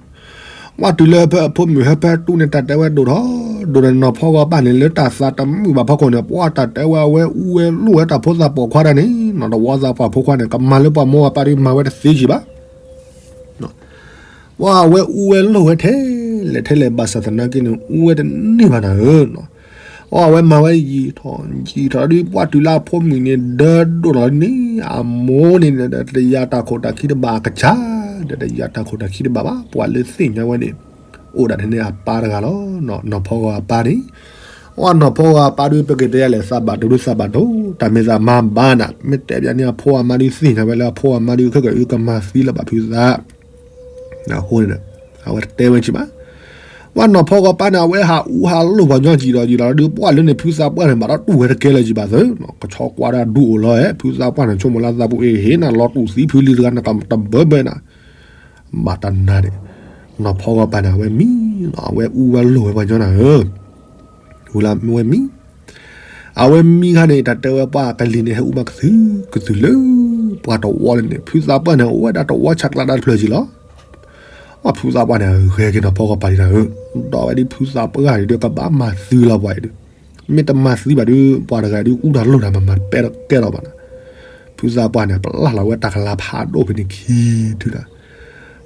ဝဲတုၤလၢဖိမုၣ်ဟဲဖဲတူၢ်န့ၣ် တၢ်တဲဝဲဒိၣ်ထီၣ်ဒိၣ်ဒီး နီၢ်ဖီဂီၤပၢ်န့ၣ် လၢတၢ်သးတမုာ်ဘၣ်ဖီခိၣ်န့ၣ် ပှၤတၢ်တဲဝဲအဝဲအူဝဲလိၣ်ဝဲတၢ်ဖိသၣ်ပိာ်ခွါတၢ်န့ၣ်နီၤ, တဝီသးပှၢ်ဖိခွါန့ၣ် ကမၤလၢပှၤမိၢ်ပှၤပၢ်ဒုးမၤဝဲတသ့ကံဘၣ် ပှၤအဝဲအူဝဲလိၣ်ဝဲထဲလဲၣ်ထဲလဲၣ်ဘၣ်ဆၣ်သနာ်က့န့ၣ် အူဝဲတန့ၢ်ဘၣ်နၤဧၢနီၤ, အဝဲမၤဝဲယံာ်ထီၣ်ယံာ်ထီၣ်ဒုး ပှၤတုၤလၢအဖိမုၣ်န့ၣ် ဒၢဒိၣ်ထီၣ်န့ၣ် အမိၢ်န့ၣ်ဒီး တယၤတၢ်ခိၣ်တၢ်ခံတဘၣ်အကစၢ်, ဒီးတယၤတၢ်ခိၣ်တၢ်ခံတဘၣ်ဘၣ်, ပှၤလၢသ့ၣ်ညါဝဲန့ၣ် အိၣ်ဒၣ်ထဲန့ၣ်အပၢ်တဂၤလီၤ, နီၢ်ဖီဂီၤအပၢ်န့ၣ် အဝဲနီၢ်ဖီဂီၤအပၢ်ဒုး ပကတဲလဲၣ် သးဘၣ်ဒိဒုးသးဘၣ်ဒိ, တၢ်မ့ၢ်သးမၤဘၣ်နၤ, မ့ၢ်တဲပျးန့ၣ် အဖိအမါဒုးသ့ၣ်ညါဝဲလၢ အဖိအမါဒုး ခဲကၢအုကမၤသံလၢၤဘၣ်ဖုသး, အဃိန့ၣ်ဒီး အဝဲတတဲဝဲကံဘၣ်, အဝဲနီၢ်ဖီဂီၤပၢ်န့ၣ် အဝဲဟးအူဟးလိၣ်ပှၤညီကံၤဒီးကံၤလီၤဒုး ပှၤလၢန့ၣ် ဖုသးပှၢ်န့ၣ် ဘၣ်ဒီးတူၢ်ဝဲတကဲလၢၤကံဘၣ်သ့, ကဆီကွၢ်ဒၣ်ဒူအိၣ်လီၤဧဲ, ဖုသးပှၢ်န့ၣ် ဆိကမိၣ်လၢသးပူၤအ့ၣ် ဟ့ၣ်နၤလီၤတူာ်သံဖုလံတဂၤ နကတဘၢဘၢနၤ ဘၣ်တနၤန့ၣ်, နီၢ်ဖီဂီၤပၢ်န့ၣ် အဝဲမံ အဝဲအူဝဲလိာ်ဝဲပှၤညီနၤဧၢ, ဝဲလၢမ့ၢ်ဝဲမံ အဝဲမံခါန့ၣ် တၢ်တဲဝဲပှၤကလံၤန့ၣ် ဟဲအူမးကသုၣ်ကသုၣ်လၢ ပှၤတဝီန့ၣ်န့ၣ် ဖုသးပှၢ်န့ၣ် အိၣ်ဝဲဒၣ်တဝီဆးကျါဒၣ်တဖျၢၣ်က့ၤလီၤ. အဖုသးပှၢ်န့ၣ် ဂဲၤက့ၤနီၢ်ဖီဂီၤပၢ်ဒံးနၤဧၢ, ဒီးဝဲဒ်ဖုသးပှၢ်ဒုးကဘၣ်မၤသံလီၤပှၤအံၤဒီး, မ့ၢ်တမၤသံဘၣ်ဒီး ပှၤတဂၤဒုးအူတၢ်လိၣ်တၢ်မၤမၤတပဲတကဲလီၤဘၣ်နၤ. ဖုသးပှၢ်န့ၣ် ပျၢ်လီၤဝဲတၢ်ကလၤဖးဒိၣ်ဖဲန့ၣ်ခံဒုနၤ,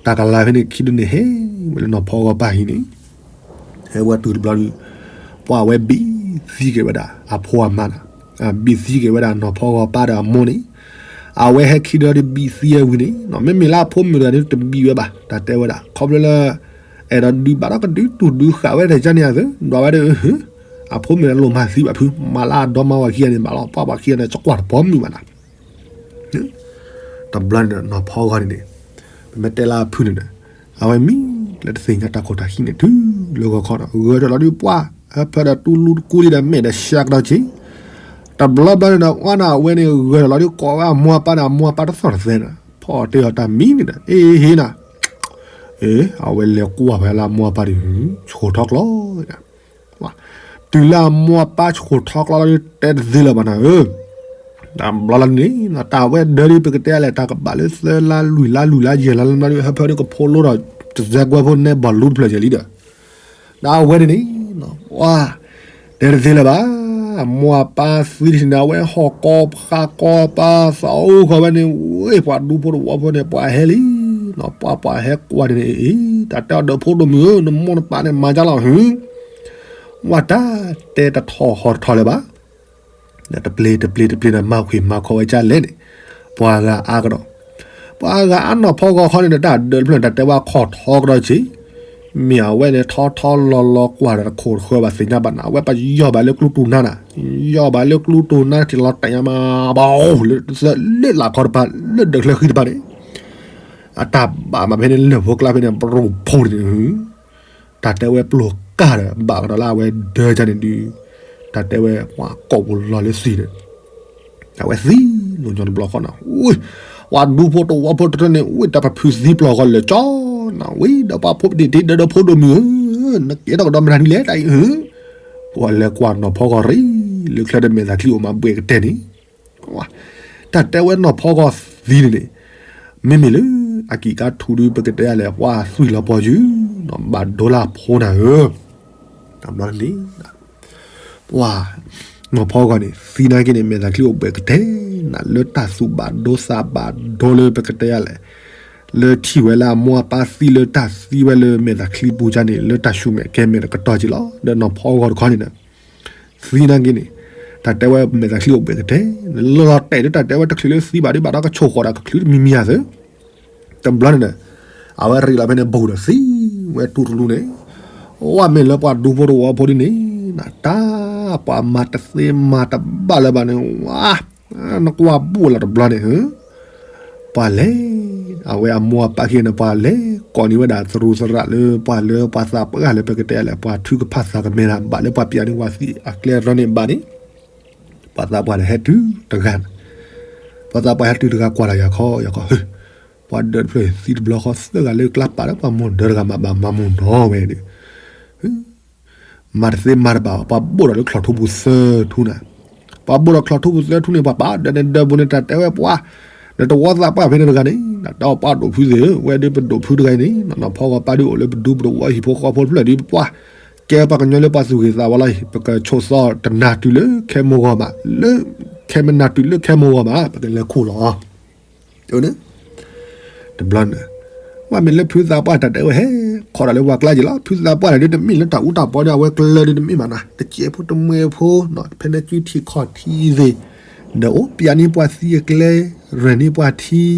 တၢ်ကလၤဖဲန့ၣ်ခံဒုန့ၣ် ဟဲဝဲလၢနီၢ်ဖီဂီၤပၢ်ဟံၣ်န့ၣ် ဟဲဝဲတုၤတဘျီဒုး ပှၤဝဲဘံၣ်သံက့ၤဝဲဒၣ်အဖိအမါနၤ, ဘံၣ်သံက့ၤဝဲဒၣ်နီၢ်ဖီဂီၤပၢ်ဒီးအမိၢ်န့ၣ်, အဝဲဟဲခံဒီးဒုးဘံၣ်သံဝဲဝံၤန့ၣ်, မ့မ့ၢ်လၢအဖိမုၣ်တဂၤန့ၣ်တဘံၣ်ဝဲဘၣ်, တၢ်တဲဝဲဒၣ် ခီဖျိလၢ အဲၣ်ဒိးဒုးဘၣ်ဒီးကဒုးတူၢ်ဒုးဃာ်ဝဲတၢ်ကန့ၣ်အသိး ဒွးဝဲဒီး အဖိမုၣ်န့ၣ်လိၣ်မၤသံဘၣ်ဖု မၤလၢအဒီမါဝၤခံဂၤန့ၣ်ဘၣ်လီၤ, ပှၤဝၤခံဂၤန့ၣ် ကကွၢ်တပိာ်မုၣ်ဘၣ်နၤ. တဘျီန့ၣ်ဒီးနီၢ်ဖီဂီၤန့ၣ်န့ၣ် ပမ့ၢ်တဲလၢအဖုန့ၣ်ဒီး အဝဲမံလၢတသ့ၣ်ညါတၢ်ခိၣ်တၢ်ဃံန့ၣ် တုၤလၢဂီၤခီန့ၣ် ဂၢၢ်ထီၣ်လီၤဒုးပှၢ် ဟၢဖၢဒီးတူၢ်လူတူၢ်ကူလံဒီးမဲာ်ဒီးဆှးကဒီးက့ၤ, တဘျီဘျီန့ၣ်ဒီး ဝါနၤအဝဲန့ၣ် ဂၢၢ်ထီၣ်လီၤဒုးကိးဝဲအမိၢ်အပၢ်န့ၣ် အမိၢ်အပၢ်တသီၣ်တသဲန့ၣ် ဖီၣ်တ့ၢ်အီၤတၢ်မံန့ၣ်ဒီး အ့ဟ့နၤ အဝဲလဲၤကွၢ်ဖဲလၢအမိၢ်အပၢ်ဒုး ဆှိၣ်ထီၣ်ကျီ တုၤလၢအမိၢ်အပၢ်ဆှိၣ်ထီၣ်ကျီလီၤဒုးတဲတသ့လၢၤဘၣ်နၤဧၢ, တဘျီလၢန့ၣ် တၢ်ဝဲဒၢဒုးပကတဲလဲၣ် တၢ်ကဘၣ်လၢသၢလါလွံၢ်လါလွံၢ်လါယဲၢ်လါလၢမနုၤဒုး ဟၢဖၢဒုးကဖိလိဒီး တစဲကွဲဖိနဲဘီၣ်လူတဖျၢၣ်ယဲၢ်လံဒီး ဒီးအဝဲန့ၣ်န့ၣ် တဲတသ့လၢၤဘၣ်, အမိၢ်အပၢ်သံတထံၣ်န့ၣ် အဝဲဟီၣ်ကီဖးကီပၢ်သးအိၣ်ဃီဝဲန့ၣ် ဝ့ၢ် ပှၤဒူဖိတဝီဖိန့ၣ် ပှၤဟဲလံ, ပှၤပှၤဟဲကွၢ်န့ၣ်န့ၣ် အ့ တၢ်တဲအီၤဒီးဖိဒိၣ်မုၣ်ဧၢ နမိၢ်နပၢ်န့ၣ်မၤကၢ်လီၤဟု ဝဲတၢ်တဲတထီၣ်ဟီၣ်တထီၣ်လၢၤဘၣ်, တပျ့ၤတပျ့ၤတပျ့ၤန့ၣ် မၤဃံးမၤခီဝဲကၢ်လဲၣ်န့ၣ်, ပှၤဂၤအါကဒီး, ပှၤဂၤအါနီၢ်ဖီဂီၤခီန့ၣ်ဒီး တၢ်ဒၢးတဖျၢၣ်န့ၣ် တၢ်တဲဝဲခီၣ်ထီကဒီးဆံး, မ့ၢ်အဝဲန့ၣ် ထီထီလီၤလီၤကွၢ်ဒီးတခိၣ်တဃၢဘၣ်သ့ၣ်ညါဘၣ်နၤ အဝဲပယီၢ်ဘၣ်လၢကျူတူၢ်နါနၤ, ယီၢ်ဘၣ်လၢကျူတူၢ်နါထံၣ်လီၤတဲာ်ညါမး ဘၣ်အိၣ်လၢသၢလၢလၢ်ခီတပၤ လၢဒၢးချၢဃံတပၤန့ၣ်, အတၢ်ဘၣ်မးဖဲန့ၣ် လၢၢ်ဖိကျါဖဲန့ၣ် ပရိၢ်ဖိန့ၣ် တၢ်တဲဝဲပျိာ်ကၢ်ဒီး ဘၣ်ကဒီးလၢအဝဲဒၢကၢ်န့ၣ်ဒုး, တၢ်တဲဝဲ ပှၤကိာ်ပူၤလီၤလၢသံဒီး, အဝဲသံလိာ်ညီတဘျီဃီနၤ, ဝ့ၢ် ပှၤဒူဖိတဝီဖိတထၢန့ၣ် ဝ့ၢ် တၢ်ပဖုးသံပျီၢ်ဃီလၢာ်ကၠီနၤ ဝ့ၢ် ဒီးပှၤဖိပဒ့ၣ်တ့ဒီးဒီးဖိဒိၣ်မုၣ်ဧၢ, နကဲထီၣ်ကဒီးမတၤဒ်လဲၣ်တၢ်အံၤဧၢ, ပှၤလဲၤကွၢ်နီၢ်ဖီဂီၤရံ လၢချၢဒီးမဲာ်သၣ်ချံအိၣ်မးဘှဲၣ်ကတဲာ်န့ၣ် တၢ်တဲဝဲနီၢ်ဖီဂီၤသံန့ၣ်န့ၣ်, မ့မ့ၢ်လၢအကံၢ်ကါထူဒုး ပကတဲလဲၣ် ပှၤသွံၣ်လီၤပီၤယုၢ်, ဘၣ်ဒိလၢအဖိနၤဧၢ, တဘျီန့ၣ် ပှၤ နီၢ်ဖီဂီၤန့ၣ် သံနာ်က့န့ၣ် မဲာ်သၣ်ချံအိၣ်ဘှဲၣ်ကတဲာ်နၤ လၢတၢ်သူၣ်ဘၣ်ဒိသးဘၣ်ဒိလၢပကတဲလဲၣ်, လၢထံၣ်ဝဲလၢအမိၢ်အပၢ်သံလၢတၢ်သံဝဲလၢမဲာ်သၣ်ချံပူၤကၢ်န့ၣ် လၢတၢ်ဆူၣ်မဲာ်ကဲမဲာ်တကတီၢ်က့ၤလီၤ. ဒီးနီၢ်ဖီဂီၤတခီန့ၣ်ဒီး သံနာ်က့န့ၣ် တၢ်တဲဝဲမဲာ်သၣ်ချံအိၣ်ဘှဲၣ်ကတဲာ်, လီၤတဲာ်လၢတၢ်တဲဝဲတချုးလၢသံဘၣ်ဒုး ဘၣ်ဒီးကဆိၣ်ဃီၤဒီးကချုးတမံၤမံၤဧါသၢ, တဘျီန့ၣ်ဒီး အဝဲရံးလီၤဖဲန့ၣ် ဘူးဒီးသံဝဲတူၢ်တလူန့ၣ်, ဝဲမ့ၢ်လၢပှၤဒူဖိတဝီဖိဒ်န့ၣ် တၢ်ပှၤမၤတသ့မၤတဘၣ်လၢၤဘၣ်န့ၣ် ဝါ နကွၢ်ဘူးလီၤတဘျီန့ၣ် ပှၤလဲၤ အဝဲအမိၢ်အပၢ်ခံဂၤန့ၣ် ပှၤလဲၤကိးန့ၢ်ဝဲဒၣ်သရူးသရၣ်လၢ ပှၤလၢပှၤသးပှၢ်လၢပကတဲလဲၣ် ပှၤထုကဖၣ်သးကမဲၤတၢ် ဘၣ်လၢပှၤပျၢ်န့ၢ်ပှၤသံအကျဲတရီန့ၣ်ဘၣ်န့ၣ်, ပှၤသးပှၢ်န့ၣ်ဟဲတုၤတဂၤ, ပှၤသးပှၢ်ဟဲတုၤတဂၤကွၢ်လီၤယၤခီ ယၤခီ ပှၤဒၢးတဖျၢၣ်သံတဘျီဃီသၢဂၤလၢကျါပာ်လၢပှၤမိၢ်ဒၢးတဂၤမၤဘၣ်မၤမုာ်နီၤဝဲဒီး မၤတသ့မၤတဘၣ် ပှၤဘိၣ်ဒီးလၢချီၣ်ထူပူၤသၢထူနၤ, ပှၤဘိၣ်ဒီးချီၣ်ထူပူၤသၢထူန့ၣ် ပှၤပာ်ဒၢးန့ၣ်ဒၢးပူၤန့ၣ် တၢ်တဲဝဲပှၤ ဒီးတဝီသးပှၢ်ဖဲန့ၣ်တဂၤန့ၣ် တၢ်တဲအီၤပှၤဒိၣ်ဖုသ့ၣ်ဧၢ ဝဲဒၣ်ပဒိၣ်ဖုတဂၤအံၤန့ၣ် နီၢ်ဖီဂီၤပၢ်ဒုးအိၣ်လၢပဒူပတဝီဟံၣ်ဖိဃီဖိတဖျၢၣ်ဒုး ပှၤကဲပှၤကညီလၢပှၤသူၣ်ဂ့ၤသးဝါလီၤအံၤ ပကဆိးသီတနၤတုၤလၢခဲမိၢ်ဂီၤမး လၢ ခဲမနၤတုၤလၢခဲမိၢ်ဂီၤမး ပကလဲၤခူၣ်လီၤ တဘျီန့ၣ် ပှၤမ့ၢ်လၢဖုသးပှၢ်တၢ်တဲဝဲဟဲ ခီဒၣ်လၢပှၤကျါက့ၤလီၤ ဖုသးပှၢ်န့ၣ်ဒုးတမ့ၢ်လၢတၢ်အူတၢ်ပီဒီးအဝဲကျၢၤဒုးတမ့ၢ်ဘၣ်နၤ တကဲဖိတမှဲဖိ ဖဲန့ၣ်စုထံၣ်ခီၣ်ထံးသ့ၣ် ဒီးအိၣ်ပျၢ်န့ၢ်ပှၤသံအကျဲ ရဲၣ်န့ၢ်ပှၤထံ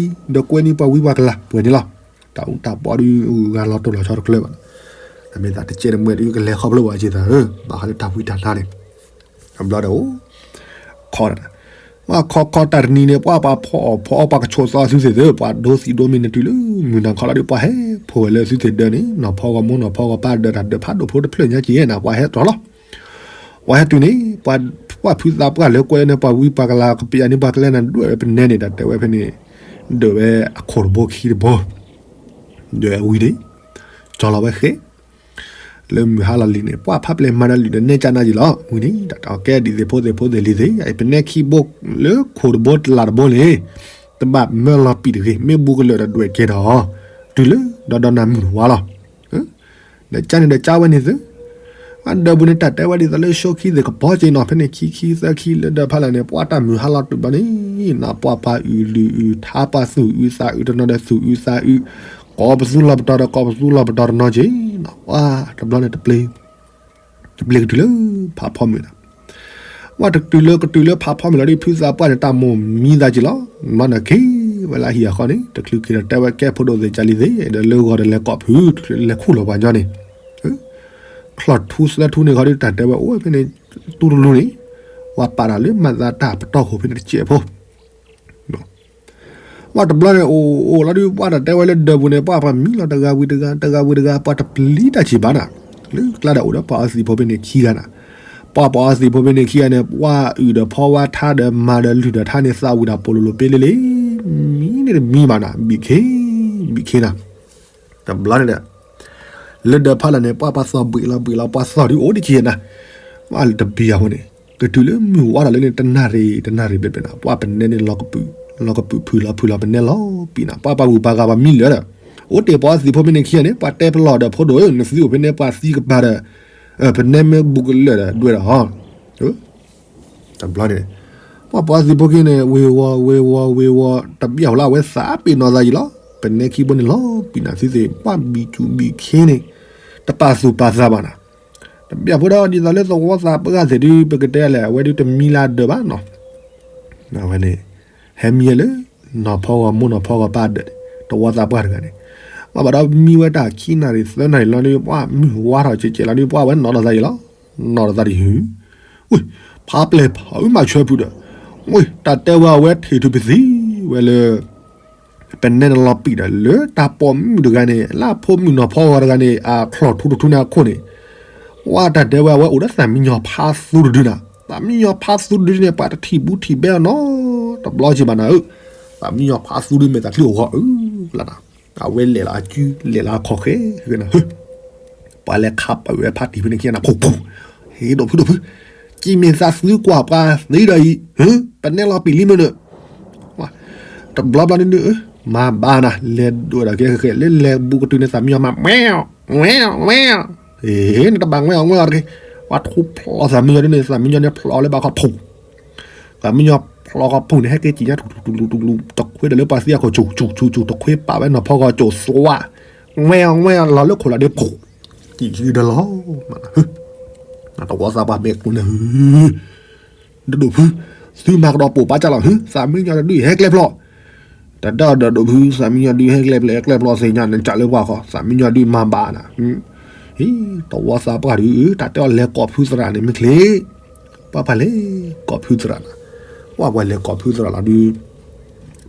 ဒီးကွဲန့ၢ်ပှၤဝံပှၤကလၤပှဲၤန့ၣ်လီၤ တၢ်အူတၢ်ပီဒုးဂၤလီၤတိၢ်လီၤဆီတကျၢၤဘၣ် အမ့ၢ်သးတကဲတမှဲဒုးကလဲၤခီဖျိဘၣ်က့ၤသးဧၢ ဘၣ်ဃးလၢတၢ်ဝံတၢ်နါန့ၣ် တဘျီဒီး ခီဒၣ် ပှၤခီခီတၢ်တနံၤန့ၣ် ပှၤပှၤဖီအီၣ်ဖီအီပှၤကဆိးသီအစုသ့ၣ်သ့ၣ် ပှၤဒိသံးဒိမ့ၢ်နတုၤလၢမုၢ်နၤခီလီၤဒီး ပှၤဟဲဖိဝဲလၢအစုသ့ၣ်ဒၢးန့ၣ် နီၢ်ဖီဂီၤမိၢ်နီၢ်ဖီဂီၤပၢ်ဒၢးတၢ်ဒၢးဖးဒိၣ်ဖိတဖျၢၣ်ညါက့ၤနၤ ပှၤဟဲတြီလီၤ ပှၤဟဲတုၤန့ၣ် ပှၤဖုသးပှၢ်လၢကွဲန့ၣ် ပှၤဝံပှၤကလၤကပျၢ်န့ၢ်ပှၤကလဲၤနၤဒွဲၣ်ဝဲပနဲန့ၣ် တၢ်တဲဝဲဖဲန့ၣ် ဒွဲၣ်ဝဲအခိၣ်တဘိခံတဘိ ဒွဲၣ်ဝံၤန့ၣ် ကၠီလီၤဝဲဃဲ လၢမုၢ်ဟါလီၤလံၤန့ၣ် ပှၢ်ဖးပျဲၢ်မၤဒီးလုာ်ဒီးနဲၣ်ကၢ်နၢ်ယံၤလီၤ. ဝံၤန့ၣ် တၢ်ကဲဒ်သ့ၣ်ဖိသ့ၣ်ဖိသ့ၣ်လံၤသ့ၣ် ပနဲခံဘိလၢခိၣ်တဘိတလးတဘိန့ၣ် တဘၣ်မၢလီၤပံာ်တဂ့ၤ, မ့ၢ်ဘူးကလၢာ်ဒီးဒွဲၣ်ကဲဒီး တုၤလၢဒီဒီနၤမုၢ်ဝါလီၤ. ဒီးကၢ်န့ၣ်ဒီးကၢ်ဝဲန့ၣ်သု အဒၢးပူၤန့ၣ် တၢ်တဲဝဲဒ်သိးလၢ ရှုံးခံသ့ၣ်ကပီၤက့နီၤ ဖဲန့ၣ်ခံခံသၢခံလၢဒၢးဖးလဲၢ်န့ၣ် ပှၢ်တၢ်မုၢ်ဟါလီၤတုၤဘျီန့ၣ် နပှၢ်ပှၢ်အုၣ်လုၢ်အုၣ်ထါ ပှၢ်သူၣ်အုးသးအုးတနီၤဒီးသူၣ်အုးသးအုး ကိးပသူလီၤပတီၢ်ဒီးကိးပသူလီၤပတီၢ်တနီၤက့နီၤ ပှၢ်တဘျီန့ၣ် တပျ့ၤကတုၤလၢဖးဖီမုၢ်နၤ ပှၢ်တတုၤလၢကတုၤလၢဖးဖီမုၢ်လီၤဒီး ဖုသးပှၢ်န့ၣ် တၢ်မိၢ်မံသးက့လီၤ. ဘျီန့ၣ်က့ၤဝဲလၢဟံၣ်အဃီန့ၣ် တချုးက့ၤဒီးတဲဝဲကဲဖိဒိၣ်သ့ၣ်ကၢ်လံၤသ့ၣ် ဒီးလၢဂီၤဒီးလဲၤကိးဖု လဲၤခူၣ်လီၤပှၤညီန့ၣ် ချီၣ်ထူသၢထူန့ၣ်ခီဒီး တၢ်တဲဝဲအိၣ်ဝဲဖဲန့ၣ် တူၢ်တလူန့ၣ် ပှၤပာ်တၢ်လၢမၤသးတၢ်ပတီၢ်ခိၣ်ဖဲန့ၣ်တစဲးဖိ ပှၢ်တဘျီန့ၣ် အိၣ်အိၣ်လီၤဒီး ပှၢ်တၢ်တဲဝဲလၢဒၢးပူၤန့ၣ် ပှၢ်ပှၤမံလီၤတဂၤဝံၤတဂၤ တဂၤဝံၤတဂၤ ပှၢ်တပျံၤတၢ်စံးဘၣ်နၤ လၢကျါဒီးအိၣ်ဒီးပှၤအီသံးဖိဖဲန့ၣ်ခံဂၤနၤ ပှၢ်ပှၤအီသံးဖိဖဲန့ၣ်ခံဂၤန့ၣ် ပှၢ်အုၣ်ဒီးဖီဝါထါဒီးမၤဒီးလုၢ်ဒီးထါန့ၣ် သးဝံၣ်တၢ်ပိာ်လိၤလိၤပ့လ့လ့ မံန့ၣ်တမံဘၣ်နၤ ဘံၣ်ခ့ ဘံၣ်ခ့နၤ တဘျီန့ၣ်ဒီး လၢဒၢးဖးလဲၢ်န့ၣ် ပှၢ်ပှၤသီၣ်ဘှံးလီၤဘှံးလီၤ ပှၤသီၣ်ဒုးအိၣ်ဒံးက့ၤနၤ ပှၢ်တဘံၣ်အဃိန့ၣ် ကတုၤလၢမုၢ်ဝါထီၣ်လၢန့ၣ် တနၣ်ရံၣ် တနၣ်ရံၣ်ဘျဲၣ်ဘျဲၣ်နၤ ပှၢ်ပနဲန့ၣ် လီၤကပုာ်ဖုးလီၤဖုးလီၤပနဲလီၤပံာ်နၤ ပှၢ်ပှၤဂုၤပှၤဂၤပှၤမံလၢာ်ဒီး အိၣ်တ့ၢ်ပှၤအီသံးဖိဖဲန့ၣ်ခံဂၤန့ၣ် ပှၤတဲပလီၢ်ဒီးဖိဒိၣ်ဧၢ နသုအိၣ်ဖဲန့ၣ်ပှၤသံကပၤဒီး ပနဲမ့ၢ်ဘူးကလၢာ်ဒီးဒွဲၣ်ဒီးဟီ တဘျီန့ၣ် ပှၢ်ပှၤသံးဖိခံန့ၣ် ဝ့ၤဝီၤ ဝ့ၤဝီၤ ဝ့ၤဝီၤ တဘျီအဃိလၢအဝဲသးပ့ၤနီၣ်သးယံၤလီၤ. ပနဲခံဘိန့ၣ်လီၤ ပံာ်နၤသုသ့ၣ် ပှၢ်ဘံၣ်စူၣ်ဘံၣ်ခ့န့ၣ် တပာ်သူၣ်ပာ်သးဘၣ်နၤ တဘျီဖိဒီး ဒ်သိးလၢသဝီသးပှၢ်သ့ၣ်ဒုး ပကတဲလဲၣ် အဝဲဒုးတမံလၢဒၢးဘၣ်နီၤ အဝဲန့ၣ် ဟဲမံဝဲလၢ နီၢ်ဖီဂီၤမိၢ်နီၢ်ဖီဂီၤပၢ်ဒၢးန့ၣ် သဝီသးပှၢ်တဂၤန့ၣ် ဘၣ်ဘၣ်ဒီးမံဝဲတၢ်ခံနၣ်ရံၣ်သၢနၣ်ရံၣ်လီၤဒီး ပှၢ်မုၢ်ဝါထီၣ်ကဲးကဲးလီၤဒီး ပှၢ်ဝဲနီၣ်ထီၣ်သးယံၤလီၤ. နီၣ်ထီၣ်သးဒ်ဟု ဝ့ၢ် ဖးပျဲၢ်ဖးအုးမၤဆၢဖုးဒီး ဝ့ၢ် တၢ်တဲဝဲအဝဲထံၣ်ထူပသံဝဲလၢ ပနဲနလီၤပံာ်ဒီးလၢတၢ်ပိာ်မုၣ်တဂၤန့ၣ် လၢအဖိမုၣ်နီၢ်ဖီဂီၤတဂၤန့ၣ် အချီၣ်ထူတထူန့ၣ်အခိၣ်န့ၣ် ဝဲတၢ်တဲဝဲအဝဲအိၣ်ဒီးသးမံညီၤဖးသူတဒုနၤ သးမံညီၤဖးသူတဒုန့ၣ် ပှၤတထံၣ်ဘူးထံၣ်ဘဲအီၤနီတဘျီက့ၤဘၣ်နၤဧၢ သးမံညီၤဖးသူဒုမ့ၢ်သးချံအိၣ်ဂီၤအၢလီၤနၤ အဝဲလဲၤလီၤအကု လဲၤလီၤအခီၣ်ဃဲဃဲနၤ ပှၤလဲၤခးပာ်ဝဲဖးတံၢ်ဖဲန့ၣ်ခံနၤ ဖူးဖူး ဟ့ၣ်ဒိၣ်ဖုဒိၣ်ဖု ကံမ့ၢ်သးသုကွၢ်ပှၤသ့ဒီးအံၤ ပနဲလီၤပံာ်လံမ့ၢ်နၢၤ တဘျီဘျီဒုန့ၣ် မၤဘၣ်နၤ လဲၤဒိၣ်ဒီးကဲဃဲဃဲ လၢလဲၤဘူးကတုၤန့ၣ် သးမံညီၤမၤ ဝဲ ဝဲ ဝဲ နတဘၣ်ဝဲအီၤဝဲအီၤတဂ့ၤ ပှၤထူဖျိးသးမံညီၤဒုန့ၣ် သးမံညီၤန့ၣ်ဖျိးလၢဘၣ်ခီၣ်ဖူး သးမံညီၤဖျိးခီၣ်ဖူးန့ၣ် ဟဲက့ၤကံၣ်ညါထူထူထူထူထူထူ တခွ့ဒီးလၢပှၤသံအခိၣ် ဆူၣ်ဆူၣ်ဆူၣ်ဆူၣ် တခွ့ပာ်ဝဲနီၢ်ဖီဂီၤကၠိၣ်သွါ ဝဲအီၤဝဲအီၤလီၤလၢခိၣ်လီၤဒုးဖူး ကံၣ်ယုၢ်ဒီးလီၤ တဝီသးပှၢ်မဲာ်ကျိၤန့ၣ် ဒိၣ်ဒိၣ်ဖု သုမၤကဒီးပိာ်ပာ်ကၢ်လီၤ ဟ့ သးမံညီၤတဒုဟဲကျဲဖျိး တၢ်ဒၣ်ဒီးဒိၣ်ဖု သးမံညီၤဒုဟဲကျဲဖျိး ကျဲဖျိးသ့ၣ်ညါန့ၣ် ကၢ်လၢပှၢ်ဃီ သးမံညီၤဒုမၤဘၣ်နၤ ဟ့ တဝီသးပှၢ်ဒု တၢ်တဲအီၤလဲၤကိးဖုသရၣ်န့ၣ်မ့ၢ်ချ့ ပှၢ်ပှၢ်လဲၤ ကိးဖုသရၣ်နၤ ပှၢ်ပှၢ်လဲၤကိးဖုသရၣ်လီၤဒု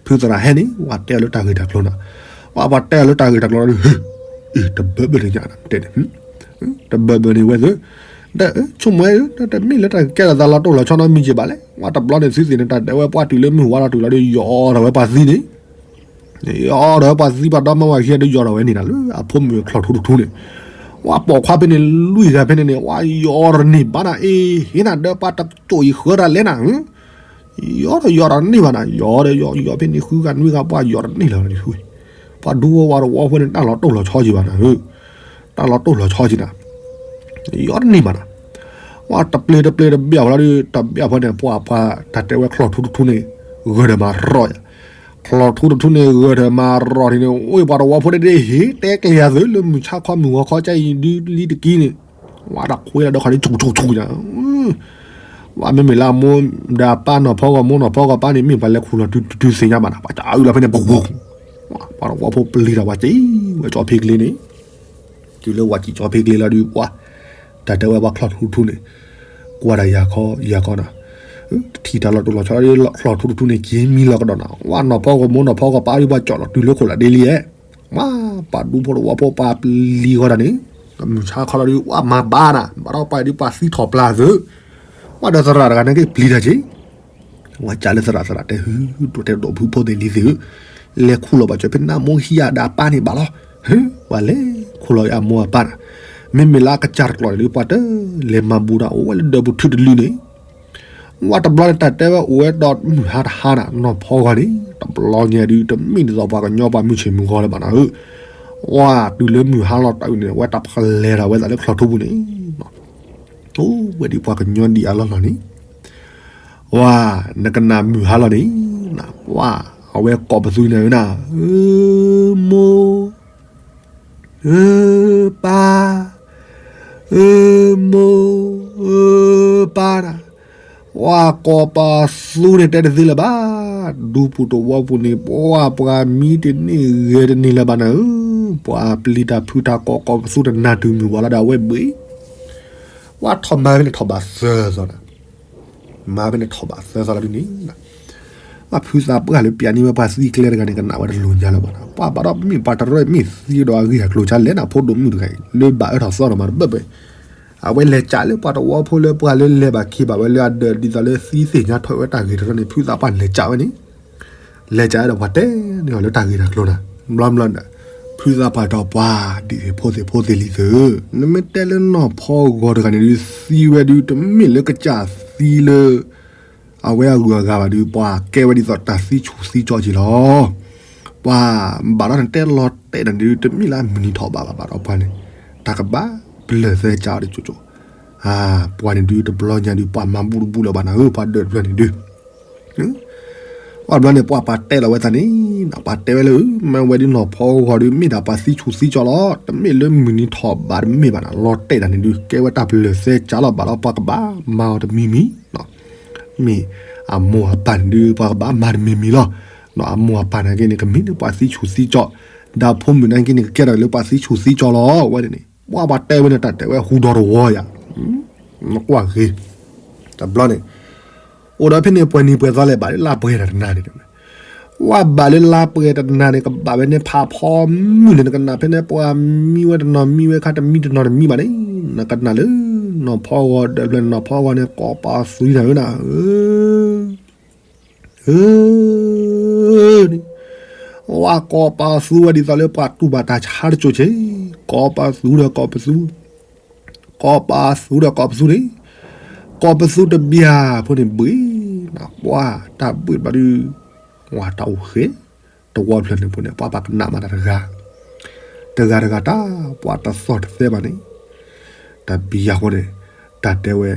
ဖုသရၣ်ဟဲန့ၣ် ပှၤတဲအီၤလၢတၢ်ဂ့ၢ်တၢ်ကျိၤနၤ ပှၢ်ပှၢ်တဲအီၤလၢတၢ်ဂ့ၢ်တၢ်ကျိၤလီၤဒု တဘၢဘၢတညါနၤ တဲန့ၣ် တဘၢဘၢန့ၣ်ဝဲသု ဒီးဆိကမိၣ်ဝဲ တမ့ၢ်လၢတၢ်ကဲထီၣ်သးလီၤတိၢ်လီၤဆီနီတမံၤက့ၤဘၣ်လဲၣ် ပှၢ်တဘျီန့ၣ်သုသ့ၣ်န့ၣ် တၢ်တဲဝဲပှၢ်တုၤလၢမုၢ်ဝါထီၣ်တုၤလီၤဒု ယီၤထီၣ်ဝဲပှၤသံန့ၣ် ယီၤထီၣ်ဝဲပှၤသံပှၤဒီမါဝၤခံဂၤဒု ယီၤထီၣ်ဝဲန့ၣ်နၤ လၢအဖိမုၣ်ချီၣ်ထူတထူန့ၣ် ပှၢ်ပိာ်ခွါဖဲန့ၣ် လွံၢ်ဂၤဖဲန့ၣ်န့ၣ် ပှၢ်ယီၤတန့ၢ်ဘၣ်နၤ အ့ ဟ့ၣ်နၤဒီးပှၤတကၠိၣ်အံၤ ဃၢတၢ်လဲၣ်နၤ ယီၤဒီးယီၤတန့ၢ်ဘၣ်နၤ ယီၤဒီးယီၤ ယီၤဖဲန့ၣ် ဃုဂၤနွံဂၤ ပှၢ်ယီၤတန့ၢ်လၢၤ ပှၢ်ဒူဖိဝဲတဝီဖိန့ၣ် တၢ်လီၤတိၢ်လီၤဆီက့ၤဘၣ်နၤ တၢ်လီၤတိၢ်လီၤဆီက့ၤနၤ ယီၤတန့ၢ်ဘၣ်နၤ ပှၢ်တပျ့ၤတပျ့ၤတဘၣ်ဖဲလီၤဒု တဘၣ်ဖဲန့ၣ် ပှၢ်ပှၢ်တၢ်တဲဝဲချီၣ်ထူတထူန့ၣ် ဂၢၢ်ဒီးမၤရီၣ်ယၤ ချီၣ်ထူတထူန့ၣ် ဂၢၢ်ဒီးမၤရီၣ်ထံးန့ၣ် အိၣ်ပှၤတဝီဖိဒ့ဒ့ဟ့ၣ်တဲကျဲၤယၤသု လၢမုၢ်ဆါခီမုၢ်ဂီၤခီကၢ်အံၤဒုလံတကံန့ၣ် ဝဲတၢ်ခွဲးလီၤဒီးခီန့ၣ် ဆူၣ်ဆူၣ်ဆူၣ်ညါ ပှၢ်မ့မ့ၢ်လၢအမိၢ်ဒီးအပၢ်နီၢ်ဖီဂီၤမိၢ်နီၢ်ဖီဂီၤပၢ်န့ၣ် မ့ၢ်ပှၤလဲၤခူၣ်လီၤတုၤတုၤသ့ၣ်ညါဘၣ်နၤ ပှၤကအုလီၤဖဲန့ၣ် ပှၤတဝီဖိပျံၤတၢ်ပှၤစံးဝဲကၠီဖ့ကျ့န့ၣ် တုၤလၢဝဲကၠီဖ့ကျ့လီၤဒုးပှၢ် တၢ်တဲဝဲပှၤချီၣ်ထူတထူန့ၣ် ကွၢ်ဒၣ်ယၤခီယၤခီနၤ တထံၣ်တၢ်လီၤတိၢ်လီၤဆီ ချီၣ်ထူတထူန့ၣ် က့ၤမံလီၤကဒီးနၤ ဝဲနီၢ်ဖီဂီၤမိၢ်နီၢ်ဖီဂီၤပၢ်ဒုး ပှၤကၠီၣ်လီၤတုၤလၢခိၣ်လီၤဒ့လံဧါ မ့ၢ်ပှၤဒူဖိတဝီဖိပှၤပျံၤဃီတၢ်န့ၣ် မုၢ်ဆါခီလီၤဒုး ဝဲမၤဘၣ်နၤ ဘၣ်ဒီးပှၤဒုးပှၤသံထီၣ်ပျၢ်သု ဝဲဒီးသရၣ်တဂၤန့ၣ်က့ၤပျံၤတၢ်က့ၤ ဝဲကၢ်လၢသရၣ် သရၣ်တဲ ဟု ဒိၣ်တဲဒိၣ်ဖုဖိသ့ၣ်လံၤသ့ၣ်ဧၢ, လဲၤခူၣ်လီၤဘၣ်စၢၤဖဲနမိၢ်ဟံးအဒီးအပၢ်န့ၣ်ဘၣ်လီၤ. ပှၤလဲၤခူၣ်လီၤအမိၢ်အပၢ်နၤ, မ့မ့ၢ်လၢအကစၢ်တကျိၤန့ၣ်ဒုး ပှၤတလဲၤမၤဘူးတၢ်အိၣ်ဝဲလၢဒၢးပူၤထူတလုန့ၣ်, ဝဲတဘျီန့ၣ် တၢ်တဲဝဲအိၣ်ဝဲဒီးမုၢ်ဟါတဟါန့ၣ် နီၢ်ဖီဂီၤန့ၣ် တဘျီညါဒုးတမ့ၢ်ဒ်သိးပှၤကညီပှၤမုၢ်ဆ့ၣ်မုၢ်ဂီၤလၢၤဘၣ်နၤဧၢ, ဝဲတုၤလၢမုၢ်ဟါလီၤတၢ်အုၣ်န့ၣ် ဝဲတၢ်ဖလဲၤဒီးဝဲသးလၢချီၣ်ထူပူၤန့ၣ် အိၣ်ဝဲဒ်ပှၤကညီဒံးအလီၢ်လီၢ်န့ၣ်, ဝဲနကနၣ်မုၢ်ဟါလီၤန့ၣ်, ဝဲအဝဲကိးပသူန့ၣ်ဝဲနၤ, မိၢ်, အၢ, ပၢ်, အၢ, မိၢ်, အၢ, ပၢ်နၤ, ပှၤကိးပသူန့ၣ်တဲတသ့လၢၤဘၣ်, ဒူပူၤတဝီပူၤန့ၣ် ပှၤပှၤမံတန့ၢ်ဂဲၤတန့ၢ်လၢၤဘၣ်နၤဧၢ, ပှၤပျံၤတၢ်ဖုးတၢ်ကိးကိးပသူတနၢ်တုၤမုၢ်ဝါလီၤဒီးအဝဲဘှံး, ပှၤထီၣ်မၤဖဲန့ၣ်ထီၣ်ဘၣ်သၢသီနၤ, မၤဖဲန့ၣ်ထီၣ်ဘၣ်သၢသီလီၤဒ်န့ၣ် ပှၤဖုသးပှၢ်လၢပျးန့ၢ်ဝဲပှၤသံကျဲတဂၤန့ၣ် ကနၣ်ဝဲတလိၤညါလၢၤဘၣ်နၤ, ပှၤဘၣ်ဒီးမ့ၢ်ပှၤတရၢမ့ၢ်သံဒီးအဂ့ၢ်အကျိၤကလဲၣ်နၤ, ဖိဒိၣ်မုၣ်တဂၤအံၤ လၢဘၣ်အၢထီၣ်သီဒီးမၤတဘၢဘၢ, အဝဲလဲၤကးလၢပှၤတဝီဖိလၢပှၤလၢလဲၤဘၣ်ခ့ဘၣ်ဝဲလၢအဒၢးဒ်သိးလၢသံသ့ၣ်ညါထွဲဝဲတၢ်ဂ့ၤတရၢန့ၣ် ဖုသးပှၢ်လဲၤကးဝဲန့ၣ်, လဲၤကးဝဲဒီးပှၤတဲန့ၢ်အီၤလၢတၢ်ဂ့ၤတၢ်ကျိၤနၤ, ဘျီဘျီန့ၣ် ဖုသးပှၢ်ဒီးပှၤဒ်သိးဖိသ့ၣ်ဖိသ့ၣ်လံသု, နမ့ၢ်တဲလၢနီၢ်ဖီဂီၤတဂၤန့ၣ်ဒုး သံဝဲဒုးတမ့ၢ်လၢကစၢ်သံလၢ အဝဲအဂုၤအဂၤဘၣ်ဒုး ပှၤကဲဝဲဒ်သိးတၢ်သံဆူၣ်သံကၠီက့ၤလီၤ, ပှၤဘၣ်ဒီးနတဲလီၤတဲာ်နၤဒုး တမ့ၢ်လၢအမုၢ်နံၤထီၣ်ဘၣ်ဘၣ်ဘၣ်ဒီးပှၤန့ၣ်, တၢ်ကဘၣ်ပလၢၢ်သဲကၢ်အီၤဒ်ကၠိကၠိ, ပှၤန့ၣ်ဒုးတဘျီညါဒုး ပှၤမၤဘူၣ်တဘူၣ်လၢၤဘၣ်နၤဧၢ, ပှၤဒၢးတဖျၢၣ်န့ၣ်ဒုး ပှၤဘျီန့ၣ် ပှၤပာ်တဲလီၤဝဲသးန့ၣ်, ပှၤတဲဝဲလၢ မ့ၢ်ဝဲဒုးနီၢ်ဖီဂီၤဒုး မ့ၢ်ဒၣ်ပှၤသံဆူၣ်သံကၠီလီၤ, တမ့ၢ်လၢမုၢ်နံၤထီၣ်ဘၣ်တမ့ၢ်ဘၣ်နၤ, လီၤတဲာ်တၢ်န့ၣ်ဒုး ကဲဝဲတၢ်ပလၢၢ်သဲကၢ်လီၤဘၣ်ဒီးပှၤကဘၣ်မၤအီၤတမံၤမံၤ, မ့ၢ်အမိၢ်အပၢ်န့ၣ်ဒုး ပှၤကဘၣ်မၤတမံၤမံၤလီၤ, အမိၢ်အပၢ်နာ်က့န့ၣ် ကမ့ၢ်လၢပှၤသံဆူၣ်သံကၠီ, ဒီးဖိမုၣ်နာ်က့န့ၣ် ကကဲထီၣ်လၢပှၤသံဆူၣ်သံကၠီလီၤ, ဝဲန့ၣ်န့ၣ် ပှၤပှၤတဲဝဲန့ၣ် တၢ်တဲဝဲဟူဒီးတဝီယၤ, နကွၢ်ဂ့ၤ, တဘျီန့ၣ် အိၣ်ဒီးဖဲန့ၣ်ပှဲၤနံၤပှဲၤသီလဲၣ် ဘၣ်လၢလါပှဲၤတနၤန့ၣ်တဲဝဲ, ဝဲဘၣ်လၢလါပှဲၤတနၤန့ၣ် ကဘၣ်ဝဲန့ၣ်ဖးဖီမုၢ်န့ၣ် နကနၣ်ဖဲန့ၣ် ပှၤမံဝဲတနီၤမံဝဲခါ တမံတနီၤတမံဘၣ်န့ၣ်, နကနၣ်လၢ နီၢ်ဖီဂီၤဒၢးဖျၢၣ်န့ၣ် နီၢ်ဖီဂီၤန့ၣ် ကိးပသူနၤဧၢနၤဧၢ န့ၣ်, ဝဲကိးပသူဝဲဒ်သိးလၢပှၤတူၢ်ဘၣ်တၢ်ဆါတကၠိၤဆ့, ကိးပသူဒီးကိးပသူ, ကိးပသူဒီးကိးပသူန့ၣ်, ကိးပသူတဘျီဖိန့ၣ်ဘှံး, ပှၤတၢ်ဘှံးဘျီဒုး, ဝဲတၢ်အိၣ်ဃဲ, တဝီဖျၢၣ်န့ၣ်ဖိန့ၣ် ပှၤပှၤကနၣ်မးတၢ်တဂၤ, တဂၤတဂၤတၢ် ပှၤတသီၣ်တသဲဘၣ်န့ၣ်, တဘျီအဃိန့ၣ်, တၢ်တဲဝဲ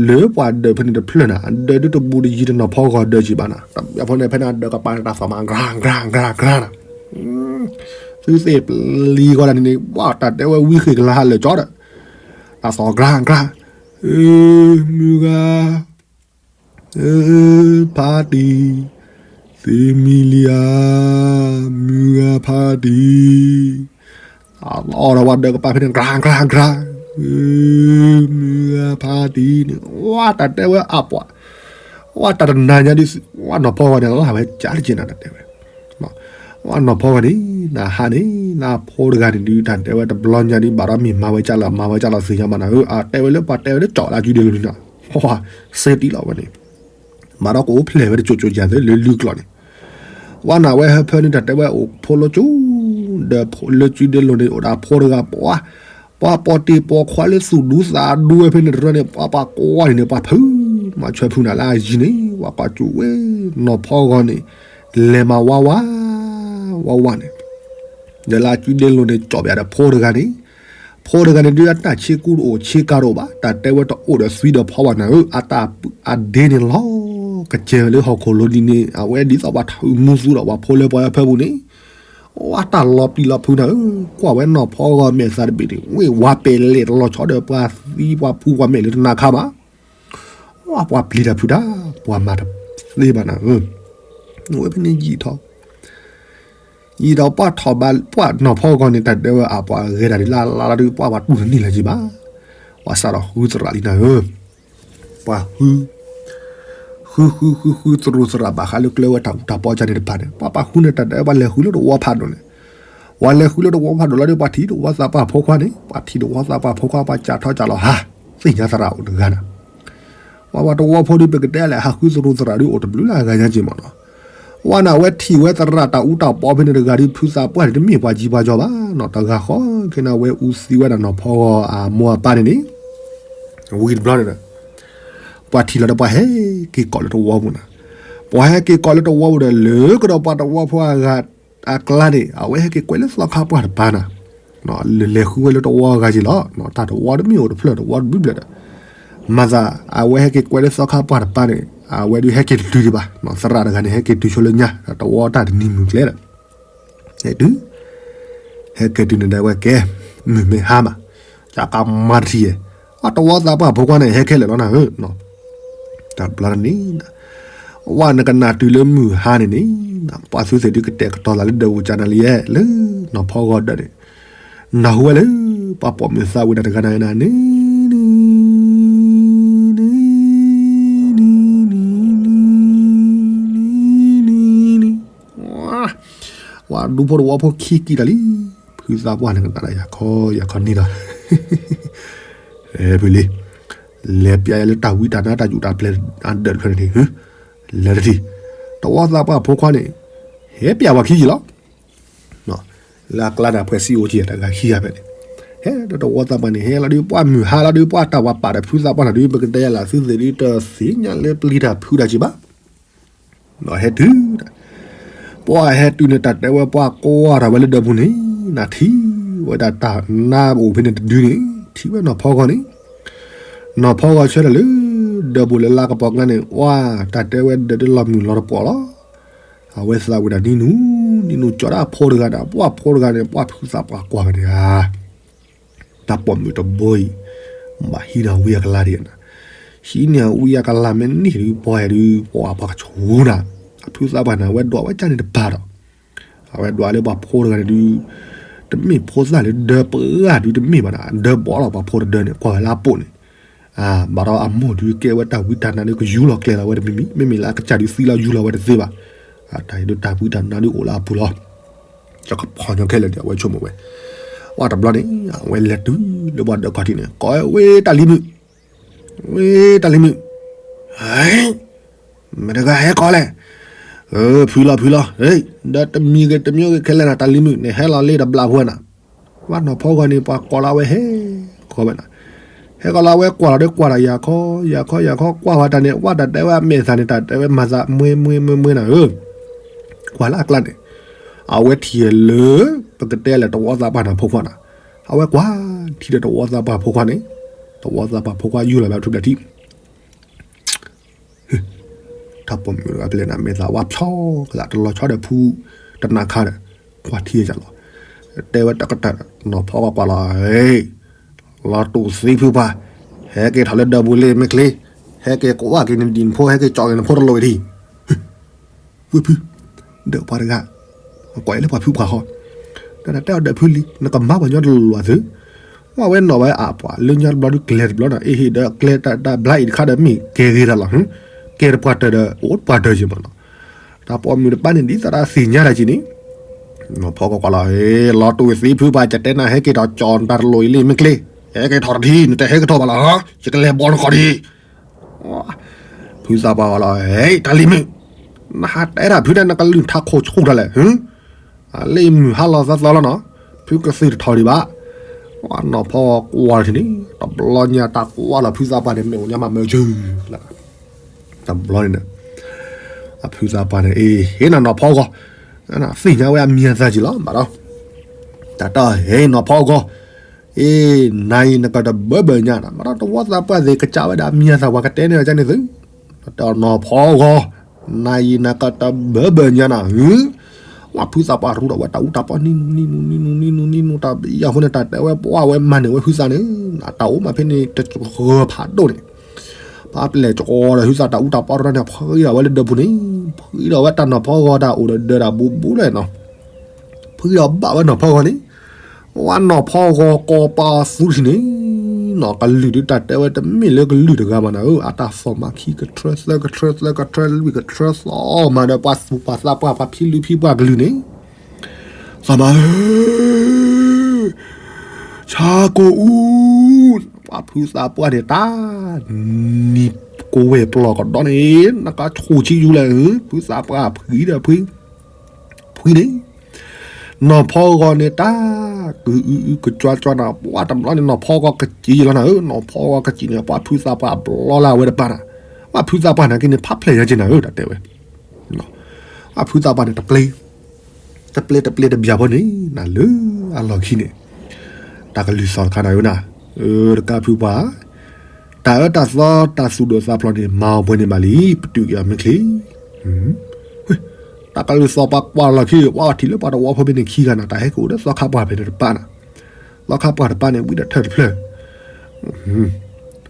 လၢပှၤဒၢးဖဲန့ၣ်တဖျၢၣ်နၤ အဒၢးဒုးတဘူးတယံၤတနီၢ်ဖီဂီၤဒၢးကံဘၣ်နၤ, တဘျီဖိန့ၣ် ဖဲန့ၣ်အဒၢးကပၤန့ၣ် တၢ်သီၣ်မး ကြၢ်ကြၢ်ကြၢ်ကြၢ်နၤ, သုသ့ၣ်ပျံၤဃီလၢန့ၣ်န့ၣ် ပှၤတၢ်တဲဝဲဝံဃ့ၢ်ကလါဟးလၢာ်ကၠီဒီး, တၢ်သီၣ်ကြၢ်ကြၢ်, မုၢ်ဂၤ ဖါတံၢ်, သ့မံလံဧါ, မုၢ်ဂၤဖါတံၢ်, အီၣ်ဒီးဝဲဒၢးကပၤဖဲန့ၣ် ကြၢ်ကြၢ်ကြၢ်, မုၢ်ဂၤဖါတံၢ်န့ၣ် ဝဲတၢ်တဲဝဲအပှၤ, ဝဲတၢ်တနၤညါဒ်, ဝဲနီၢ်ဖီဂီၤန့ၣ် လၢဝဲကၢ်တက့ၢ်နၤတၢ်တဲဝဲ ဝဲနီၢ်ဖီဂီၤန့ၣ် နဟါန့ၣ် နဖိတဂၤန့ၣ်ဒုး တၢ်တဲဝဲတဘျီညါဒုး ဘၣ်ဒီးမ့ၢ်မၤဝဲကၢ်လီၤ မၤဝဲကၢ်လီၤသ့ၣ်ညါဘၣ်နၤဧၢ, အတဲဝဲလၢပှၤတဲဝဲလၢကၠီၣ်လၢအကုဒ့လိၤန့ၣ်နၤ, ဟီ, စဲတံၢ်လီၤဝဲန့ၣ်, ဘၣ်ဒီးကအိၣ်ဖျဲၣ်ဝဲတကၠိၤကၠိၤယၤသ့လၢလုၢ်ကျိာ်န့ၣ်, ဝဲနၤဝဲဟၢဖၢန့ၣ် တၢ်တဲဝဲအိၣ်ဖိလၢကၠိၤ, ဒီးလၢကုဒ့လိၤန့ၣ် အိၣ်ဒီးဖိတဂၤပှၤ ပှၤပိာ်တံၢ်ပိာ်ခွါလၢသူၣ်ဒူသးဒူဝဲဖဲန့ၣ်တရၢန့ၣ် ပှၤပှၤကွၢ်န့ၣ်န့ၣ် ပှၤဖုးမၤဆွဲဖုးနၤလၢအယံၤန့ၣ် ပှၤကွၢ်ကၠိဝဲ နီၢ်ဖီဂီၤန့ၣ် လဲၤမၤဝါဝါ ဝါဝါန့ၣ်, ဒီးလၢအကုဒ့လိၤန့ၣ် ကၠီၣ်ပယၤဒီးဖိတဂၤန့ၣ်, ဖိတဂၤန့ၣ်ဒုး အတၢ်ဆ့ကူတအိၣ်ဆ့ကၤတအိၣ်ဘၣ်, တၢ်တဲဝဲတအိၣ်ဒီးသွံဒီးဖီဘၣ်နၤဧၢ, အတၢ်အဒ့န့ၣ်လီၤကစဲၤဝဲလၢဟီၣ်ခိၣ်လိၤဒ်န့ၣ် အဝဲဒ်သိးပှၤထီၣ်မူသူဒီးပှၤဖိလၢပှၤဖၢပူၤန့ၣ် ဝဲတၢ်လီၤပျံၤလီၤဖုးနၤဧၢ, ကွၢ်ဝဲနီၢ်ဖီဂီၤမဲာ်သးတဘ့ၣ်န့ၣ် ဝ့ၢ်ဝါပဲာ်လဲၣ်တလီၤဆီဒီးပှၤသံပှၤဖုပှၤမဲာ်လၢတနၤခါဘၣ်, ပှၤပျံၤတၢ်ဖုးတၢ် ပှၤမၤတသ့ဘၣ်နၤဧၢ, ဝဲဖဲန့ၣ်ယံာ်ထီၣ်, ယံာ်ဒီးပှၤထီၣ်ဘၣ် ပှၤနီၢ်ဖီဂီၤန့ၣ် တၢ်တဲဝဲအပှၤဂဲၤတၢ်ဒ်လၢလါလါဒုး ပှၤပှၤတူၢ်တန့ၢ်လၢၤက့ၤဘၣ်, ပှၤစးထီၣ်ဃုသရၣ်လံနၤဧၢ ပှၤဃု, ဃုဃုဃုဃုသရူးသရၣ်ဘၣ်ဃးလၢကျဲဝဲတၢ်အူတၢ်ပီကၢ်န့ၣ်တဖၣ်န့ၣ် ပှၤပှၤဃုန့ၣ် တၢ်တဲပှၤလဲၤဃုလၢတဝီဖးဒိၣ်န့ၣ်, ပှၤလဲၤဃုလၢတဝီဖးဒိၣ်လီၤဒီး ပှၤထံၣ်တဝီသးပှၢ်ဖိခွါန့ၣ် ပှၤထံၣ်တဝီသးပှၢ်ဖိခွါ ပှၤကးထီၣ်ကးလီၤဟါ, သ့ၣ်ညါသရၣ်အိၣ်တဂၤနၤ, ပှၤပှၤတဝီဖိဒုး ပကတဲလဲၣ် ဟးဃုသရူးသရၣ်ဒုး အိၣ်တဘျုးလၢအဂၤညါက့ၤမးနီၤ, ပှၢ်န့ၣ် အဝဲထံၣ်ဝဲသရၣ်တၢ်အူတၢ်ပီဖဲန့ၣ်တဂၤဒီး ဖုသးပှၢ်န့ၣ် တမ့ၢ်ပှၤကံပှၤကီဘၣ်နီၤ, တဂၤဃီ ခဲန့ၣ် အဝဲအူသံဝဲဒၣ်နီၢ်ဖီဂီၤအမိၢ်အပၢ်န့ၣ်န့ၣ်, ဝံၤတဘျီန့ၣ်ဒီး ပှၤထံၣ်လီၤဒီးပှၤဟဲက့ၤကိးလၢတဝီပူၤနၤ, ပှၤဟဲက့ၤကိးလၢတဝီပူၤဒီး လၢကဒီးပှၤတဝီဖိအဂၤအကျါန့ၣ် အဝဲဟဲက့ၤကွဲးလၢသီခါပှၢ်တပၤနၤ, လဲၤလဲၤဃုဝဲလၢတဝီအဂၤက့ၤလီၤ, တၢ်တဝီတမ့ၢ်အိၣ်တဖျၢၣ်တဝီတဘျုးဘျဲၣ်ဒီး မၤသး အဝဲဟဲက့ၤကွဲးလၢသီခါပှၢ်တပၤန့ၣ် အဝဲဒုးဟဲက့ၤတတုၤဒံးဘၣ်, သရၣ်တဂၤန့ၣ် ဟဲက့ၤတုၤဆိလၢညါ တဝီတၢ်တနံၤမုၢ်ကျဲဒီး ဟဲတုၤ, ဟဲက့ၤတုၤန့ၣ်ဒီးဝဲကဲ မုၢ်မ့ၢ်ဟါမး, ကကမၤတထံၣ်ယဲ, အတဝီသးပှၢ်ဖိခွါန့ၣ် ဟဲခဲလၢာ်လီၤနၤဧၢ, တဘျီန့ၣ် ဝဲနကနၣ်တုၤလၢမုၢ်ဟါန့ၣ်န့ၣ် ပှၤသုသ့ၣ်ဒုးကတဲာ်ကတီၤသးလၢဒၢးပူၤကနၤလံယဲ လၢနီၢ်ဖီဂီၤဒၢးန့ၣ် နၢ်ဟူဝဲလၢ ပှၤပိာ်မုၣ်သးဝံၣ်တၢ်တဂၤန့ၣ် ဝဲဒူဖိတဝီဖိခံက့ၤတၢ်လံ, ဖုသးပှၢ်န့ၣ်ကနၣ်ဒီးယၤခီယၤခီန့ၣ်ဒီး ဖုလံ, လဲၤပျးယၤလၢတၢ်ဝံတၢ်နါတၢ်ယူးတၢ်ပျဲၤအဒၢးတဖျၢၣ်န့ၣ်, လဲၤတထံၣ်, တဝီသးပှၢ်ဖိခွါန့ၣ် ဟဲပျးပှၤခံက့ၤလီၤ လၢအကျါန့ၣ်အဖှဲးစံအိၣ်က့ၤတဂၤခံဂၤဖဲန့ၣ်, ဟဲဒီးတဝီသးပှၢ်န့ၣ် ဟဲလီၤဒုးပှၢ်မုၢ်ဟါလီၤဒုးပှၢ်တၢ်ဝၤပာ်ဒီးဖုသးပှၢ်န့ၣ်ဒုး ပကတဲယၤလၢသုသ့ၣ်ဒုးတသ့ၣ်ညါလၢပျံၤတၢ်ဖုးတၢ်က့ၤဘၣ်, ဒီးဟဲတုၤ, ပှၢ်ဟဲတုၤန့ၣ် တၢ်တဲဝဲပှၢ်ကွၢ်တၢ်ဝဲလၢဒၢးပူၤန့ၣ် နထံၣ်ဝဲဒၣ်တၢ်နါအိၣ်ဖဲန့ၣ်တဒုန့ၣ် ထံၣ်ဝဲနီၢ်ဖီဂီၤန့ၣ်, နီၢ်ဖီဂီၤဆၢထၢၣ်လၢ ဒၢးပူၤလၢလါကပီၤကျါန့ၣ် ပှၢ်တၢ်တဲဝဲဒၢးဒုးလီၤမုၢ်လီၤတပှီၤလီၤ အဝဲသးဝံၣ်ဒၣ်နံနူ, နံနူကၠီဒၣ်အဖိတဂၤဒီး ပှၢ်ဖိတဂၤန့ၣ် ပှၢ်ဖုသးပှၢ်ကွၢ်ဝဲန့ၣ်ဧါ, တၢ်ပိာ်မုၣ်တဘိအံၤ, ဘၣ်ဟံးန့ၢ်ဝံအကလၤဒံးနၤ, ဟံးန့ၢ်ဝံအကလၤမ့ၢ်န့ၢ်ဒုးပှၢ်ယၤဒုး ပှၢ်ပှၤကဆူၣ်နၤ, အဖုသးပှၢ်န့ၣ် အဝဲဒွးဝဲကၢ်န့ၣ်တပၤဒီး အဝဲဒွးလၢပှၤဖိတဂၤန့ၣ်ဒုး, တမ့ၢ်ဖိသၣ်လၢဒၢးပှၢ်ဒုးတမ့ၢ်ဘၣ်နၤ, ဒၢးဘီလီၤပှၤဖိတဒၢးန့ၣ် ကွၢ်ဝဲလၢအပိာ်န့ၣ်, ဘၣ်ဒီးအမိၢ်ဒုးကဲဝဲတၢ်ဝံတၢ်နါဒုးကယူလီၤကျဲလီၤဝဲတမံၤမံၤ, မ့မ့ၢ်လၢအကစၢ်ဒုးသံလီၤယူလီၤဝဲတသ့ဘၣ်, တၢ်အံၤဒုးတၢ်ဝံတၢ်နါဒုးအိၣ်လၢအပူၤလီၤ, ကဖီညီခဲလၢာ်န့ၣ် အဝဲဆိကမိၣ်ဝဲ, ပှၢ်တဘျီန့ၣ် အဝဲလဲၤတုၤလၢပှၤဒၢးခီၣ်ထံးန့ၣ် ကိးဝဲတၢ်လံၤမုၣ်, ဝဲတၢ်လံၤမုၣ်, မတၤတဂၤဟဲကိးလဲၣ်, ဖုလီၤဖုလီၤ, ဒီးတမံၤဂ့ၤတမံၤဂ့ၤခဲလၢာ်နၤ တၢ်လံၤမုၣ်န့ၣ် ဟဲလီၤလ့တဘျီဖိနၤ, ပှၢ်နီၢ်ဖီဂီၤန့ၣ် ပှၤကိးလီၤဝဲဟဲ, ကိးဝဲနၤ, ဟဲကိးလီၤဝဲကွၢ်လီၤဒီးကွၢ်တၢ်ယၤခီယၤခီယၤခီကွၢ်ဝဲတၢ်န့ၣ် ဝဲတၢ်တဲဝဲအမဲာ်သၣ်န့ၣ် တၢ်တဲဝဲမၤသးမွဲမွဲမွဲမွဲနၤဧၢ, ကွၢ်လၢအကျါန့ၣ်, အဝဲထံၣ်လၢ ပကတဲလၢတဝီသးပှၢ်နီၢ်ဖိခွါနၤ, အဝဲကွၢ်ထံၣ်ဒီးတဝီသးပှၢ်ဖိခွါန့ၣ်, တဝီသးပှၢ်ဖိခွါယူၢ်လီၤလၢအထူၣ်ဖျဲးထံး တၢ်ပိာ်မုၣ်တဂၤဖဲလဲၣ်န့ၣ် မဲာ်သၣ်ဝါဖျီကသးတလီၤဆီဒီးဖုတနၤခါဒီး ကွၢ်ထံယၤလီၤ. တဲဝဲတကတၢၢ် နီၢ်ဖီဂီၤကွၢ်လီၤ, လီၤတူာ်သံဖုပှၢ်, ဟဲက့ၤထီၣ်လၢဒၢးပူၤလံမ့ၢ်ချ့, ဟဲက့ၤကွၢ်က့ၤနဒံၣ်နဖိ ဟဲက့ၤကၠီက့ၤနဖိတလိၣ်အံၤထံး ဝ့ၢ်ဖု, ဒၢးပှၤတဂၤ, ကွၢ်အံၤလၢပှၤဖုပှၢ်ဃီ, ဒီးတၢ်တဲအီၤဒၢးဖုလံ, နကမၤပှၤညီတလိၣ်အသု, ဝဲနီၢ်ဝဲအပှၤလၢညါတဘျီဒုးကျဲတဘျီနီၤ, အ့ဟ့ၣ်ဒီးကျဲတၢ်ဘျါအံၤတခါဒီးမ့ၢ်ကဲဂ့ၤတၢ်လီၤ, ကဲတပှၢ်တၢၢ်ဒီး အိၣ်တပှၢ်တၢၢ်ယံၤမးနီၤ, တၢ်ပိာ်မုၣ်တပၢ်န့ၣ် ဒ်သိးဒီးသ့ၣ်ညါတၢ်က့ၤန့ၣ်, နီၢ်ဖီဂီၤကွၢ်လီၤ, လီၤတူာ်သံဖုပှၢ် ယတဲနၤဟဲက့ၤထီၣ်ကၠီနတၢ်တလိၣ်အံၤလံမ့ၢ်ချ့, ဟဲက့ၤထီၣ်တထံး နတဟဲက့ၤထီၣ်ဘၣ်လီၤ, ယကလဲၤဘီနခီၣ်ထံး ဖုသးပှၢ်ဝဲလီၤ, တၢ်လံၤမုၣ်, နဟးတဲတၢ်ဖုဒၣ်နကလုၢ်ထးခိၣ်ဆူၣ်တၢ်လဲၣ်, လၢမုၢ်ဟါလီၤသီသီလီၤနီၤ, ဖုကသံၣ်တထီၣ်ဒံးဘၣ်, နီၢ်ဖီဂီၤကွၢ်ထံးန့ၣ် တဘျီညါတၢ်ကွၢ်လီၤဖုသးပှၢ်န့ၣ် မ့ၢ်အိၣ်ညါမးမၢ်ဆူၣ်လီၤ, တဘျီန့ၣ် အဖုသးပှၢ်န့ၣ် အ့ ဟ့ၣ်နၤနီၢ်ဖီဂီၤ, သ့ၣ်ညါဝဲအမံၤအသၣ်က့ၤလီၤ, ဘၣ်ဒီး တၢ်တၢ်ဟ့ၣ်နီၢ်ဖီဂီၤ, အ့ နၤအံၤနကတဘၢဘၢညါနၤ, ဘၣ်ဒီးတဝီသးပှၢ်သ့ၣ်ကစၢ်ဝဲဒၣ်အမံၤအသၣ်ပှၤကတဲန့ၣ်ကန့ၣ်သု, တၢ်နီၢ်ဖီဂီၤ, နၤအံၤနကတဘၢဘၢညါနၤဧၢ, ဝဲဖုသးပှၢ်ရူဒီးဝဲတၢ်အူတၢ်ပီနံနူနံနူနံနူနံနူနံနူ တၢ်ဘံယၤဖိန့ၣ် တၢ်တဲဝဲပှၢ်ဝဲမၤန့ၢ်ဝဲဖုသးန့ၣ်, တၢ်အိၣ်မးဖဲန့ၣ် တကဂၢၢ်ဖးဒိၣ်န့ၣ် ပှၤပလဲၤကီဒီးဖုသးတၢ်အူတၢ်ပီတရၢန့ၣ် ဖှံဒီးဝဲလၢဒၢးပူၤန့ၣ်, ဖှံဒီးဝဲတၢ်နီၢ်ဖီဂီၤတၢ်အိၣ်ဒီးဒၢးတၢ်ဘူးဘူးလီၤနီၤ, ဖှံဒီးဘၣ်ဝဲနီၢ်ဖီဂီၤန့ၣ်, ဝဲနီၢ်ဖီဂီၤကိးပသူထံးန့ၣ်, နီၢ်ကလုၢ်ဒုးတၢ်တဲဝဲ တမ့ၢ်လၢကလုၢ်တဂၤဘၣ်နၤဧၢ, အတၢ်သီၣ်မးခံကထြၢသၢကထြၢသၢကထြၢလွံၢ်ကထြၢသီၣ်မးဒီးပှၤသူၣ်ပှၤသးပှၢ်ပှၤဖံလုဖံပှၢ်ကလုၢ်န့ၣ် သးမးဧၢ, ဆါကိၣ်အူ, ပှၤဖုသးပှၢ်န့ၣ် တၢ်နံၤ ကဝဲၢ်ပျီၢ်ကဒီးန့ၣ် နကဆိၣ်ဆံယူၤလဲၣ်, ဖုသးပှၢ်ဖှံဒီးဖှံ, ဖှံန့ၣ် နီၢ်ဖီဂီၤန့ၣ် တၢ်ကအုအုကကွၢ်ကွၢ်နၤ ပှၤတဘျီန့ၣ် နီၢ်ဖီဂီၤကစံးလီၤနၤဧၢ, နီၢ်ဖီဂီၤကစံးန့ၣ် ပှၤဖုသးပှၢ်ဘျီလၢအဝဲတပၤနၤ, ပှၤဖုသးပှၢ်နာ်က့န့ၣ် ဖးဖျဲၣ်ညါက့နၤဧၢ တၢ်တဲဝဲ အဖုသးပှၢ်န့ၣ် တပျဲ, တပျဲတပျဲတဘျီဖိန့ၣ် နၤလၢအလီၢ်ခံန့ၣ် တၢ်ကလုၢ်သီၣ်တခါနၤဧၢနၤ, တကးဖုပှၢ်, တၢ်အၢတၢ်သီတၢ်သူၣ်ဒိၣ်သးဖျိးန့ၣ် မၤအီၤပှဲၤန့ၣ်ဘၣ်လံ, ပတုာ်က့ၤအီၤမ့ၢ်ချ့, တၢ်ကလုၢ်သီၣ်ပှၤကွၢ်လီၢ်ခံ ပှၤထံၣ်လၢပှၤတဝီဖိဖဲန့ၣ်ခံဂၤနၤ တၢ်ဟဲက့ၤအိၣ်ဒီးသီခါပှၢ်ဖဲန့ၣ်တပၤနၤ, သီခါပှၢ်တပၤန့ၣ် ဝံၤဒီးထၢၣ်တဖျၢၣ်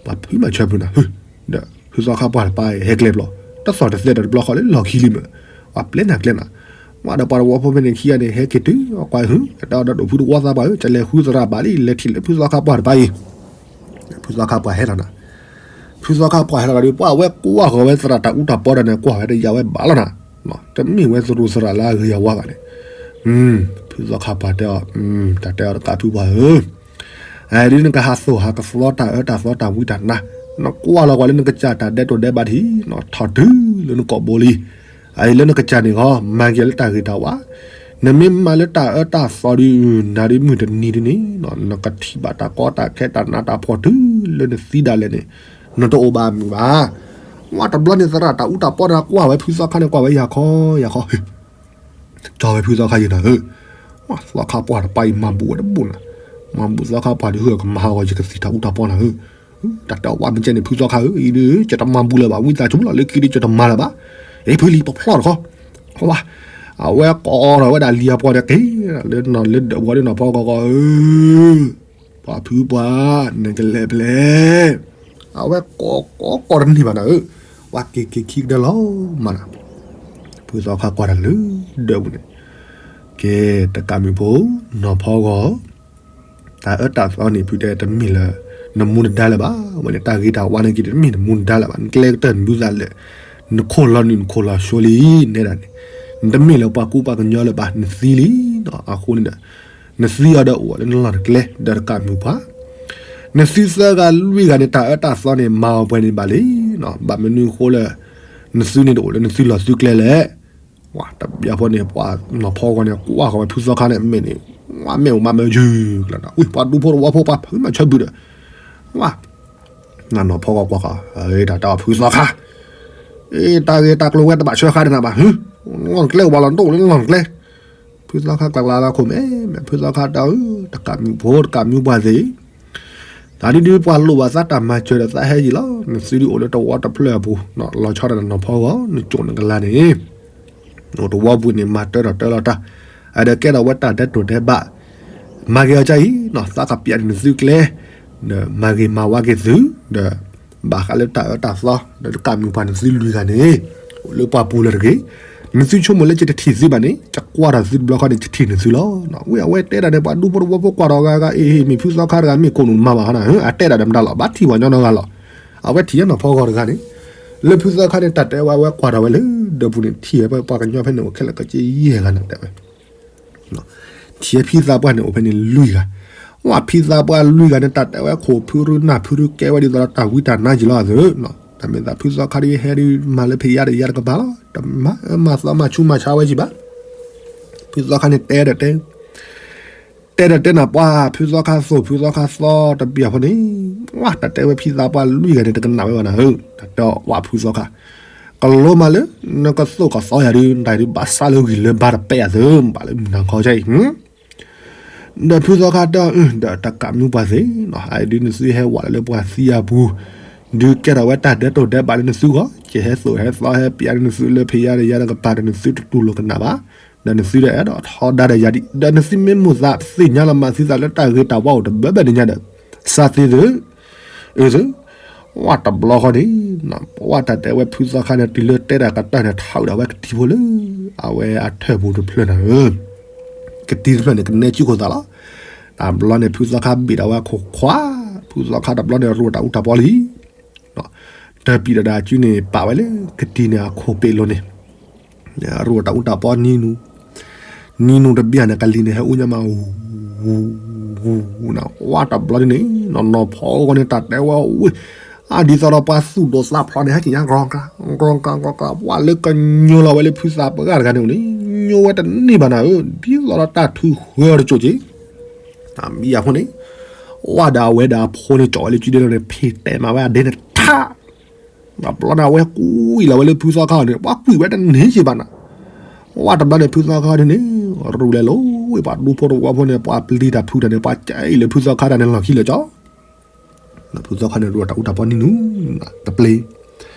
ပှၤဖုမၤဆၢဖုနၤ, ဒီးဖုသီခါပှၢ်တပၤအံၤ ဟဲကျဲဘျီ, တသီၣ်တသဲဒီးတဘျီဃီလၢလီၢ်ခံလံမ့ၢ်, ပှၤပျဲနၤကျဲနၤ, ဝဲဒီးပှၤတဝီဖိဖဲန့ၣ်ခံဂၤန့ၣ် ဟဲက့ၤတုၤအကွၢ်ဟု, တၢ်ဒီးဒိၣ်ဖုတဝီသးပှၢ်ဧၢ, ကလဲၤဃုသရၣ်ဘၣ်လံ, လဲၤထံၣ်လၢဖုသီခါပှၢ်တပၤအံၤ, ဖုသီခါပှၢ်ဟဲလီၤနၤ, ဖုသီခါပှၢ်ဟဲလီၤဒီး ပှၤဝဲကွၢ်ဃီၤဝဲသရၣ်တၢ်အူတၢ်ပီဒီးန့ၣ် ကွၢ်ဝဲဒီးယၤဝဲဘၣ်လီၤနၤ, တမ့ၢ်ဝဲသရၣ်သရၣ်လၢအဂ့ၤအဝါဘၣ်န့ၣ်, ဖုသီခါပှၢ်တဲအီၤ, တၢ်တဲအီၤတကးဖုပှၢ်ဧၢ အဒုးနကဟးသိၣ်ဟးကသီတၢ်အၢတၢ်သီတၢ်ဝံတၢ်နါ, နကွၢ်လီၤကွၢ်လၢနကစၢ်တၢ်ဒဲးတိာ်ဒဲးဘးတဟံၣ်, ထီၣ်တုၤလၢနကိာ်ဘိလံ, အအံၤလၢနကစၢ်န့ၣ်ဂီၢ် မၤက့ၤလၢတၢ်ဂ့ၤတၢ်ဝါ, နမ့ၢ်မၤလၢတၢ်အၢတၢ်သီဒုး နၤဒုးမုၢ်တနံၤဒုးန့ၣ် နကထံၣ်ဘၣ်တၢ်ကီတၢ်ခဲတၢ်နးတၢ်ဖှီၣ်တုၤလၢနသံဒၣ်လဲာ်န့ၣ်, နတအိၣ်ဘၣ်မုာ်ဘၣ်. ဝဲတဘျီန့ၣ်သရၣ်တၢ်အူတၢ်ပီဒီးကွၢ်ဝဲဖုသီခါန့ၣ် ကွၢ်ဝဲယၤခီယၤခီ ကၠီဝဲဖုသီခါယံၤနၤဧၢ, သီခါပှၢ်တပၤအံၤ မၤဘူၣ်ဝဲတဘူၣ်နၤ, မၤဘူၣ်သီခါပှၢ်ဒုး ဟုၣ်ကမၤဟးဂီၤယကသံၣ်တၢ်အူတၢ်ပီနၤဧၢ, တၢ်တဲအီၤဝဲမ့ၢ်ကဲန့ၣ် ဖုသီခါဧၢ, အံၤဒုး ယတမၤဘူၣ်လၢၤဘၣ်, ဝံသးစူၤလီၤ လၢခံဒုးယတမၤလၢၤဘၣ်, အ့ ဖုလံ ပဖျီၣ်တခီ, ဝဲ အဝဲကိးထီၣ်ဝဲဒၣ်လံၤအပှီၢ်ဒီးက့ၤ, လၢနီၢ်လၢဒၢးဝီဒီးနီၢ်ဖီဂီၤဂီၤဧၢ ပှၤဖုပှၢ် နကလဲၤဖဲလဲၣ်, အဝဲကိးကိးကိးတန့ၢ်ဘၣ်နၤဧၢ, ပှၤက့ၤက့ၤခံကတၢၢ်လီၤမးနၤ, ဖုသီခါကွၢ်တၢ်လၢဒၢးပူၤန့ၣ်, ကဲ တကးမုၣ်ဖိ နီၢ်ဖီဂီၤ တၢ်အၢတၢ်သီန့ၣ် ဖုတဲတမ့ၢ်လၢ နမူနဒါလၢၤဘၣ်, ဝဲန့ၣ်တၢ်ဂ့ၤတၢ်ဝါန့ၣ်က့ၤတမ့ၢ်နမူနဒါလၢၤဘၣ်, နကျဲကတၢၢ်နဒုးသးလၢာ်, နခိၣ်လီၤနုာ်နခိၣ်လီၤဆိလံ, နဲဒၣ်န့ၣ်, နတမ့ၢ်လၢပှၤကူပှၤကညီလၢၤဘၣ်, နသံလံ, အဃိန့ၣ်ဒီး နသံအီၤဒီးအိၣ်လၢနလီၢ်နကျဲ ဒီးတကးမုၣ်ပှၢ်, နသံသၢဂၤလွံၢ်ဂၤန့ၣ် တၢ်အၢတၢ်သီန့ၣ် မၤအီၤပှဲၤန့ၣ်ဘၣ်လံ, ဘၣ်မနုၤအဃိလၢ နသံန့ၣ်တအိၣ်လၢနသံလီၢ်သံကျဲလဲၣ်, တဘျီဖိန့ၣ် ပှၤနီၢ်ဖီဂီၤန့ၣ် ကွၢ်ဃီၤဝဲဖုသီခါန့ၣ် မ့ၢ်န့ၣ်, ဝဲမ့ၢ်အိၣ်မးမ့ၢ်ယုၢ်ကျါ, ဝံၤပှၤဒူဖိတဝီဖိပှၤဖုမၤဆၢဘုးဒီး, ဝဲ နီၢ်ဖီဂီၤကွၢ်ဃီၤ, တၢ်တဲအီၤဖုသီခါ, အ့ တၢ်ဂ့ၢ်တၢ်ကျိၤဝဲတဘၣ်ဆၢဃါဒီးနၤဘၣ်, လီၢ်ကျဲအိၣ်ဘၣ်လီၤနတအိၣ်လၢလီၢ်ကျဲ, ဖုသီခါကျါကျါလၢခိၣ်မဲ, မ့ၢ်ဖုသီခါတဲအီၤ, တကးမုၣ်ဖိ တကးမုၣ်ပှၢ်သ့ၣ် တၢ်ဒုဒုပှၤလိၣ်ဘၣ်သးတၢ်မၤစၢၤဒီးသးဟဲယံၤလီၤ, နသုဒုအိၣ်လၢတဝီတဖျၢၣ်အပူၤ, လီၤဆီဒၣ်တၢ်နီၢ်ဖီဂီၤ နကၠိၣ်နကလါန့ၣ်, အိၣ်တဝီပူၤန့ၣ် မၤတၢထီၣ်တၢလီၤတၢ်, အဒီးကဲထီၣ်ဝဲတၢ်ဒဲးတိာ်ဒဲးဘး, မၤက့ၤအီၤကအံၤ, သးကပျးနသုကျဲ, ဒီးမၤဂ့ၤမၤဝါက့ၤသု, ဒီး ဘၣ်ဃးလၢတၢ်အၢတၢ်သီ ဒီးတကးမုၣ်ပှၢ်နသုလွံၢ်ဂၤန့ၣ်, အိၣ်လၢပှၤပူၤလၢၤတဂ့ၤ, နသုဆိကမိၣ်လၢယတထံၣ်သုဘၣ်န့ၣ်, ယကွၢ်ထီၣ်သုတဘျီဃီန့ၣ် ယထံၣ်န့ၢ်သုလီၤ, ဝံၤအဝဲတဲဒၣ်န့ၣ် ပှၤဒူဖိတဝီဖိကွၢ်ထီၣ်ဂၤဂၤ, အ့ မ့ၢ်ဖုသီခါတဂၤ မ့ၢ်ကိးနူာ်မၤဘၣ်ဟီနၤ, အတဲဒၣ်ဒီးမတၤလီၤ, ဘၣ်ထံၣ်ပှၤညီနီတဂၤလီၤ, အဝဲထံၣ်ယဲနီၢ်ဖီဂီၤတဂၤန့ၣ်, လၢဖုသီခါန့ၣ် တၢ်တဲဝဲအဝဲကွၢ်ထီၣ်ဝဲလၢ ဒီပူၤန့ၣ် ထံၣ်ဝဲပှၤကညီဖဲန့ၣ် အိၣ်ခဲလၢာ်ကယဲၢ်ဂၤန့ၣ်တဲဝဲ ထံၣ်ဖံသးပှၢ်န့ၣ် အိၣ်ဖဲန့ၣ်လွံၢ်ဂၤ, ဝဲဖံသးပှၢ်လွံၢ်ဂၤန့ၣ် တၢ်တဲဝဲခိၣ်ဖုရူနၢ်ဖုရူကဲဝဲဒ်သိးဒီးတၢ်ဝံတၢ်နါယံၤလီၤအသး, တၢ်မ့ၢ်သးဖုသီခါဒ်ဟဲဒ်မၤလၢဖံးယါဒီးယါတကပၤလီၤ, တမၤအၢမၤသီမၤဆူးမၤဆါဝဲယံၤဘၣ်, ဖုသီခါန့ၣ်တဲဒီးတဲ တဲဒီးတဲနၤပှၢ် ဖုသီခါသိၣ်ဖုသီခါသီတဘျီဖိန့ၣ်, ဝဲတၢ်တဲဝဲဖံသးပှၢ်လွံၢ်ဂၤန့ၣ် တကနၣ်ဝဲဘၣ်နၤဧၢ, တၢ်တဲဝဲဖုသီခါ, ကလိမးလၢ နကသိၣ်ကသီယၤဒုး နတၢ်ဒုးဘၣ်ဆၣ်လၢဂံၢ်လၢဘါတပဲအသး ဘၣ်လၢမုၢ်နၤခီကအံၤ, ဒီးဖုသီခါတဲအီၤ, ဒီးတၢ်ကးမုၢ်ပှၢ်သ့ၣ်, အအံၤဒုးနသုဟဲဝးလၢပှၤသံအပူၤ, ဒုးကဲထီၣ်ဝဲတၢ်ဒဲးတိာ်ဒဲးဘးလၢနသုဂီၢ်, ကဟဲသိၣ်ဟဲသီဟဲပျးလၢနသုလၢဖံးယါဒီးယါတကပၤဒီး နသုတတူၢ်လိာ်ကနၣ်ဘၣ်, ဒီးနသုတအဲၣ်ဒိးထီဒါဒီးယၤဒံး, ဒီးနသုမ့ၢ်မိၣ်သးသ့ၣ်ညါလီၤမးသုသးလၢတၢ်ဂ့ၤတၢ်ဝါအိၣ်တဘၢဘၢန့ၣ်ညါဒီး, စးသ့သု, အုသု, ဝဲတဘျီဃီန့ၣ်, ပှၤတၢ်တဲဝဲဖုသီခါန့ၣ် တုၤလၢတဲတၢ်ကတၢၢ်န့ၣ် ထးဝဲဒၣ်ဝဲကတံၤဖိလၢ အဝဲအထၢၣ်ပူၤတဖျၢၣ်နၤဧၢ, ကတံၤတဖျၢၣ်န့ၣ် ကနဲကုခိၣ်သးလီၤ, တဘျီန့ၣ် ဖုသီခါဘ့ၣ်ဒၣ်ဝဲခိၣ်ခွါ, ဖုသီခါတဘျီန့ၣ် ရိၣ်တၢ်အူတၢ်ပီလံ တပံၤဒီးဒၣ်အစုန့ၣ် ပာ်ဝဲလၢကတံၤန့ၣ်အခိၣ်ပ့းလိၤန့ၣ်, ရိၣ်တၢ်အူတၢ်ပီနံၤနူၤ, နံၤနူၤတဘျီန့ၣ် ကလံၤန့ၣ် ဟဲအူညါမး, ဝူၤ, ဝူၤ, ဝူၤ, ဝူၤနၤ, ဝဲတဘျီန့ၣ်, နီၢ်နီၢ်ဖီဂီၤန့ၣ် တၢ်တဲဝဲဝံၤ, အဒ်သိးဒီးပှၤသူၣ်ဒိၣ်သးဖျိးန့ၣ် ဟဲက့ၤညါ ကြီက ကြီက ကြီက ပှၤလၢကညိလီၤဝဲလၢဖုသးပှၢ်တဂၤန့ၣ်အိၣ်န့ၣ် ညိဝဲတန့ၢ်ဘၣ်နၤဧၢ, ဒ်သိးဒီးတၢ်ထုးဃၢတစိၢ်က့ၤ မံအဃိန့ၣ် ဝဲဒီးအဝဲဒီးအဖိန့ၣ် ကၠီၣ်ဝဲလၢကၠံဒဲလီၤန့ၣ် ဖ့ၣ်တဲာ်မးဝဲအဒဲန့ၣ်ထး, တဘျီန့ၣ် အဝဲကွံာ်လီၤဝဲလၢဖုသီခါန့ၣ် ပှၤကွံာ်ဝဲတန့ၢ်က့ၤဘၣ်နၤ, ဝဲတဘျီန့ၣ် ဖုသီခါဒ်န့ၣ် ရူၢ်လဲၤလိာ်ဝဲ ပှၤဒူဖိတဝီဖိန့ၣ် ပှၤပျံၤတၢ်ဖုးတၢ်န့ၣ် ပှၤကဲအံၤလၢဖုသီခါတၢ်န့ၣ်လီၢ်ခံလၢာ်ကၠီ ဖုသီခါန့ၣ် ရူၢ်တၢ်အူတၢ်ပီနံၤနူၤ တပျ့ၤ,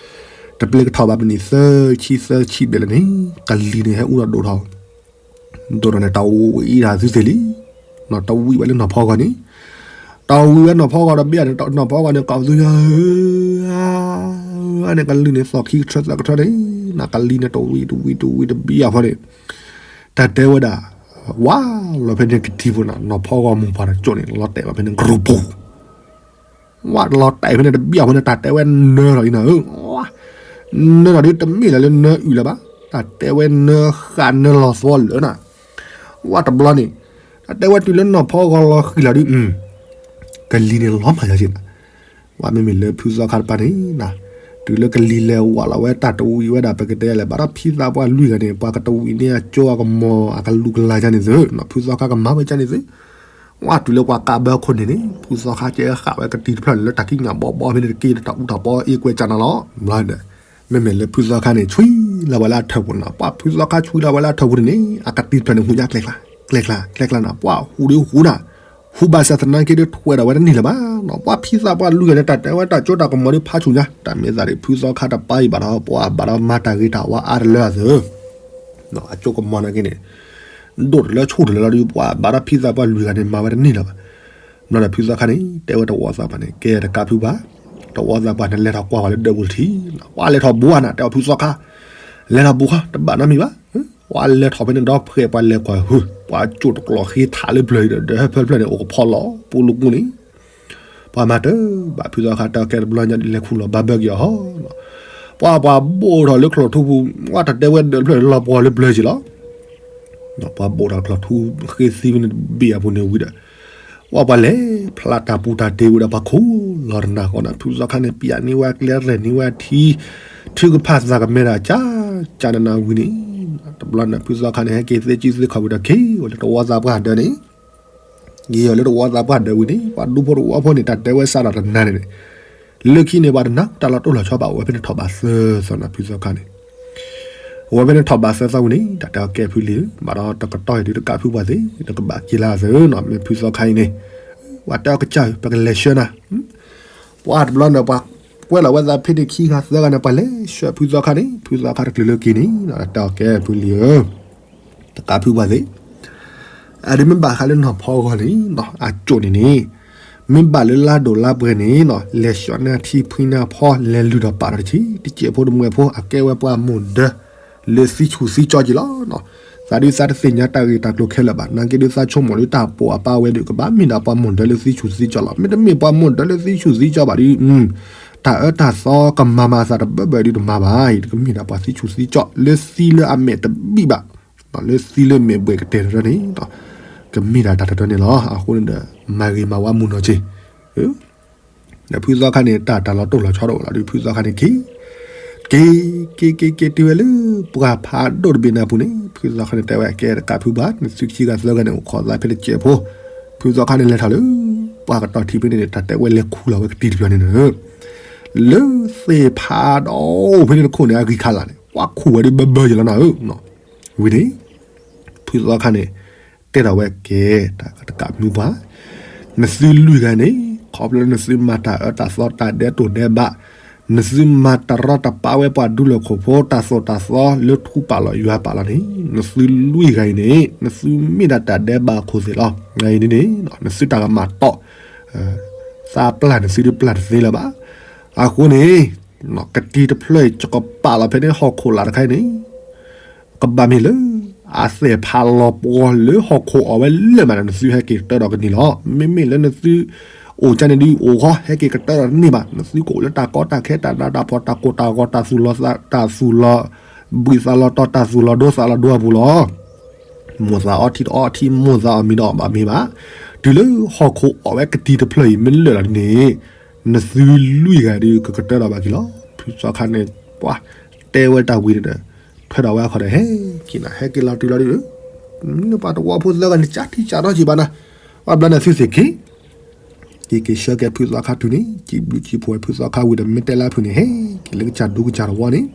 တပျ့ၤကထီၣ်ဘၣ်မုၢ်နံၤသၢဆံသၢဆံဘျဲၣ်လၢန့ၣ် ကလံၤန့ၣ် ဟဲအူထီၣ်ဒိၣ်ထီၣ်, ဒိၣ်ထီၣ်န့ၣ် တၢ်ဝံၤအံၤတၢ်သုသ့ၣ်လံ, တၢ်ဝံၤဝဲလၢနီၢ်ဖီဂီၤန့ၣ်, တၢ်ဝံၤဝဲနီၢ်ဖီဂီၤတဘ့ၣ်န့ၣ် နီၢ်ဖီဂီၤန့ၣ် ကိးသုယၤဧၢ န့ၣ် ကလံၤန့ၣ် သီၣ်ခံကထၢသၢကထၢန့ၣ် နကလံၤန့ၣ်တဝံၤတဝံၤတဝံၤတဘ့ၣ်အဖီန့ၣ် တၢ်တဲဝဲဒၣ် ဝါလီၤဖဲန့ၣ်ကထံဖိနၤ နီၢ်ဖီဂီၤမိၢ်ပှၢ်တကၠိၣ်န့ၣ် လီၤတဲာ်လီၤဖဲန့ၣ်ကရူၢ်ပူၤ, ဝါလီၤတဲာ်ဖဲန့ၣ်တဘ့ၣ်အဖီန့ၣ် တၢ်တဲဝဲနၢလီၤအံၤနၤဧၢ, နၢလီၤဒ်တမ့ၢ်လၢလၢနၢအုၣ်လၢၤဘၣ်, တၢ်တဲဝဲနၢဃာ်နၢလီၤသီလၢာ်နၤ, ဝါတဘျီန့ၣ် တၢ်တဲဝဲတုၤလၢနီၢ်ဖီဂီၤလီၤဃံၤလီၤဒ် ကလံၤန့ၣ်လီၤမၢ်ယၤက့ၤနၤ, ဝဲမ့မ့ၢ်လၢဖုသီခါတပၤန့ၣ်နၤ, တုၤလၢကလံၤလဲၤဝးလီၤဝဲတၢ်တဝံၤဝဲဒၣ် ပကတဲလဲၣ် ဘၣ်ဒီးဖံသးပှၢ်လွံၢ်ဂၤန့ၣ် ပှၤကတဝံၤန့ၢ်အကၠိအကမီၤအကလူးကလၤကန့ၣ်သု, ဖုသီခါကမၤဝဲကန့ၣ်သု, ဝဲတုၤလၢပှၤကးဘၢခိၣ်န့ၣ်န့ၣ် ဖုသီခါကဲဃာ်ဝဲကတံၤတဖျၢၣ်န့ၣ် လၢတၢ်ကံးညာ်ဘီဘီဖဲန့ၣ်တက့ၢ် တၢ်အူတၢ်ပီအ့ၣ်ကွဲးကၢ်နၤလီၤ, ဘျီဒီး မ့မ့ၢ်လၢဖုသီခါန့ၣ် ဆွံလီၤဝဲလၢအထၢၣ်ပူၤနၤ, ပှၤဖုသီခါဆွံလီၤဝဲလၢအထၢၣ်ပူၤန့ၣ်န့ၣ် အကတံၤတဖျၢၣ်န့ၣ် ဟူညါကျဲကျါ, ကျဲကျါ, ကျဲကျါနၤ, ပှၤဟူးဒ်ဟူးနၤ, ဟူးဘၣ်ဆၣ်သနာ်က့ဒ်ထွဲဒီးဝဲတန့ၢ်လၢၤဘၣ်, ပှၤဖံသးပှၢ်လွံၢ်ဂၤန့ၣ် တၢ်တဲဝဲတၢ်ကၠိတၢ်ကမီၤဒ်ဖးဆူၣ်ညါ, တၢ်မ့ၢ်သးဒ်ဖုသီခါတပၤအံၤဘၣ်ဒီး ပှၤဘၣ်ဒီးမၤတၢ်ဂ့ၤတၢ်ဝါအါတလၢအသိး အကၠိကမီၤနာ်က့န့ၣ် ဒိၣ်တလၢဆူၣ်တလၢလီၤဒီး ပှၤဘၣ်ဒီးဖံသးပှၢ်လွံၢ်ဂၤန့ၣ် မၤဝဲတန့ၢ်လၢၤဘၣ်. ဘျီဒီးဖုသီခါန့ၣ် တဲဝဲတဝီသးပှၢ်န့ၣ် ကဲတကးဖုဘၣ်, တဝီသးပှၢ်န့ၣ် လဲၤထီၣ်ကွၢ်ဝဲလၢဒၢးပူၤတထံၣ်, ပှၤလဲၤထီၣ်ဘူးဧါနၤ တဲအီၤဖုသီခါ, လဲၤထီၣ်ဘူးခီ တဘၣ်နီတမံၤဘၣ်, ပှၤလဲၤထီၣ်ဖဲန့ၣ်ဒီးဖှဲးပှၤလဲၤကွၢ်ဟု ပှၤကၠိတကျိၤဃ့ထးလၢပျၢၤဒီး ဒၢးဟၢဖၢတဖျၢၣ်န့ၣ် အိၣ်ကဖီလီၤပူၤလၢပူၤန့ၣ် ပှၤမၤတၢ်ဘၣ်ဖုသီခါတၢ်ကဲတဘျီညါဒ်လဲၤခူၣ်လီၤဘၣ်ဘၢက့ၤအီၤဟီ, ပှၤပှၤဘိၣ်ထီၣ်လၢချီၣ်ထူပူၤ, ပှၤတၢ်တဲဝဲဒၢးတဖျၢၣ်လီၤပှီၤလၢပျၢၤက့ၤလီၤ. ပှၤဘိၣ်ထီၣ်ချီၣ်ထူဃ့သံဖဲန့ၣ်တဘ့ၣ်အပူၤန့ၣ်ဝံၤဒီး ပှၤပှၤလဲၤဖျါတၢ်ပူၤတၢ်တ့ဝံၤဒီး ပှၤခူၣ်လီၤတနၤဃီနၤ ဖုသီခါန့ၣ် ပျးန့ၢ်ဝဲအကျဲရဲၣ်န့ၢ်ဝဲအထံ, ထုကဖၣ်သးကမဲဒၣ်ကၢ်ကၢ်နးနးဝံၤန့ၣ်, တဘျီန့ၣ် ဖုသီခါန့ၣ် ဟဲက့ၤသ့ကံသ့ခီၣ်ဝံၤဒီး က့ၤဝဲလၢတဝီသးပှၢ်ဒၢးန့ၣ် ယံာ်အီၤလၢတဝီသးပှၢ်ဒၢးဝံၤန့ၣ် ပှၤဒူဖိတဝီဖိန့ၣ် တၢ်တဲဝဲစးထီၣ်တနၤန့ၣ်န့ၣ်, လၢခံန့ၣ် ပှၤတနၢ်တၢ်လီၤတိၢ်လီၤဆီဘၣ် အိၣ်ဝဲဖဲန့ၣ်ထီၣ်ဘးသၢသီနၤ ဖုသီခါန့ၣ်, အိၣ်ဝဲဖဲန့ၣ်ထီၣ်ဘးသၢသီဝံၤန့ၣ် တၢ်တဲအီၤကဲဖုလံဧၢ, ဘၣ်ဒီးတကတီၢ်အံၤဒုးတကးဖုပှၤသ့, နကဘၣ်က့ၤလၢအသၢနၤ မ့ၢ်ဖုသီခါအံၤန့ၣ်, ပှၤတဲအီၤကစၢ်ဧၢ ပကလဲၤဆှၢနၤ ပှၤတဘျီန့ၣ် ပှၤကွဲလီၤဝဲသးဖဲန့ၣ်ခံဂၤသၢဂၤန့ၣ် ပှၤလဲၤဆှၢဖုသီခါန့ၣ် ဖုသီခါတချုးလၢက့ၤန့ၣ် တၢ်တဲအီၤကဲဖုလံဧၢ တကးဖုပှၤသ့, အဒိမ့ၢ်ဘၣ်ဃးလၢနီၢ်ဖီဂီၤန့ၣ် အကၠိၣ်န့ၣ်န့ၣ်, မ့ၢ်ဘၣ်လၢလါဒိၣ်လါပှဲၤန့ၣ် လဲၤဆှၢန့ၢ်ထံဖှံန့ၢ်ဖီ လဲၤလုၢ်ထီၣ်ပာ်ထီၣ်တဆံး တစဲးဖိတမှဲၤဖိ အကဲဝဲပှၤမိၢ်ဒၢ လၢသံဆူၣ်သံကၠီက့ၤလီၤ. သးဒုးသးတသ့ၣ်ညါတၢ်ဂ့ၢ်တၢ်ကျိၤခဲလၢာ်ဘၣ် နာ်က့ဒုးသးဆိကမိၣ်ဒုးတၢ်ပိာ်အပၢ်ဝဲဒုး ကဘၣ်မ့ၢ်ဒၣ်ပှၤမိၢ်ဒၢလၢသံဆူၣ်သံကၠီလီၤ. မ့တမ့ၢ်ပှၤမိၢ်ဒၢလၢသံဆူၣ်သံကၠီဘၣ်ဒုး တၢ်အၢတၢ်သီကမၤမၤအသးတဘၢဘၢဒုးတမၤဘၣ်အံၤ တကမ့ၢ်ဒၣ်ပှၤသံဆူၣ်သံကၠီ လၢသံလၢအမဲာ်တဘံၣ်ဘၣ်, လၢသံလၢမဲာ်ဘှဲၣ်ကတဲာ်တရၢန့ၣ် ကမ့ၢ်ဒၣ်တၢ်တရၢန့ၣ်လီၤ. အဃိန့ၣ်ဒီး မၤဂ့ၤမၤဝါမုၢ်နီၢ်က့ၤ ဒီးဖုသီခါန့ၣ် တၢ်တၢ်လီၤတိၢ်လီၤဆီတအိၣ်လီၤဒီး ဖုသီခါန့ၣ်က့ၤ က့ၤ က့ၤ က့ၤ က့ၤတုၤဝဲလၢ ပှၢ်ဖးဒိၣ်တဘ့ၣ်န့ၣ်အပူၤန့ၣ် ဖုသီခါန့ၣ်တဲဝဲ ကဲတကးဖုဘၣ် နသုခံဂၤသၢဂၤန့ၣ် အိၣ်ခိးသးဖဲတစဲးဖိ, ဖုသီခါန့ၣ်လဲၤထီၣ်လၢ ပှၢ်ကတီၢ်ထံဖဲန့ၣ်န့ၣ် တၢ်တဲဝဲလဲၤခူၣ်လီၤဝဲကတံၤတဖျၢၣ်န့ၣ်ဒီး လၢသ့ၣ်ဖးဒိၣ်ဖဲန့ၣ်တခိၣ်န့ၣ် အဂံၢ်ခါလာ်န့ၣ် ပှၤခူၣ်ဝဲဒ်ဘၢဘၢယလီၤနၤဧၢ, ဝံၤန့ၣ် ဖုသီခါန့ၣ် တဲထီၣ်ဝဲကဲ တၢ်ကတကးမုၢ်ပှၢ်, နသုလွံၢ်ဂၤန့ၣ် ခီဖျိလၢနသုမၤတၢ်အၢတၢ်သီတၢ်ဒဲးတိၢ်ဒဲးဘး, နသုမၤတရီတပါဝဲပှၤဒူလီၢ်ခိၣ်ဖိ တၢ်သိၣ်တၢ်သီလၢထူပာ်လီၤယွၤပာ်လီၤန့ၣ် နသုလွံၢ်ဂၤအံၤန့ၣ် နသုမ့ၢ်ဒၣ်တၢ်ဒဲးဘးအခိၣ်သ့ၣ်လီၤ. အံၤန့ၣ်န့ၣ် နသုတၢ်ကမၣ်တီၢ် သးပျၢ်နသုဒုးပျၢ်တသ့လၢၤဘၣ်. အဃိန့ၣ် ကတံၤတဖျၢၣ်အံၤ ကပာ်လီၤဖဲန့ၣ်ဟီၣ်ခိၣ်လာ်တခါအံၤန့ၣ် ကဘၣ်မ့ၢ်လၢ အသ့ၣ်ဖးလီၤပှီၤလၢဟီၣ်ခိၣ်အီၣ်ဝဲလၢာ်မးန့ၣ် နသုဟဲက့ၤကတၢၢ်ဒီးကန့ၢ်လီၤ. မ့မ့ၢ်လၢနသု အိၣ်ကန့ၣ်ဒုးအိၣ်ဃီ ဟဲက့ၤကတၢၢ်ဒီးတန့ၢ်ဘၣ်. နသုကအိၣ်လၢတၢ်ကီတၢ်ခဲတၢ်နးတၢ်ဖှီၣ်တၢ်ကိၢ်တၢ်ဂီၤ တၢ်သူၣ်လီၤသး တၢ်သူၣ်လီၤ ဘှံးသးလီၤတီၤ တၢ်သူၣ်လီၤဒိသးလီၤဒိအပူၤလီၤ. မိၣ်သးအီထံတအီထံ မိၣ်သးအီမံၤတအီဘၣ်မ့ၢ်ဘၣ်. တုၤလၢဟီၣ်ခိၣ်အီၣ်ဝဲကတံၤတဖျၢၣ်အံၤမ့ၢ်လၢာ်လီၤဒ်န့ၣ် နသုလွံၢ်ဂၤဒုး ကကတၢၢ်ဒီးဘၣ်က့ၤလီၤ. ဖုသီခါန့ၣ် ပှၤတဲဝဲတၢ်ဝံၤန့ၣ်ဒီး ထွဲဒီးဝဲအခီၣ်ဒီး ဟဲက့ၤနၤ ဟဲက့ၤလီၤတုၤလီၤဒုး နပှၤတဝီဖိသၢဂၤန့ၣ် ကၢ်ထံကၢ်ထီၣ်က့ၤဘၣ်နၤ, ပှၤဘျီန့ၣ်သုသ့ၣ်က့ၤ က့ၤက့ၤဆှၢက့ၤဖုသီခါတုၤန့ၣ် ကံဘျုးကံဖှိၣ်ဝဲဖုသီခါဝံၤဒီး မ့ၢ်တဲလၢဖုန့ၣ် ဟဲက့ၤလၢကစၢ်ဒူကစၢ်တဝီန့ၣ်,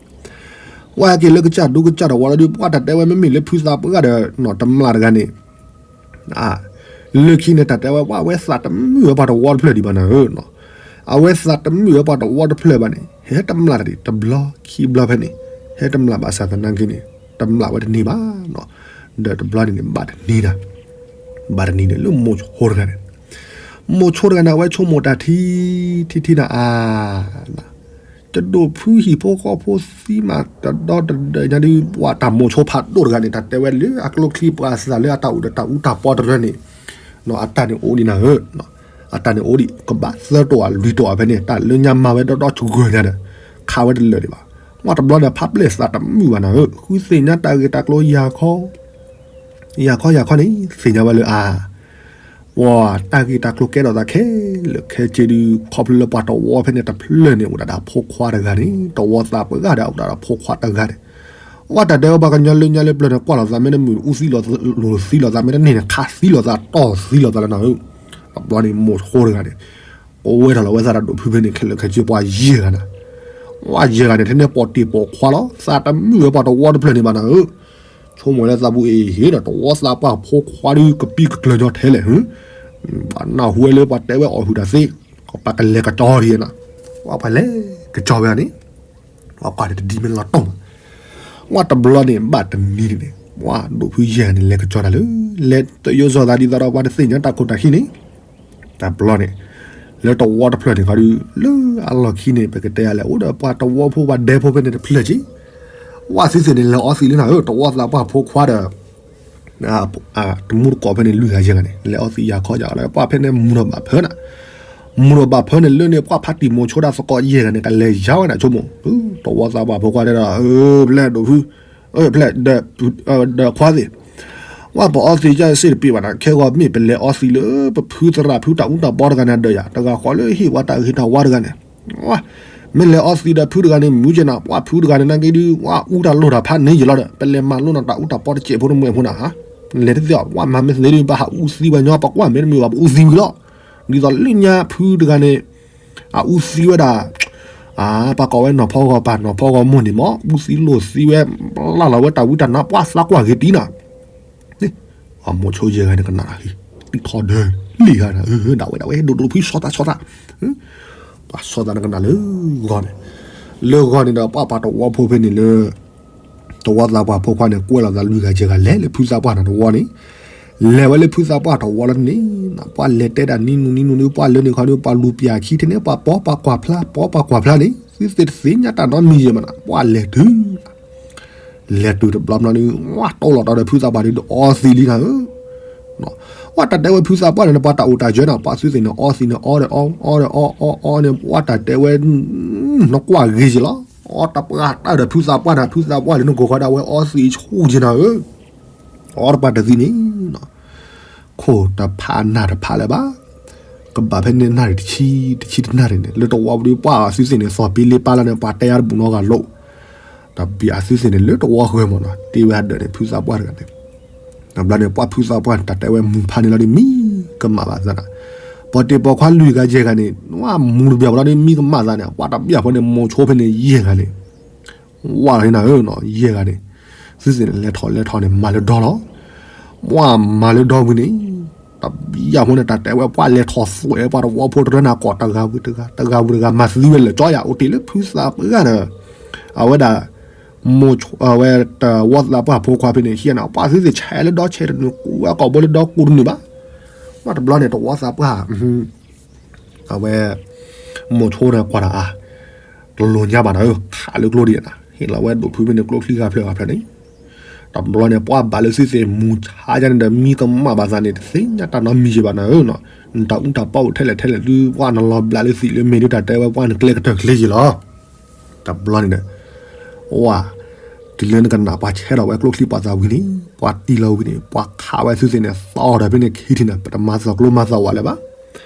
ပှၤဟဲက့ၤလၢကစၢ်ဒူကစၢ်တဝီလီၤဒုး ပှၤတၢ်တဲဝဲမ့မ့ၢ်လၢဖုသးပှၢ်ဒီး နီၢ်တမျၢ်တဂၤန့ၣ် လၢခံန့ၣ် တၢ်တဲဝဲပှၤဝဲသးတမုာ်ဝဲပှၤတဝီတဖျၢၣ်ဒံးဘၣ်နၤဧၢ, အဝဲသးတမုာ်ဝဲပှၤတဝီတဖျၢၣ်ဘၣ်န့ၣ် ဟဲတမျၢ်တၢ်ဒံး တဘျီခံဘျီဖဲန့ၣ် ဟဲတမျၢ်ဘၣ်ဆၣ်သနာ်က့န့ၣ် တမျၢ်ဝဲတန့ၢ်ဘၣ်နီၤ, ဒီးတဘျီန့ၣ်န့ၣ် ဘၣ်တနံၤနၤ, ဘၣ်တနံၤန့ၣ်လၢမိၤဆိတဂၤန့ၣ်, မိၤဆိတဂၤန့ၣ် အဝဲဆိကမိၣ်တၢ်ထံ ထံထံနၤအါ တဒိၣ်ဖုဟံၣ်ဖိဃီဖိသံမးတဒီတဒၢညါဒုး ပှၤတၢ်မိၤဆိဖးဒိၣ်တဂၤန့ၣ် တၢ်တဲဝဲလၢအကျိချံပှၤသးလၢအတၢ်အိၣ်ဒီးတၢ်အူတၢ်ပီတရၢန့ၣ်, အတၢ်န့ၣ်အိၣ်ဒံးနၤဧၢ, အတၢ်န့ၣ်အိၣ်ဒံး ကဘၣ်သၢတိာ်အလွံၢ်တိာ်အဖဲန့ၣ် တၢ်လၢညါမၤဝဲဒီဒီစှၤညါဒီး ခးဝဲတလၢာ်ဒံးဘၣ်, ပှၤတဘျီန့ၣ် ဖးပျဲၢ်သးတမုာ်ဘၣ်နၤဧၢ, ဃုသ့ၣ်ညါတၢ်ဂ့ၢ်တၢ်ကျိၤ ယၤခီယၤခီန့ၣ် သ့ၣ်ညါဝဲလၢအါ ပှၤတၢ်ဂ့ၢ်တၢ်ကျိၤကဲထီၣ်သးခဲလၢာ်ခဲဆ့ဒုး ခီဖျိလၢပှၤတဝီဖဲန့ၣ်တဖျၢၣ်န့ၣ် အိၣ်ဒၣ်ဒီးဖိခွါတဂၤန့ၣ် တဝီသးပှၢ်ဒီးအိၣ်ဒၣ်ဒီးဖိခွါတဂၤန့ၣ်, ပှၤတၢ်တဲဝဲပှၤကညီလၢညါလၢပျၢၤန့ၣ် ကွၢ်လိာ်သးမ့ၢ်တမုာ် အူသံလိာ်သးမ့ၢ်တန့ၢ်န့ၣ် ခးသံလိာ်သးတီၢ်သံလိာ်သးလၢနၤဧၢ, တဘျီန့ၣ်မိၤဆိတဂၤန့ၣ် ကဝဲထီၣ်လီၤဝဲသးဒီးဒိၣ်ဖုဖဲန့ၣ် ခဲလၢာ်ခဲဆ့ပှၤယဲၢ်ဂၤနၤ, ပှၤယဲၢ်ဂၤန့ၣ် ထဲန့ၣ်ပိာ်တ့ၢ်ပိာ်ခွါလီၤ သးတမုာ်ဝဲပှၤတဝီတဖျၢၣ်န့ၣ်ဘၣ်နၤဧၢ ဆိကမိၣ်လၢသးပူၤအ့ၣ်ဟ့ၣ်ဒီး တဝီသးပှၢ်ဖိခွါဒုးကပံၢ်ကကျၢၤညီထဲလဲၣ်, ပှၤနၢ်ဟူဝဲလၢပှၤတဲဝဲအီၣ်ဟုၣ်တၢ်သ့, ပှၤကလဲၤကကၠီဒံးနၤ, ပှၤလဲၤကကၠီဝဲန့ၣ်, ပှၤကွၢ်န့ၣ်တဒ်မ့ၢ်လီၤတိၢ်မး, ပှၤတဘျီန့ၣ် ဘၣ်တနံၤန့ၣ် ပှၤဒိၣ်ဖုယဲၢ်ဂၤန့ၣ် လဲၤကကၠီတၢ်လၢ လဲၤတယိၣ်စီၤသးဒ်သိးဒီးပှၤတသ့ၣ်ညါတၢ်ခိၣ်တၢ်ဃံန့ၣ် တဘျီန့ၣ် လၢတဝီတဖျၢၣ်န့ၣ်ခီဒုး လၢအလီၢ်ခံန့ၣ် ပကတဲယၤလဲၣ် အိၣ်ဒီးပှၤတဝီဖိပှၤဒဲဖိဖဲန့ၣ်တဖျၢၣ်က့, ပှၤသုသ့ၣ်န့ၣ် လဲၤအီသံးလၢနၤဧၢ တဝီသးပှၢ်ဖိခွါဒီး တမူတကိးဖဲန့ၣ် လွံၢ်ဂၤယဲၢ်ဂၤန့ၣ် လဲၤအီသံးယၤခီယၤလၢ ပှၤဖဲန့ၣ်မူထီၣ်ဘၣ်ဖၢနၤ, မူထီၣ်ဘၣ်ဖၢန့ၣ်လၢန့ၣ် ပှၤဖးတံၢ်မိၤဆိဒၣ်သကိးယဲၢ်ဂၤန့ၣ် ကလဲၤယါဝဲနၤဆိကမိၣ်, တဝီသးပှၢ်ဖိခွါတဲဒီး ဖဲလဲၣ်ဒိၣ်ဖု ဖဲလဲၣ် ဒီးခွါသ့ၣ် ဝဲပအီသံးယါစ့ၢ်တပ့ၤဘၣ်နၤ, ခဲဂီၤမ့ၢ်ပလဲၤအီသံးလၢပဖုသရၣ်ဖုတၢ်အူတၢ်ပီတဂၤန့ၣ်ဒီးယၤ တဂၤဃီလၢဟ့ၣ်ဝဲတၢ်ဂ့ၤတၢ်ဝါတဂၤန့ၣ်, မ့ၢ်လဲၤအီသံးဒီးဖုတဂၤန့ၣ် မုၢ်က့နၤ ပှၤဖုတဂၤန့ၣ် နာ်က့ဒုး ဝဲအူတၢ်လိၣ်တၢ်ဖးန့ၢ်ယလီၤဒီး ပလဲၤမၤလိနီၢ်တၢ်အူတၢ်ပီတစဲးဖိတမှဲးဖိနၤဧါ, လဲၤတသ့အီၤ ဝဲမၤမ့ၢ်သ့ဒုး ပဟးအူသံးဝဲညီ ပကွၢ်မ့ၢ်တမုာ်ဘၣ် ပအူသံးဝံၤလီၤ, ဒ်သိးလၢညါဖုတဂၤန့ၣ် အအူသံးဝဲဒၣ် အါ ပှၤကိးဝဲနီၢ်ဖီဂီၤပၢ် နီၢ်ဖီဂီၤမိၢ်န့ၣ်မ့ၢ် အူသံးလိၢ်သံးဝဲ လၢ်လီၤဝဲတၢ်ဝံတၢ်နါ ပှၤသးကွၢ်ဂ့ၤတံၢ်နၤ, အမိၤဆိယဲၢ်ဂၤန့ၣ်ကနၣ်, တံၢ်ထီၣ်ဒၢလံၣ်ဂၤနၤ, ဒၣ်ဝဲဒၣ်ဝဲ ဒိၣ်ဒိၣ်ဖုဆီသးဆီသး, ပှၤဆီသးန့ၣ်ကနၣ်လၢဂီၢ်န့ၣ်, လၢဂီၢ်န့ၣ်ဒီး ပှၤပှၤတဝီဖိဖဲန့ၣ်လၢ တဝီသးပှၢ်ဖိခွါန့ၣ် ကွဲးလီၤသးလွံၢ်ဂၤယဲၢ်ဂၤလဲၤလၢဖုသးပှၢ်နၤတဝီန့ၣ်, လဲၤဝဲလၢဖုသးပှၢ်တဝီလီၤန့ၣ်, ပှၤလဲၤတဲဒၣ်နံနုၤနံနုၤန့ၣ် ပှၤလၢန့ၣ်ခီန့ၣ် ပှၤလူၤပၠးခံထဲန့ၣ် ပှၤပိာ်ပှၤကွၢ်ဖျါ ပိာ်ပှၤကွၢ်ဖျါန့ၣ် သုသ့ၣ်တသ့ၣ်ညါတၢ်နီတမံၤယဲၢ်မးနၤ, ပှၤလဲၤတုၤ လဲၤတုၤတဘျီဘျီန့ၣ် ဝဲတိၢ်လီၤတီဒီးဖုသးပှၢ်န့ၣ် အီသံးလံနၤဧၢ, ပှၤတၢ်တဲဝဲဖုသးပှၢ်န့ၣ် ပှၤတၢ်အိၣ်တၢ်ယၢၤနၤ ပှၤသုသ့ၣ်န့ၣ် အီသံးန့ၣ် အီဒီးအီ အီဒီးအီ အီအီန့ၣ် ပှၤတၢ်တဲဝဲ နကွၢ်ဂ့ၤယဲၢ်လီၤ, အီတပှၢ်တၢ်ဒီးဖုသးပှၢ်နၤ ဖုသးပှၢ်လၢနကိးဃီဒၣ်ဝဲအီသံးဆူၣ်ယဲၢ်နၤဧၢ အီတပှၢ်တသံးန့ၣ် ခိၣ်တဖးနၢ်တဖးလၢၤဘၣ်, ကဘၣ်ဖဲန့ၣ်နၣ်ရံၣ်တဆံ တဆံတနၣ်ရံၣ်န့ၣ် လၢတဝီပူၤဒီး ပှၤအသုသ့ၣ်န့ၣ် သီၣ်ပ့လ့ပာ်လီၤန့ၣ် ပှၤတဲယါတဘူၣ်နီတဂၤလိာ်, ဒီးဘံၣ်အသုသ့ၣ်န့ၣ် လၢတဝီဃၢၤမးနီၤ တ့ဝဲအဒၢးန့ၣ် ဖုသးပှၢ်တဂၤန့ၣ်, တဘျီန့ၣ် ပှၤဖုသးပှၢ်န့ၣ် တၢ်တဲဝဲမူၤဖးန့ၣ်လီၤဒီး မံကမၣ်ဘၣ်သးနၤ, ပှၤတ့ပှၤခွါလွံၢ်ဂၤယဲၢ်ဂၤန့ၣ် ဝဲမူၤတဘျီဘျီဒီး မံကမၣ်သးန့ၣ် ပှၤတဘျီဖိန့ၣ် မိၤဆိဖဲန့ၣ် ယဲၢ်ဂၤန့ၣ် ဝဲလီၤနၤဧၢနီၤ ယဲၢ်ဂၤန့ၣ်, သုသ့ၣ်န့ၣ် လဲၤထီၣ်လဲၤထီၣ်န့ၣ် မၤလၢဒီလီၤ, ပှၤမၤလၢဒီဝံၤန့ၣ်, တဘျီဖိန့ၣ် တၢ်တဲဝဲပှၤလဲၤထီၣ်သွဲးပှၤတဝီဖိတရၢနၤကိး တဂၤဝံၤတဂၤ တဂၤဝံၤတဂၤ မၤသံဝဲလၢာ်ကၠီယၤ အိၣ်တ့ၢ်လၢဖုသးပှၢ်ဒီး အဝဲဒၣ် မိၤဆိ အဝဲတဝီသးပှၢ်ဖိခွါဖဲန့ၣ် ဟံးန့ၣ် ပှၤသုသ့ၣ်ဆဲးလၢဒီဆဲးတနုာ် ကူဝဲကိာ်ဘိလၢဒီကူတနုာ်ဘၣ်, ပှၤတဘျီန့ၣ် တဝီသးပှၢ် အဝဲ မိၤဆိန့ၣ်ကွၢ်တၢ်အါ, တလိၣ်ညါဘၣ်နၤဧၢ ခးလၢကျိဒံးနၤ ဟ့ၣ်လီၤဝဲဒိၣ်ဖုဖဲန့ၣ် ကျိချံဂၤဖျၢၣ်ဂၤဖျၢၣ်န့ၣ်, တဘျီန့ၣ် ပှၤဘၣ်လၢသုသ့ၣ်မူၤဆါယါန့ၣ်ဒီး မံကမၣ်ဘၣ်သးန့ၣ် တသ့ၣ်ညါတၢ်နီတမံၤယဲၢ်ဘၣ်နၤဧၢနီၤ, နတၢ်အူတၢ်ပီအိၣ်ထဲလဲၣ်ထဲလဲၣ်ဒုး ပှၤနလီၤဘျးလၢသံးလၢမ့ၢ်ဒုး တၢ်တဲဝဲပှၤနကျဲကတၢၢ်ချ့ယဲၢ်လီၤ. တဘျီန့ၣ်ဒီး ဝဲ တုၤလၢနကနၣ်ပှၤဆဲးထီၣ်ဝဲကျိချံပှၤသးဝံၤန့ၣ် ပှၤတံၢ်လီၤဝံၤန့ၣ် ပှၤခးဝဲသုသ့ၣ်န့ၣ် သီအီၤဒီးဖဲန့ၣ်ခံထံၣ်န့ၣ် ပတမၤသီၣ်ကျိမၤသီၣ်ဝးလၢၤဘၣ်.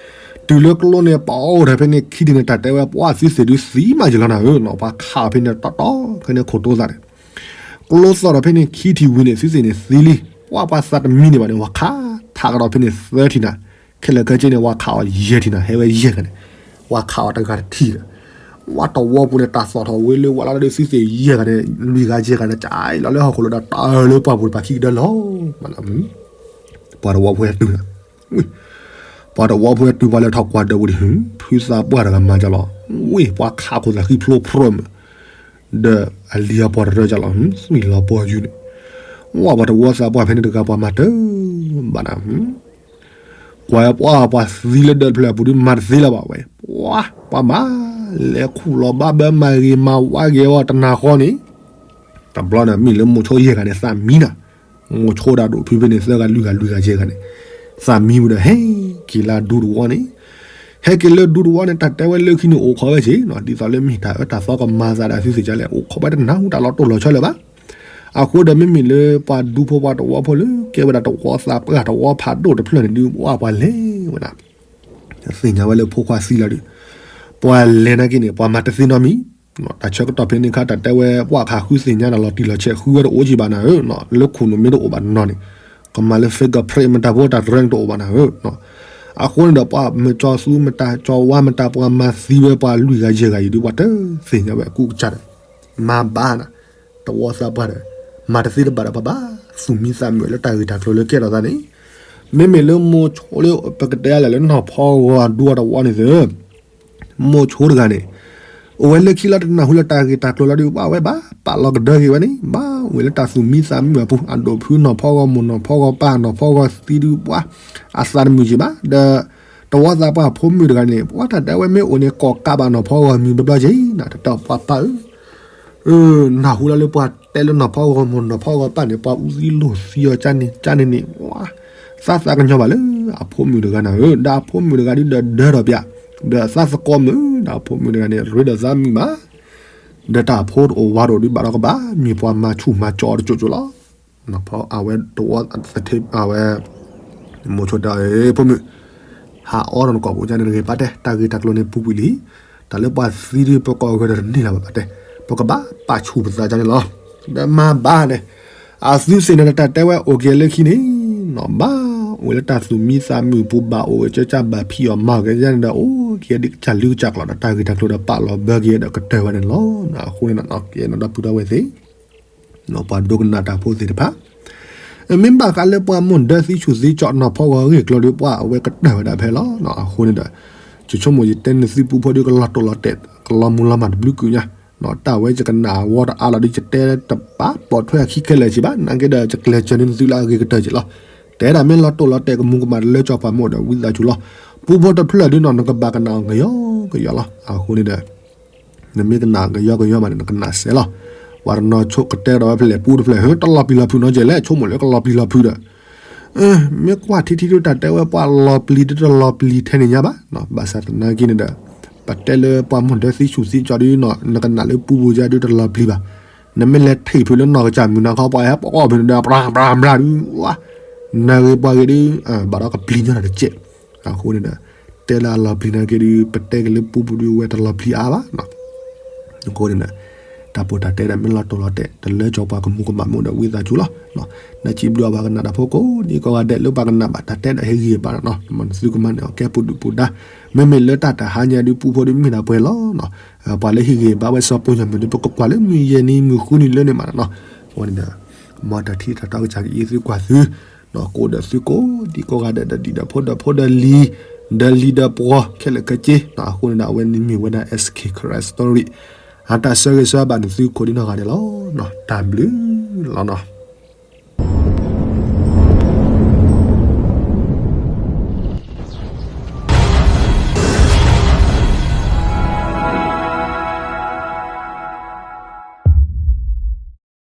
တ တုၤလၢကျိန့ၣ် ပအိၣ်ဒီးဖဲန့ၣ်ခံထံၣ်န့ၣ် တၢ်တဲဝဲပှၤသုသ့ၣ်ဒုးသံမးယလီၤနၤဧၢနီၤ, ပှၤခးအီၤဖဲန့ၣ်တီတီခဲန့ၣ်ခိၣ်တိသးန့ၣ်, ကျိသီၣ်ဒီးဖဲန့ၣ်ခံထံၣ်ဝံၤန့ၣ် သုသ့ၣ်န့ၣ်သံလံ, ပှၤပှၤသးတမံန့ၢ်ဘၣ်န့ၣ် ပှၤခးထးကဒီးဖဲန့ၣ်သၢထံၣ်နၤ, ခဲလၢာ်ခဲဆ့န့ၣ် ပှၤခးအီၤယဲၢ်ထံၣ်နၤ, ဟဲဝဲယဲၢ်ဂၤန့ၣ်, ပှၤခးအီၤတဂၤတထံၣ်ဒီး ပှၤတဝီပူၤန့ၣ် တၢ်သီၣ်ထီၣ်ဝဲလၢဝဲလီၤဒီးသုသ့ၣ်ယဲၢ်ဂၤန့ၣ် လွံၢ်ဂၤယဲၢ်ဂၤန့ၣ် ကလီၤလၢပှၢ်ပူၤတပၤခံကဒၢလီၤ. ပှၤတဝီဖိဟဲတုၤနၤ, ပှၤတဝီဖိဟဲတုၤပှၤလဲၤထီၣ်ကွၢ်ဒၢးဝံၤဒီး ဖုသးပှၢ်တဂၤမၤကလီၤ, ဝ့ၢ်ပှၤခးခိၣ်သးဃံဖျိဖျိမး, ဒီးအလံၤအပှၤတရၢကလီၤ, သွံၣ်လီၤပှီၢ်ယုၢ်န့ၣ်, ဝဲပှၤတဝီသးပှၢ်ဖဲန့ၣ်တဂၤပှၤမၤတၢ်ဘၣ်နၤ ကွၢ်ပှၤပှၤသံလၢဒၢးတဖျၢၣ်အပူၤဒုးမၤတသ့လၢၤဘၣ်ဝဲ, ပှၤ ပှၤမၤ လဲၤခူၣ်လီၤဘၣ်ဘၢမၤဂ့ၤမၤဝါဂ့ၤအီၤတနၤဃီန့ၣ်, တဘျီန့ၣ်မ့ၢ်လၢမိၤဆိယဲၢ်ဂၤန့ၣ် သးမံနၤ, မိၤဆိဒီးဒိၣ်ဖုဖဲန့ၣ် သၢဂၤလွံၢ်ဂၤလွံၢ်ဂၤယဲၢ်ဂၤန့ၣ်, သးမံဝံၤဒီးဟဲက့ၤလၢဒူတဝီန့ၣ်, ဟဲက့ၤလၢဒူတဝီန့ၣ် တၢ်တဲဝဲလၢခံန့ၣ်အိၣ်ခိးဝဲက့ၤနီၤ, ဒ်သိးလၢမ့ၢ်တၢ်အၢတၢ်သီကမၤသးဒီးသုသ့ၣ်ကလဲၣ်, အိၣ်ခိးဝဲတနၢ်ဟူတၢ်လီၤတိၢ်လီၤဆီလၢၤဘၣ်. အဃိဒီးမ့မ့ၢ်လၢပှၤဒူဖိပှၤတဝီဖိလၢကဲဝဲဒၣ်တဝီသးပှၢ်တဝီဖးဒိၣ်တဖျၢၣ်န့ၣ်ဒုး ပှၤပှၤလဲၤဝဲဒၣ် သ့ၣ်ညါဝဲလၢဖိခွါသံလီၤဒုး, ပှၤလဲၤနာ်က့န့ၣ် ပှၤမၤတသ့နီတမံၤ, တၢ်ဆၢကတီၢ်ဖဲန့ၣ်အခါ တၢ်တဲဝဲပှၤခးဃုသ့ၣ်ညါတၢ်လီၤတံၢ်လီၤဆဲးဃုဝဲတအိၣ်ကံဘၣ်နၤဧၢ, လၢခိၣ်နူာ်မ့ၢ်တအိၣ်ဘၣ်နီၤန့ၣ်, ကမၤလၢ fingerprint မတၤဖိတၢ်တရၢန့ၣ်တအိၣ်ဘၣ်နၤဧၢ. အဃိန့ၣ်ဒီး ပှၤမၢကၠီသူမတၤ ကၠီဝါမတၤ ပှၤမၤသံဝဲပှၤလွံၢ်ဂၤယဲၢ်ဂၤအံၤဒုး ပှၤတသ့ၣ်ညါဝဲအကူအကစၢ်ဒီး မၤဘၣ်နၤ, တဝီသးပှၢ်ဒီး မၤတသ့တဘၣ်ဒီး ပဘၣ်သူၣ်မံသးမုာ်လၢတၢ်ဂ့ၢ်တၢ်ကျိၤလၢကဲထီၣ်သးန့ၣ်, မ့မ့ၢ်လၢမိၤဆိလၢပကတဲလဲၣ်လၢနီၢ်ဖီဂီၤအဒူအတဝီန့ၣ်သ့ၣ် မိၤဆိတဂၤန့ၣ် အိၣ်ဝဲလၢခံလီၤတနၢ်ဟူလၢတၢ်ဂ့ၢ်တၢ်ကျိၤလီၤဒုး ပှၤဝဲဘၣ်ပာ်လီၤကဒၢက့ၤဝဲန့ၣ် ဘၣ်ဝံၤလၢတၢ်သူၣ်မံသးမုာ်အပူၤ အဒိၣ်ဖုနီၢ်ဖီဂီၤမိၢ်နီၢ်ဖီဂီၤပၢ်နီၢ်ဖီဂီၤသံဒုး ပှၤအသးတမုာ်က့ၤဘၣ် ဒီး တဝီသးပှၢ်ဖိမုၣ်တဂၤန့ၣ် ပှၤတၢ်တဲဝဲမ့ၢ်အိၣ်န့ၣ် ကိးကးဘၣ်နီၢ်ဖီဂီၤမံၤဘျီဘျီက့ၤ နတၢ်ပှၤပၢ်ဧၢ နၢ်ဟူလၢလၢပှၤတဲလၢနီၢ်ဖီဂီၤမိၢ်နီၢ်ဖီဂီၤပၢ်န့ၣ် ပှၤအူသံလိာ်သံအီၤကန့ၣ်ကန့ၣ်န့ၣ် ပှၤသးသးကညီၤဘၣ်လၢအဖိမုၣ်တဂၤနၤဧၢ ဒီးအဖိမုၣ်တဂၤဒုးဒီးဒၢထီၣ်ပၠး ဒီးသးသကိးမုာ် ဒီးအဖိမုၣ်တဂၤန့ၣ် ရ့ဒီးသးမုာ်မး ဒီးတၢ်ဖိတအိၣ်ဝါတအိၣ်ဒုးဘၣ်ဒီးကဘၣ် မ့ၢ်ပှၤမၤဆူၣ်မၤကၠီအီၤတကၠိကၠိလီၤ. အဝဲတဝီသထ့ အဝဲ မိၤဆိတဲအီၤ ဖိမုၣ် ဟးအီဒီးနကိာ်ပူၤကန့ၣ်တဂ့ၤ ပာ်တဲ တၢ်ဂ့ၢ်တၢ်ကျိၤန့ၣ်ပူၤကွံာ်လံ တၢ်လၢပှၤသံဒုးပကိးဂဲၤဒီးတန့ၢ်လၢၤဘၣ် ပာ်တဲ ပကဘၣ်ပာ်ဆူၣ်ပသးကန့ၣ်လီၤ. ဒီးမၤဘၣ်န့ၣ် အသုသ့ၣ်န့ၣ် တၢ်တဲဝဲအိၣ်က့ၤလၢခံန့ၣ် နီၢ်ဘၣ်အိၣ်လၢတၢ်သူၣ်မံသးမုာ်ပူၤ ဘၣ်အိၣ်ဝဲကၢကၢဘၣ်ဖံးအီၤမၤအီၤကဲန့ၣ်ဒီး အိၣ်က့ၤဒ်ကစၢ်လုၢ်ကစၢ်ကျိာ်ဒီး တၢ်ဂ့ၢ်တၢ်ကျိၤဒီးပာ်လီၤဘၢက့ၤဒီးကတၢၢ်ဝဲန့ၣ်လီၤ. အဃိန့ၣ် ကဲနီၢ်ဒီပုၢ်ဒီဝဲၢ်သ့ၣ် ပှၤဒိကနၣ်တၢ်ဖိသ့ၣ်တဖၣ် မ့ၢ်ဘၣ်ဃးလၢပှၤမိၢ်ဒၢသံဆူၣ်သံကၠီနီၢ်ဖီဂီၤအဂ့ၢ်အကျိၤဒီး ပှၤအဝဲကတၢၢ်ဝဲဒၣ်ဖဲလီၤ. အဃိန့ၣ်ဒီး ယဆိကမိၣ်ယတဲနသုပူဖိဒုးကလီၤတိာ်လီၤတဲာ် ကလီၤမူၤလီၤမၢ်တဘျုးကုၣ်ညါ တၢ်ဝဲယကနၣ်အဝီတအါလီၤဒုး ယတဲတပာ်ပိာ်ထွဲအခံခဲလၢာ်ဆံးဘၣ် နာ်က့ဒီး ယကကျဲးစၢးန့ၢ်သုလၢအဂ့ၤကတၢၢ်က့ၤလီၤ. တဲဒၣ်မ့ၢ်လီၤတိာ်လီၤတဲာ်ကမူၤကမၣ်တလၢကၠီပှၤမိၢ်ဒီးဝံသးစူၤလီၤ. ပူဖိတဖျၢၣ်ဒုးနီၤ နကဘၣ်ကနၣ်အီၤကယီကယီလီၤ. အဃိန့ၣ်ဒီး နမ့ၢ်ကနၣ်ကယီကယီမးန့ၣ် နကနၣ်စဲးလီၤ. ပှၤတနီၤဆိကတဲဒီးဝဲဖဲလဲၣ် ပူတဖျၢၣ် ဟၢ တလီၤပျံၤလီၤဖုးနီတစဲးလဲၣ် ဆိကမိၣ်လၢကလီၤပျံၤလီၤဖုးဒီး မ့ၢ်ကွၢ်ထံထံဒုးတၢ်တဲဝဲပှၤလီၤပျံၤဒုး တလီၤပျံၤထဲန့ၣ်ညါဘၣ်. ဘၣ်ဆၣ်သနာ်က့န့ၣ်ဒီး ပတဲလၢပှၤမိၢ်ဒၢသံဆူၣ်သံကၠီဒုးနီၤ နကနၣ်လၢပူပူၤယါဒုးတလီၤပျံၤဘၣ်. နမ့ၢ်လဲၤထံၣ်ဖုးလၢနီၢ်ကစၢ်မုၢ်နၤခီ ပှၤဟဲပအီၣ်ဖဲန့ၣ်ဒီး ပြၤပြၤပြၤဒုး နဂ့ၤပှၤဂ့ၤဒုး ဘၣ်ဒီးကပျံၤညီနၤတစဲး. အဃိန့ၣ်ဒီး တဲလၢအလီၤပျံၤနာ်က့ဒုး ပတဲက့ၤလၢပူပူၤဒုး အဝဲတလီၤပျံၤအါဘၣ် အဃိန့ၣ်ဒီး တၢ်ပိာ်တၢ်တဲဒီးမ့ၢ်လီၤတိာ်လီၤတဲာ် တလၢကၠီပှၤကမူၤကမၣ်မိၢ်ဒီးဝံသးစူၤလီၤ. နာ်က့ဘျုးအဝဲကနၣ်တၢ်ဖိကိးဒံကိးဂၤဒဲးလၢပှၤကနၣ်ဘၣ်တၢ်တဲဒီးဟ့ၣ်ဂံၢ်ဟ့ၣ်ဘါနီၤ မ့ၢ်သုကမၤန့ၢ်အီၤကဲပဒုၣ်ပဒါ မ့မ့ၢ်လၢတၢ်တဟါညါဒုးပူဖိဒုးမ့ၢ်ဒၣ်ပှဲၤလီၤ. ပှၤလၢဟ့ၣ်ဂံၢ်ဟ့ၣ်ဘါဝဲစီၤပိၢ်ညါမုၣ်ဒုး ပကကွၢ်လၢမုၢ်ယဲၢ်နံၤမုၢ်ဃုနံၤလၢန့ၣ်မးနီၤ. အဃိန့ၣ်ဒီး မ်တၢ်ထံၣ်တၢ်တီကစၢ်ကယံၤသုကွၢ်သု ကိးဒီးသုကိးဒံကိးဂၤဒဲးဒီးဒံးဒီးဖိဒီးဖိဒီးလံၤ ဒီးလံၤဒီးပှီၤခဲလၢာ်ခဲဆ့ အဃိန့ၣ်ဒီး အဝဲန့ၣ်မ့ၢ်ဝဲဒၣ် S K Karen Story အတၢ်ဆၢဂ့ၤဆၢဘၣ်န့ၣ်သုကိးဒံနီၢ်ဂၤဒဲးလီၤ. တၢ်ဘျုးလီၤနီၤ.